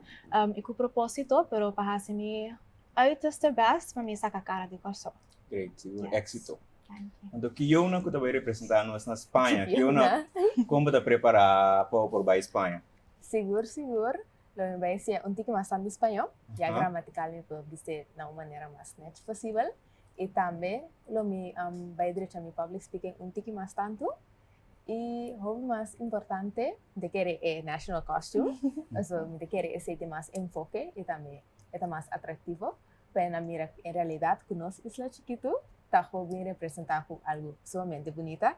y cu proposito, pero pa haci mi uiterste best pa mi saca cara di Kòrsou. Great, sigur éxito. Anto Kiona cu ta bay representa nos na Spaña, Kiona, con bo ta prepara pa bo por bay Spaña? Sigur, sigur. Lo mi bai siña un tiki mas tantu spañó, ya gramatical mi por bis'é na un manera mas nèchi posibel. I tambe lo mi bai drecha mi public speaking un tiki mas tantu. I hopi mas importante, mi ta kere e national costume, pasobra mi ta kere esei tin mas enfoke i tambe e ta mas atractivo. Pa nan mira en realidad ku nos isla chikitu ta hopi representá ku algu sumamente bunita.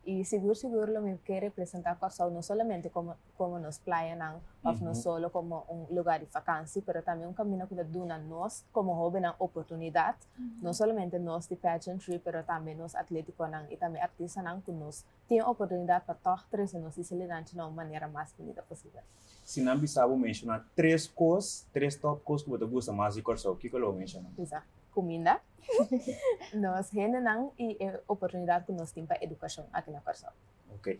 I sigur sigur lo mi ke representá Kòrsou no solamente komo komo nos playanan òf no solo komo un lugá di fakansi pero tambe un kaminda ku ta duna nos komo hóbennan oportunidat, no solamente nos di pageantry pero tambe nos atlétikonan i tambe artistanan ku nos tin oportunidat pa tòg trese nos isla na un manera mas bunita posibel. Si nan bisa bo menshoná tres kos, tres tòp kos ku bo ta gusta mas di Kòrsou, kiko lo bo menshoná? Bisa, kuminda, nos hendenan i e oportunidat ku nos tin pa edukashon aki na Kòrsou. Ok.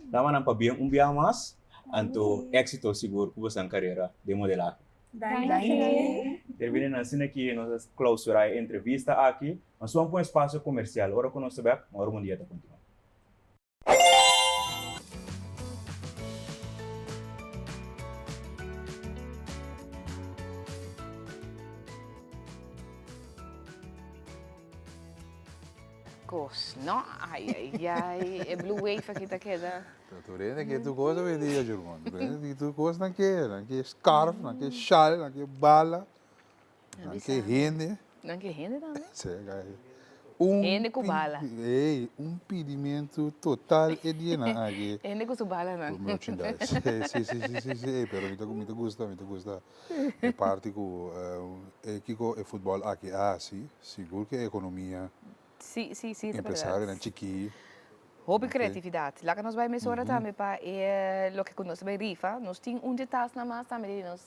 Damanan pabia un biaha mas, anto éksito sigur ku boso karera den modelahe. Danki. Termina asina ki nos a klausurá e entrevista aki. Nos ban pa un espasio komersial. Ora ku nos ta bèk, Mauro Bon Dia ta kontinuá. Kos no, ai ai ai, e blue wave aki ta keda. Tur hende ke tur kos hoy dia Jurgon, tur hende ke tur kos nan ke, nan ke scarf, nan ke shal, nan ke bala, nan ke hende. Nan ke hende tambe? Sí, gai. Un Hende ku bala. Ey, un pidimentu total e dianan aki. Hende ku su balanan. Ku merchandise. Sí, sí, sí, sí, sí, ey, pero mi ta, mi ta gusta, mi ta gusta e parti ku e kiko e futbòl aki a hasi, sigur ku e ekonomia. Sí, sí, sí, ta bèrdat. Empresarionan chikí. Hopi kreatividat. Laga nos bai mesora tambe pa e loke ku nos ta bai rifa. Nos tin un di e tasnan mas tambe di nos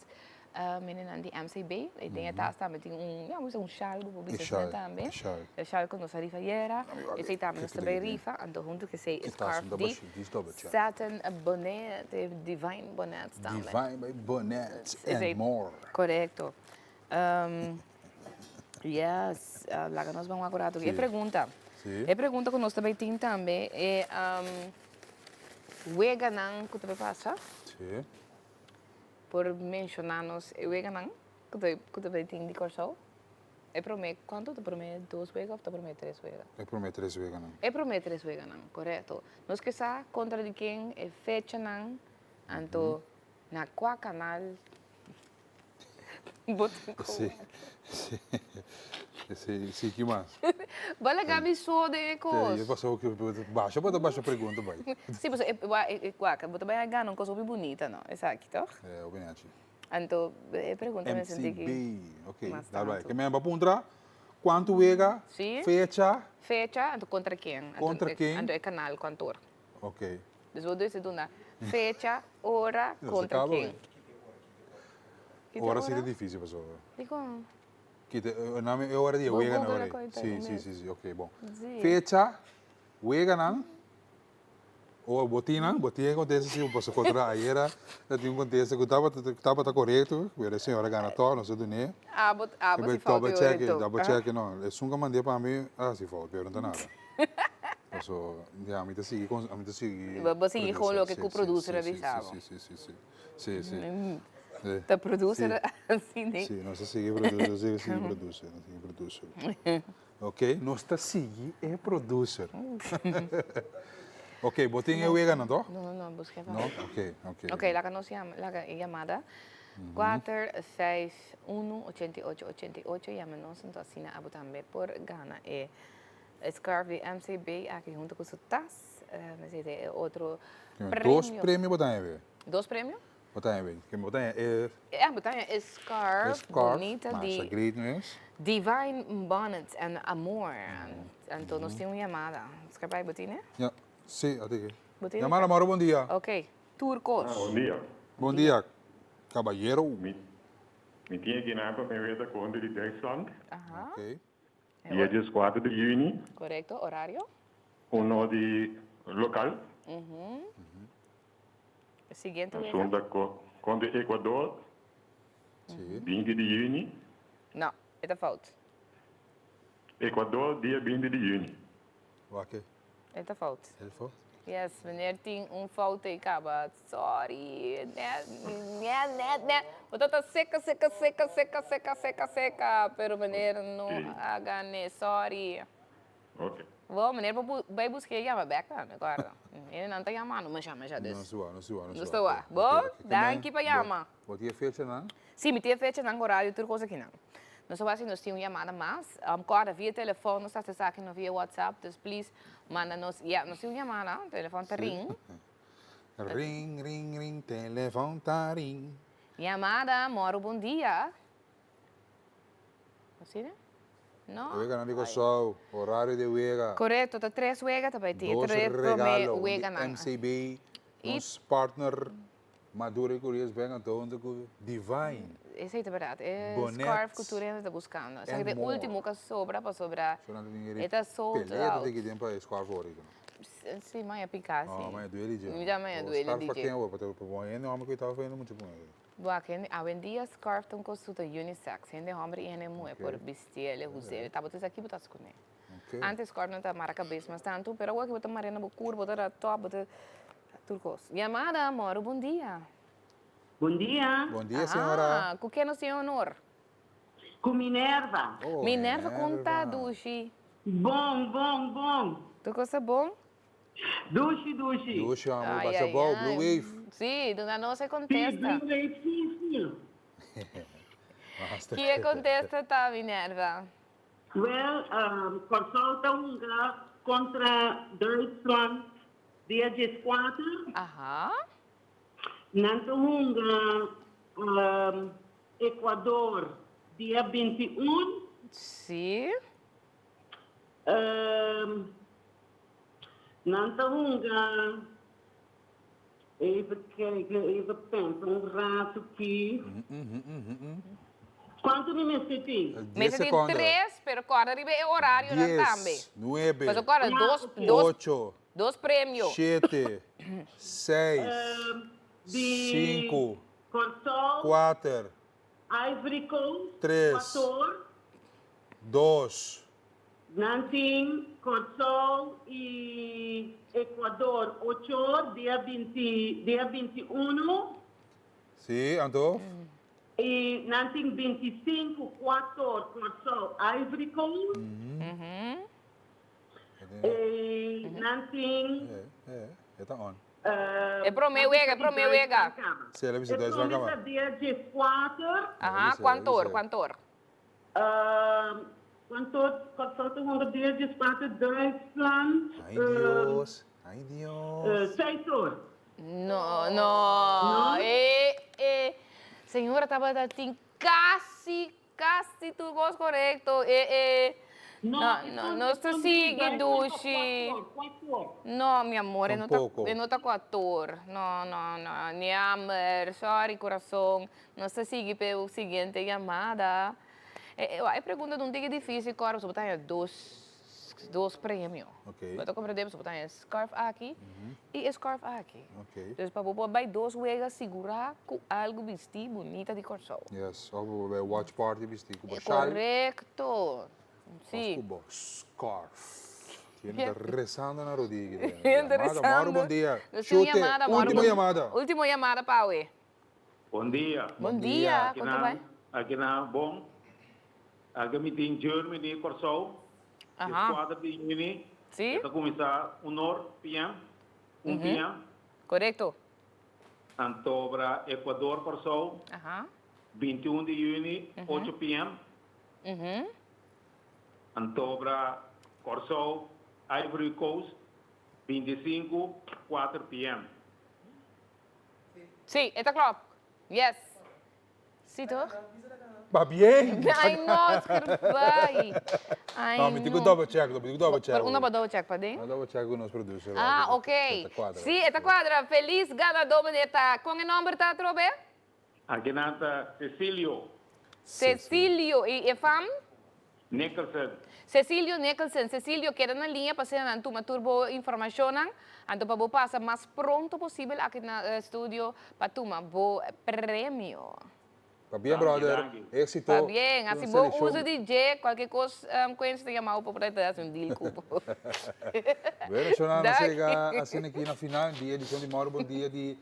menennan di MCB. I den e tas tambe tin un, ya, un shal ku bo bisa asina tambe. E shal ku nos a rifa ayera. Esei tambe nos ta bai rifa. Anto huntu ku esei e scarf di Satin Bonnet, e Divine Bonnet tambe. Divine Bonnet and more. Korekto. Yes, laga nos ban wak un rato. E pregunta. E pregunta ku nos ta bai tin tambe e weganan ku ta bai pasa. Por menshoná nos e weganan ku ta ku ta bai tin di Kòrsou. E promé, kuantu ta promé dos wega òf ta promé tres wega? E promé tres weganan. E promé tres weganan, korekto. Nos ke sa kontra di ken, e fechanan, anto na kua kanal Bo tin ku Sí, sí, sí, sí, ki mas? Bo laga mi so den e kos. Te, paso ku basha bo ta basha pregunta bai. Sí, paso e wa e wak, bo ta bai a gana un kos hopi bunita no, esaki toch? E, hopi nechi. Anto e pregunta mi sinti ki MCB, ok, mas dal bai. tantu. Ke men bo a puntra kuantu wega, Sí. fecha. Fecha, anto kontra ken. Kontra ken. Anto e kanal kuantu ora. Ok. Dus bo debe duna fecha, ora, kontra ken. Ora si ta dificil pasobra. Dikon? Kita nami e ora di e weganan ora ei. Si, si, si, si, ok, bon. Fecha, weganan, o bo tin nan, bo tin e kontesta si, pasobra kontra ayera ta tin un kontesta ku tabata tabata korekto, pero e señora gana tòg, nos a dun'é. Abo, abo si fout e ora ei Double check, double check, no, esun ku a mand'é pa mi a hasi fout, pero no ta nada. Paso, ya, mi ta sigui, mi ta sigui. Bo sigui kon loke ku producer a bisa bo. Si, si, si, si. Si, si. Ta producer así ne. Si, nos ta sigui producer, nos ta sigui producer, nos ta sigui producer. Ok, nos ta sigui e producer. Ok, bo tin e weganan toch? No, no, no, busca pa. No? Ok, ok. Ok, laga nos yama, laga e yamada. Kuater, seis, unu, ochenta i ocho, ochenta i ocho, yama nos, anto asina abo tambe por gana e scarf di MCB aki hunto ku su tas. Mester e otro premio. Dos premio bo ta hebe. Dos premio? Bo ta hebe. Ke bo ta hebe e. Ja, bo ta hebe e scarf bonita di. Masha great mes. Divine Bonnet and Amor. Anto nos tin un yamada. Scarf bai bo tin e? Ja, si, a tiki. Yamada Mauro bon dia. Ok, tur kos. Bon dia. Bon dia, cabayero. Mi tin e gina pa mi weta kontra di Duitsland. Aha. Ok. Dia dieskuater di yüni. Korekto, orario? Uno di lokal. E siguiente wega? Asunta kontra Ecuador, 20 di yüni. No, e ta fout. Ecuador dia 20 di yüni. Wak E ta fout. E ta fout? Yes, meneer tin un fout ei kaba. Sorry. Net, net, net, net. Bo ta ta seka, seka, seka, seka, seka, seka, seka. Pero meneer no a gane. Sorry. Ok. Bo, meneer por bai buska e yama bek tambe, korda. Hendenan ta yamando masha, masha dus. No sua, no sua, no sua. No sua. Bo, danki pa yama. Bo tin e fechanan? Si, mi tin e fechanan, horario, tur kos akinan. Nos a wak si nos tin un yamada mas. Kòrda via telefòn nos ta hasi esaki no via WhatsApp, dus please manda nos, ya nos tin un yamada, telefòn ta ring. Ring ring ring telefòn ta ring. Yamada, mòru bon dia. Asina? No. E weganan di Kòrsou, horario di wega. Korekto, ta tres wega ta bai tin. Dos Tres promé regalo, un di weganan. MCB, I. nos partner Maduro y Curious ben anto hunto cu Divine. Esey ta berdad, e Bonnet scarf cu tur hende ta buscando. Esaki and ta e more. ultimo cu a sobra pasobra So nan ta tin e ta sold pelea ta out. tiki den pa e scarf ahorita no. Si, maya pica si. No, maya duele dje. Mi ta maya duele Scarf pa dje. ken awor? Pa ta pa bon hende homber cu e tabata hende mucha muher. Wak, hende, awendia scarf ta un cos cu ta unisex. Hende homber y hende muher por bisti el, us'el. Tabata esaki bo ta haci cune. Antes scarf no ta mara cabes mas tanto, pero awor ki bo ta mara na bo cur, bo ta da top, bo ta tur cos. Yamada, Moro, bon dia. Bon dia. Bon dia, señora. Ah, cu ken nos tin e honor? Cu Minerva. Oh, Minerva, con ta, dushi? Bon, bon, bon. Tur cos ta bon? Dushi, dushi. Dushi, hombre, Ay, pasa ay, bou, ay. Blue Wave. Sí, duna nos e Sí, contesta. Blue Wave, sí, sí. Basta. Ki e contesta ta, Minerva? Wel, Kòrsou ta hunga kontra Duitsland dia dieskuater. Aha. Nan ta hunga Ecuador dia 21. Sí. Nan ta hunga, even kijken, even pensa un rato aki. Cuanto mi mester tin? Dies Mester tin seconde. tres, pero corda riba e horarionan tambe. Dies, nuebe, Pasobra corda Ah, dos, ok. dos, ocho, dos premio. shete, seis, Di sinku, Kòrsou, kuater, Ivory Coast, Tres. Ecuador. dos, Nan tin Kòrsou i Ecuador ocho dia binti dia 21. Sí, anto? I nan tin 25 kuator Kòrsou Ivory Coast. I nan tin. E ta on. E promé wega, e promé wega. Sí, el a bisa E Duitsland promé kaba. ta dia 14. Aha, kuantor, kuantor? Kuantor Kòrsou ta hunga dia 14 Duitsland. Ai Dios, ai Dios. Seis or. No, no, e, e, señora tabata tin casi, casi tur cos corecto, e, e, no, no, nos ta sigui dushi. No, mi amor, e no ta, e no ta cuator, no, no, no, jammer, sorry corazon, nos ta sigui p'e siguiente yamada. E, e, e pregunta ta un tiki dificil, Cora, pasobra bo ta haña dos. Dos premio. Ok. Bo ta comprende pasobra bo ta haña e scarf aki y e scarf aki. Ok. Dus pa bo por bay dos wega sigura cu algo bisti bunita di Corsou. Yes, of bo por bay watch party bisti cu bo shal. Correcto. Si. Of cu bo scarf. Tiene ta rezando na rodia aki. Tiene ta Yamada, rezando. Mauro, bon dia. Nos tin un Chute, yamada, Mauro, ultimo bon- yamada. Ultimo yamada pa awe. Bon dia. Bon dia, con ta bay? Aki nan bon. Aki mi tin Germany Kòrsou. Aha. Dieskuater di yüni. Sí. E ta kuminsá un or PM, un PM. Korekto. Antobra Ecuador Kòrsou. Aha. 21 di yüni, ocho PM. Antobra Kòrsou, Ivory Coast, 25, kuater PM. Sí, e ta klòp. Yes. Sí toch? Ba bien! Ay no, scherbai. Ay No, mi tin cu double check, mi tin cu double check. Pero unda bo double check pa den? Mi double check cu nos producer. Ah, ok. E ta cuadra. Sí, e ta cuadra. Feliz ganador meneer ta. Con e nomber ta atrobe? Akinan ta Cecilio. Cecilio. Y e fam? Nicholson. Cecilio Nicholson, Cecilio, keda na liña pa asina nan tuma tur bo informashonnan, anto pa bo pasa mas pronto posibel aki na studio pa tuma bo premio. Pa bien brother, exito. Pa bien, hasi bon uso di dje, kualke kos ku hende ta yama bo pa por ta hasi un deal ku bo. Bueno, shonnan, nos a yega asina aki na final di e edishon di Mauro Bon Dia di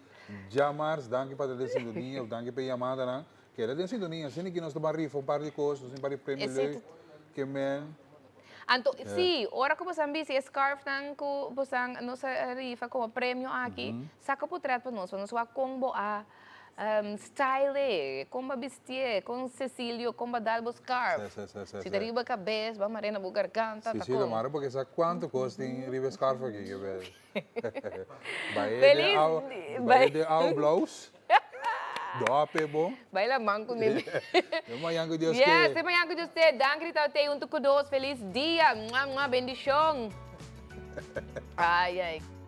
djamars. Danki pa ta den sintonia, danki pa e yamadanan. Keda den sintonia, asina ki nos ta ban rifa un par di kos, nos tin un par di premio leuk ke men. Anto, si, ora ku bosan bisti e scarfnan ku bosan nos a rifa komo premio aki, saka potret pa nos, pa nos wak kon bo a Style e, kon bo a bistié, kon Cecilio, kon bo a dal bo scarf. Si ta riba kabes, bo a mar'é na bo garganta, ta kon. Cecilio, mara porque sa kuantu kos tin riba e scarf aki, ke bel. Bai den awa, bai den awa blous, dope bo. Bai laman ku mi. Te mañan ku Dios ke. Yes, te mañan ku Dios ke. Danki di tabata ei huntu ku nos. Felis dia. Mua, mua, bendishon. Ai, ai.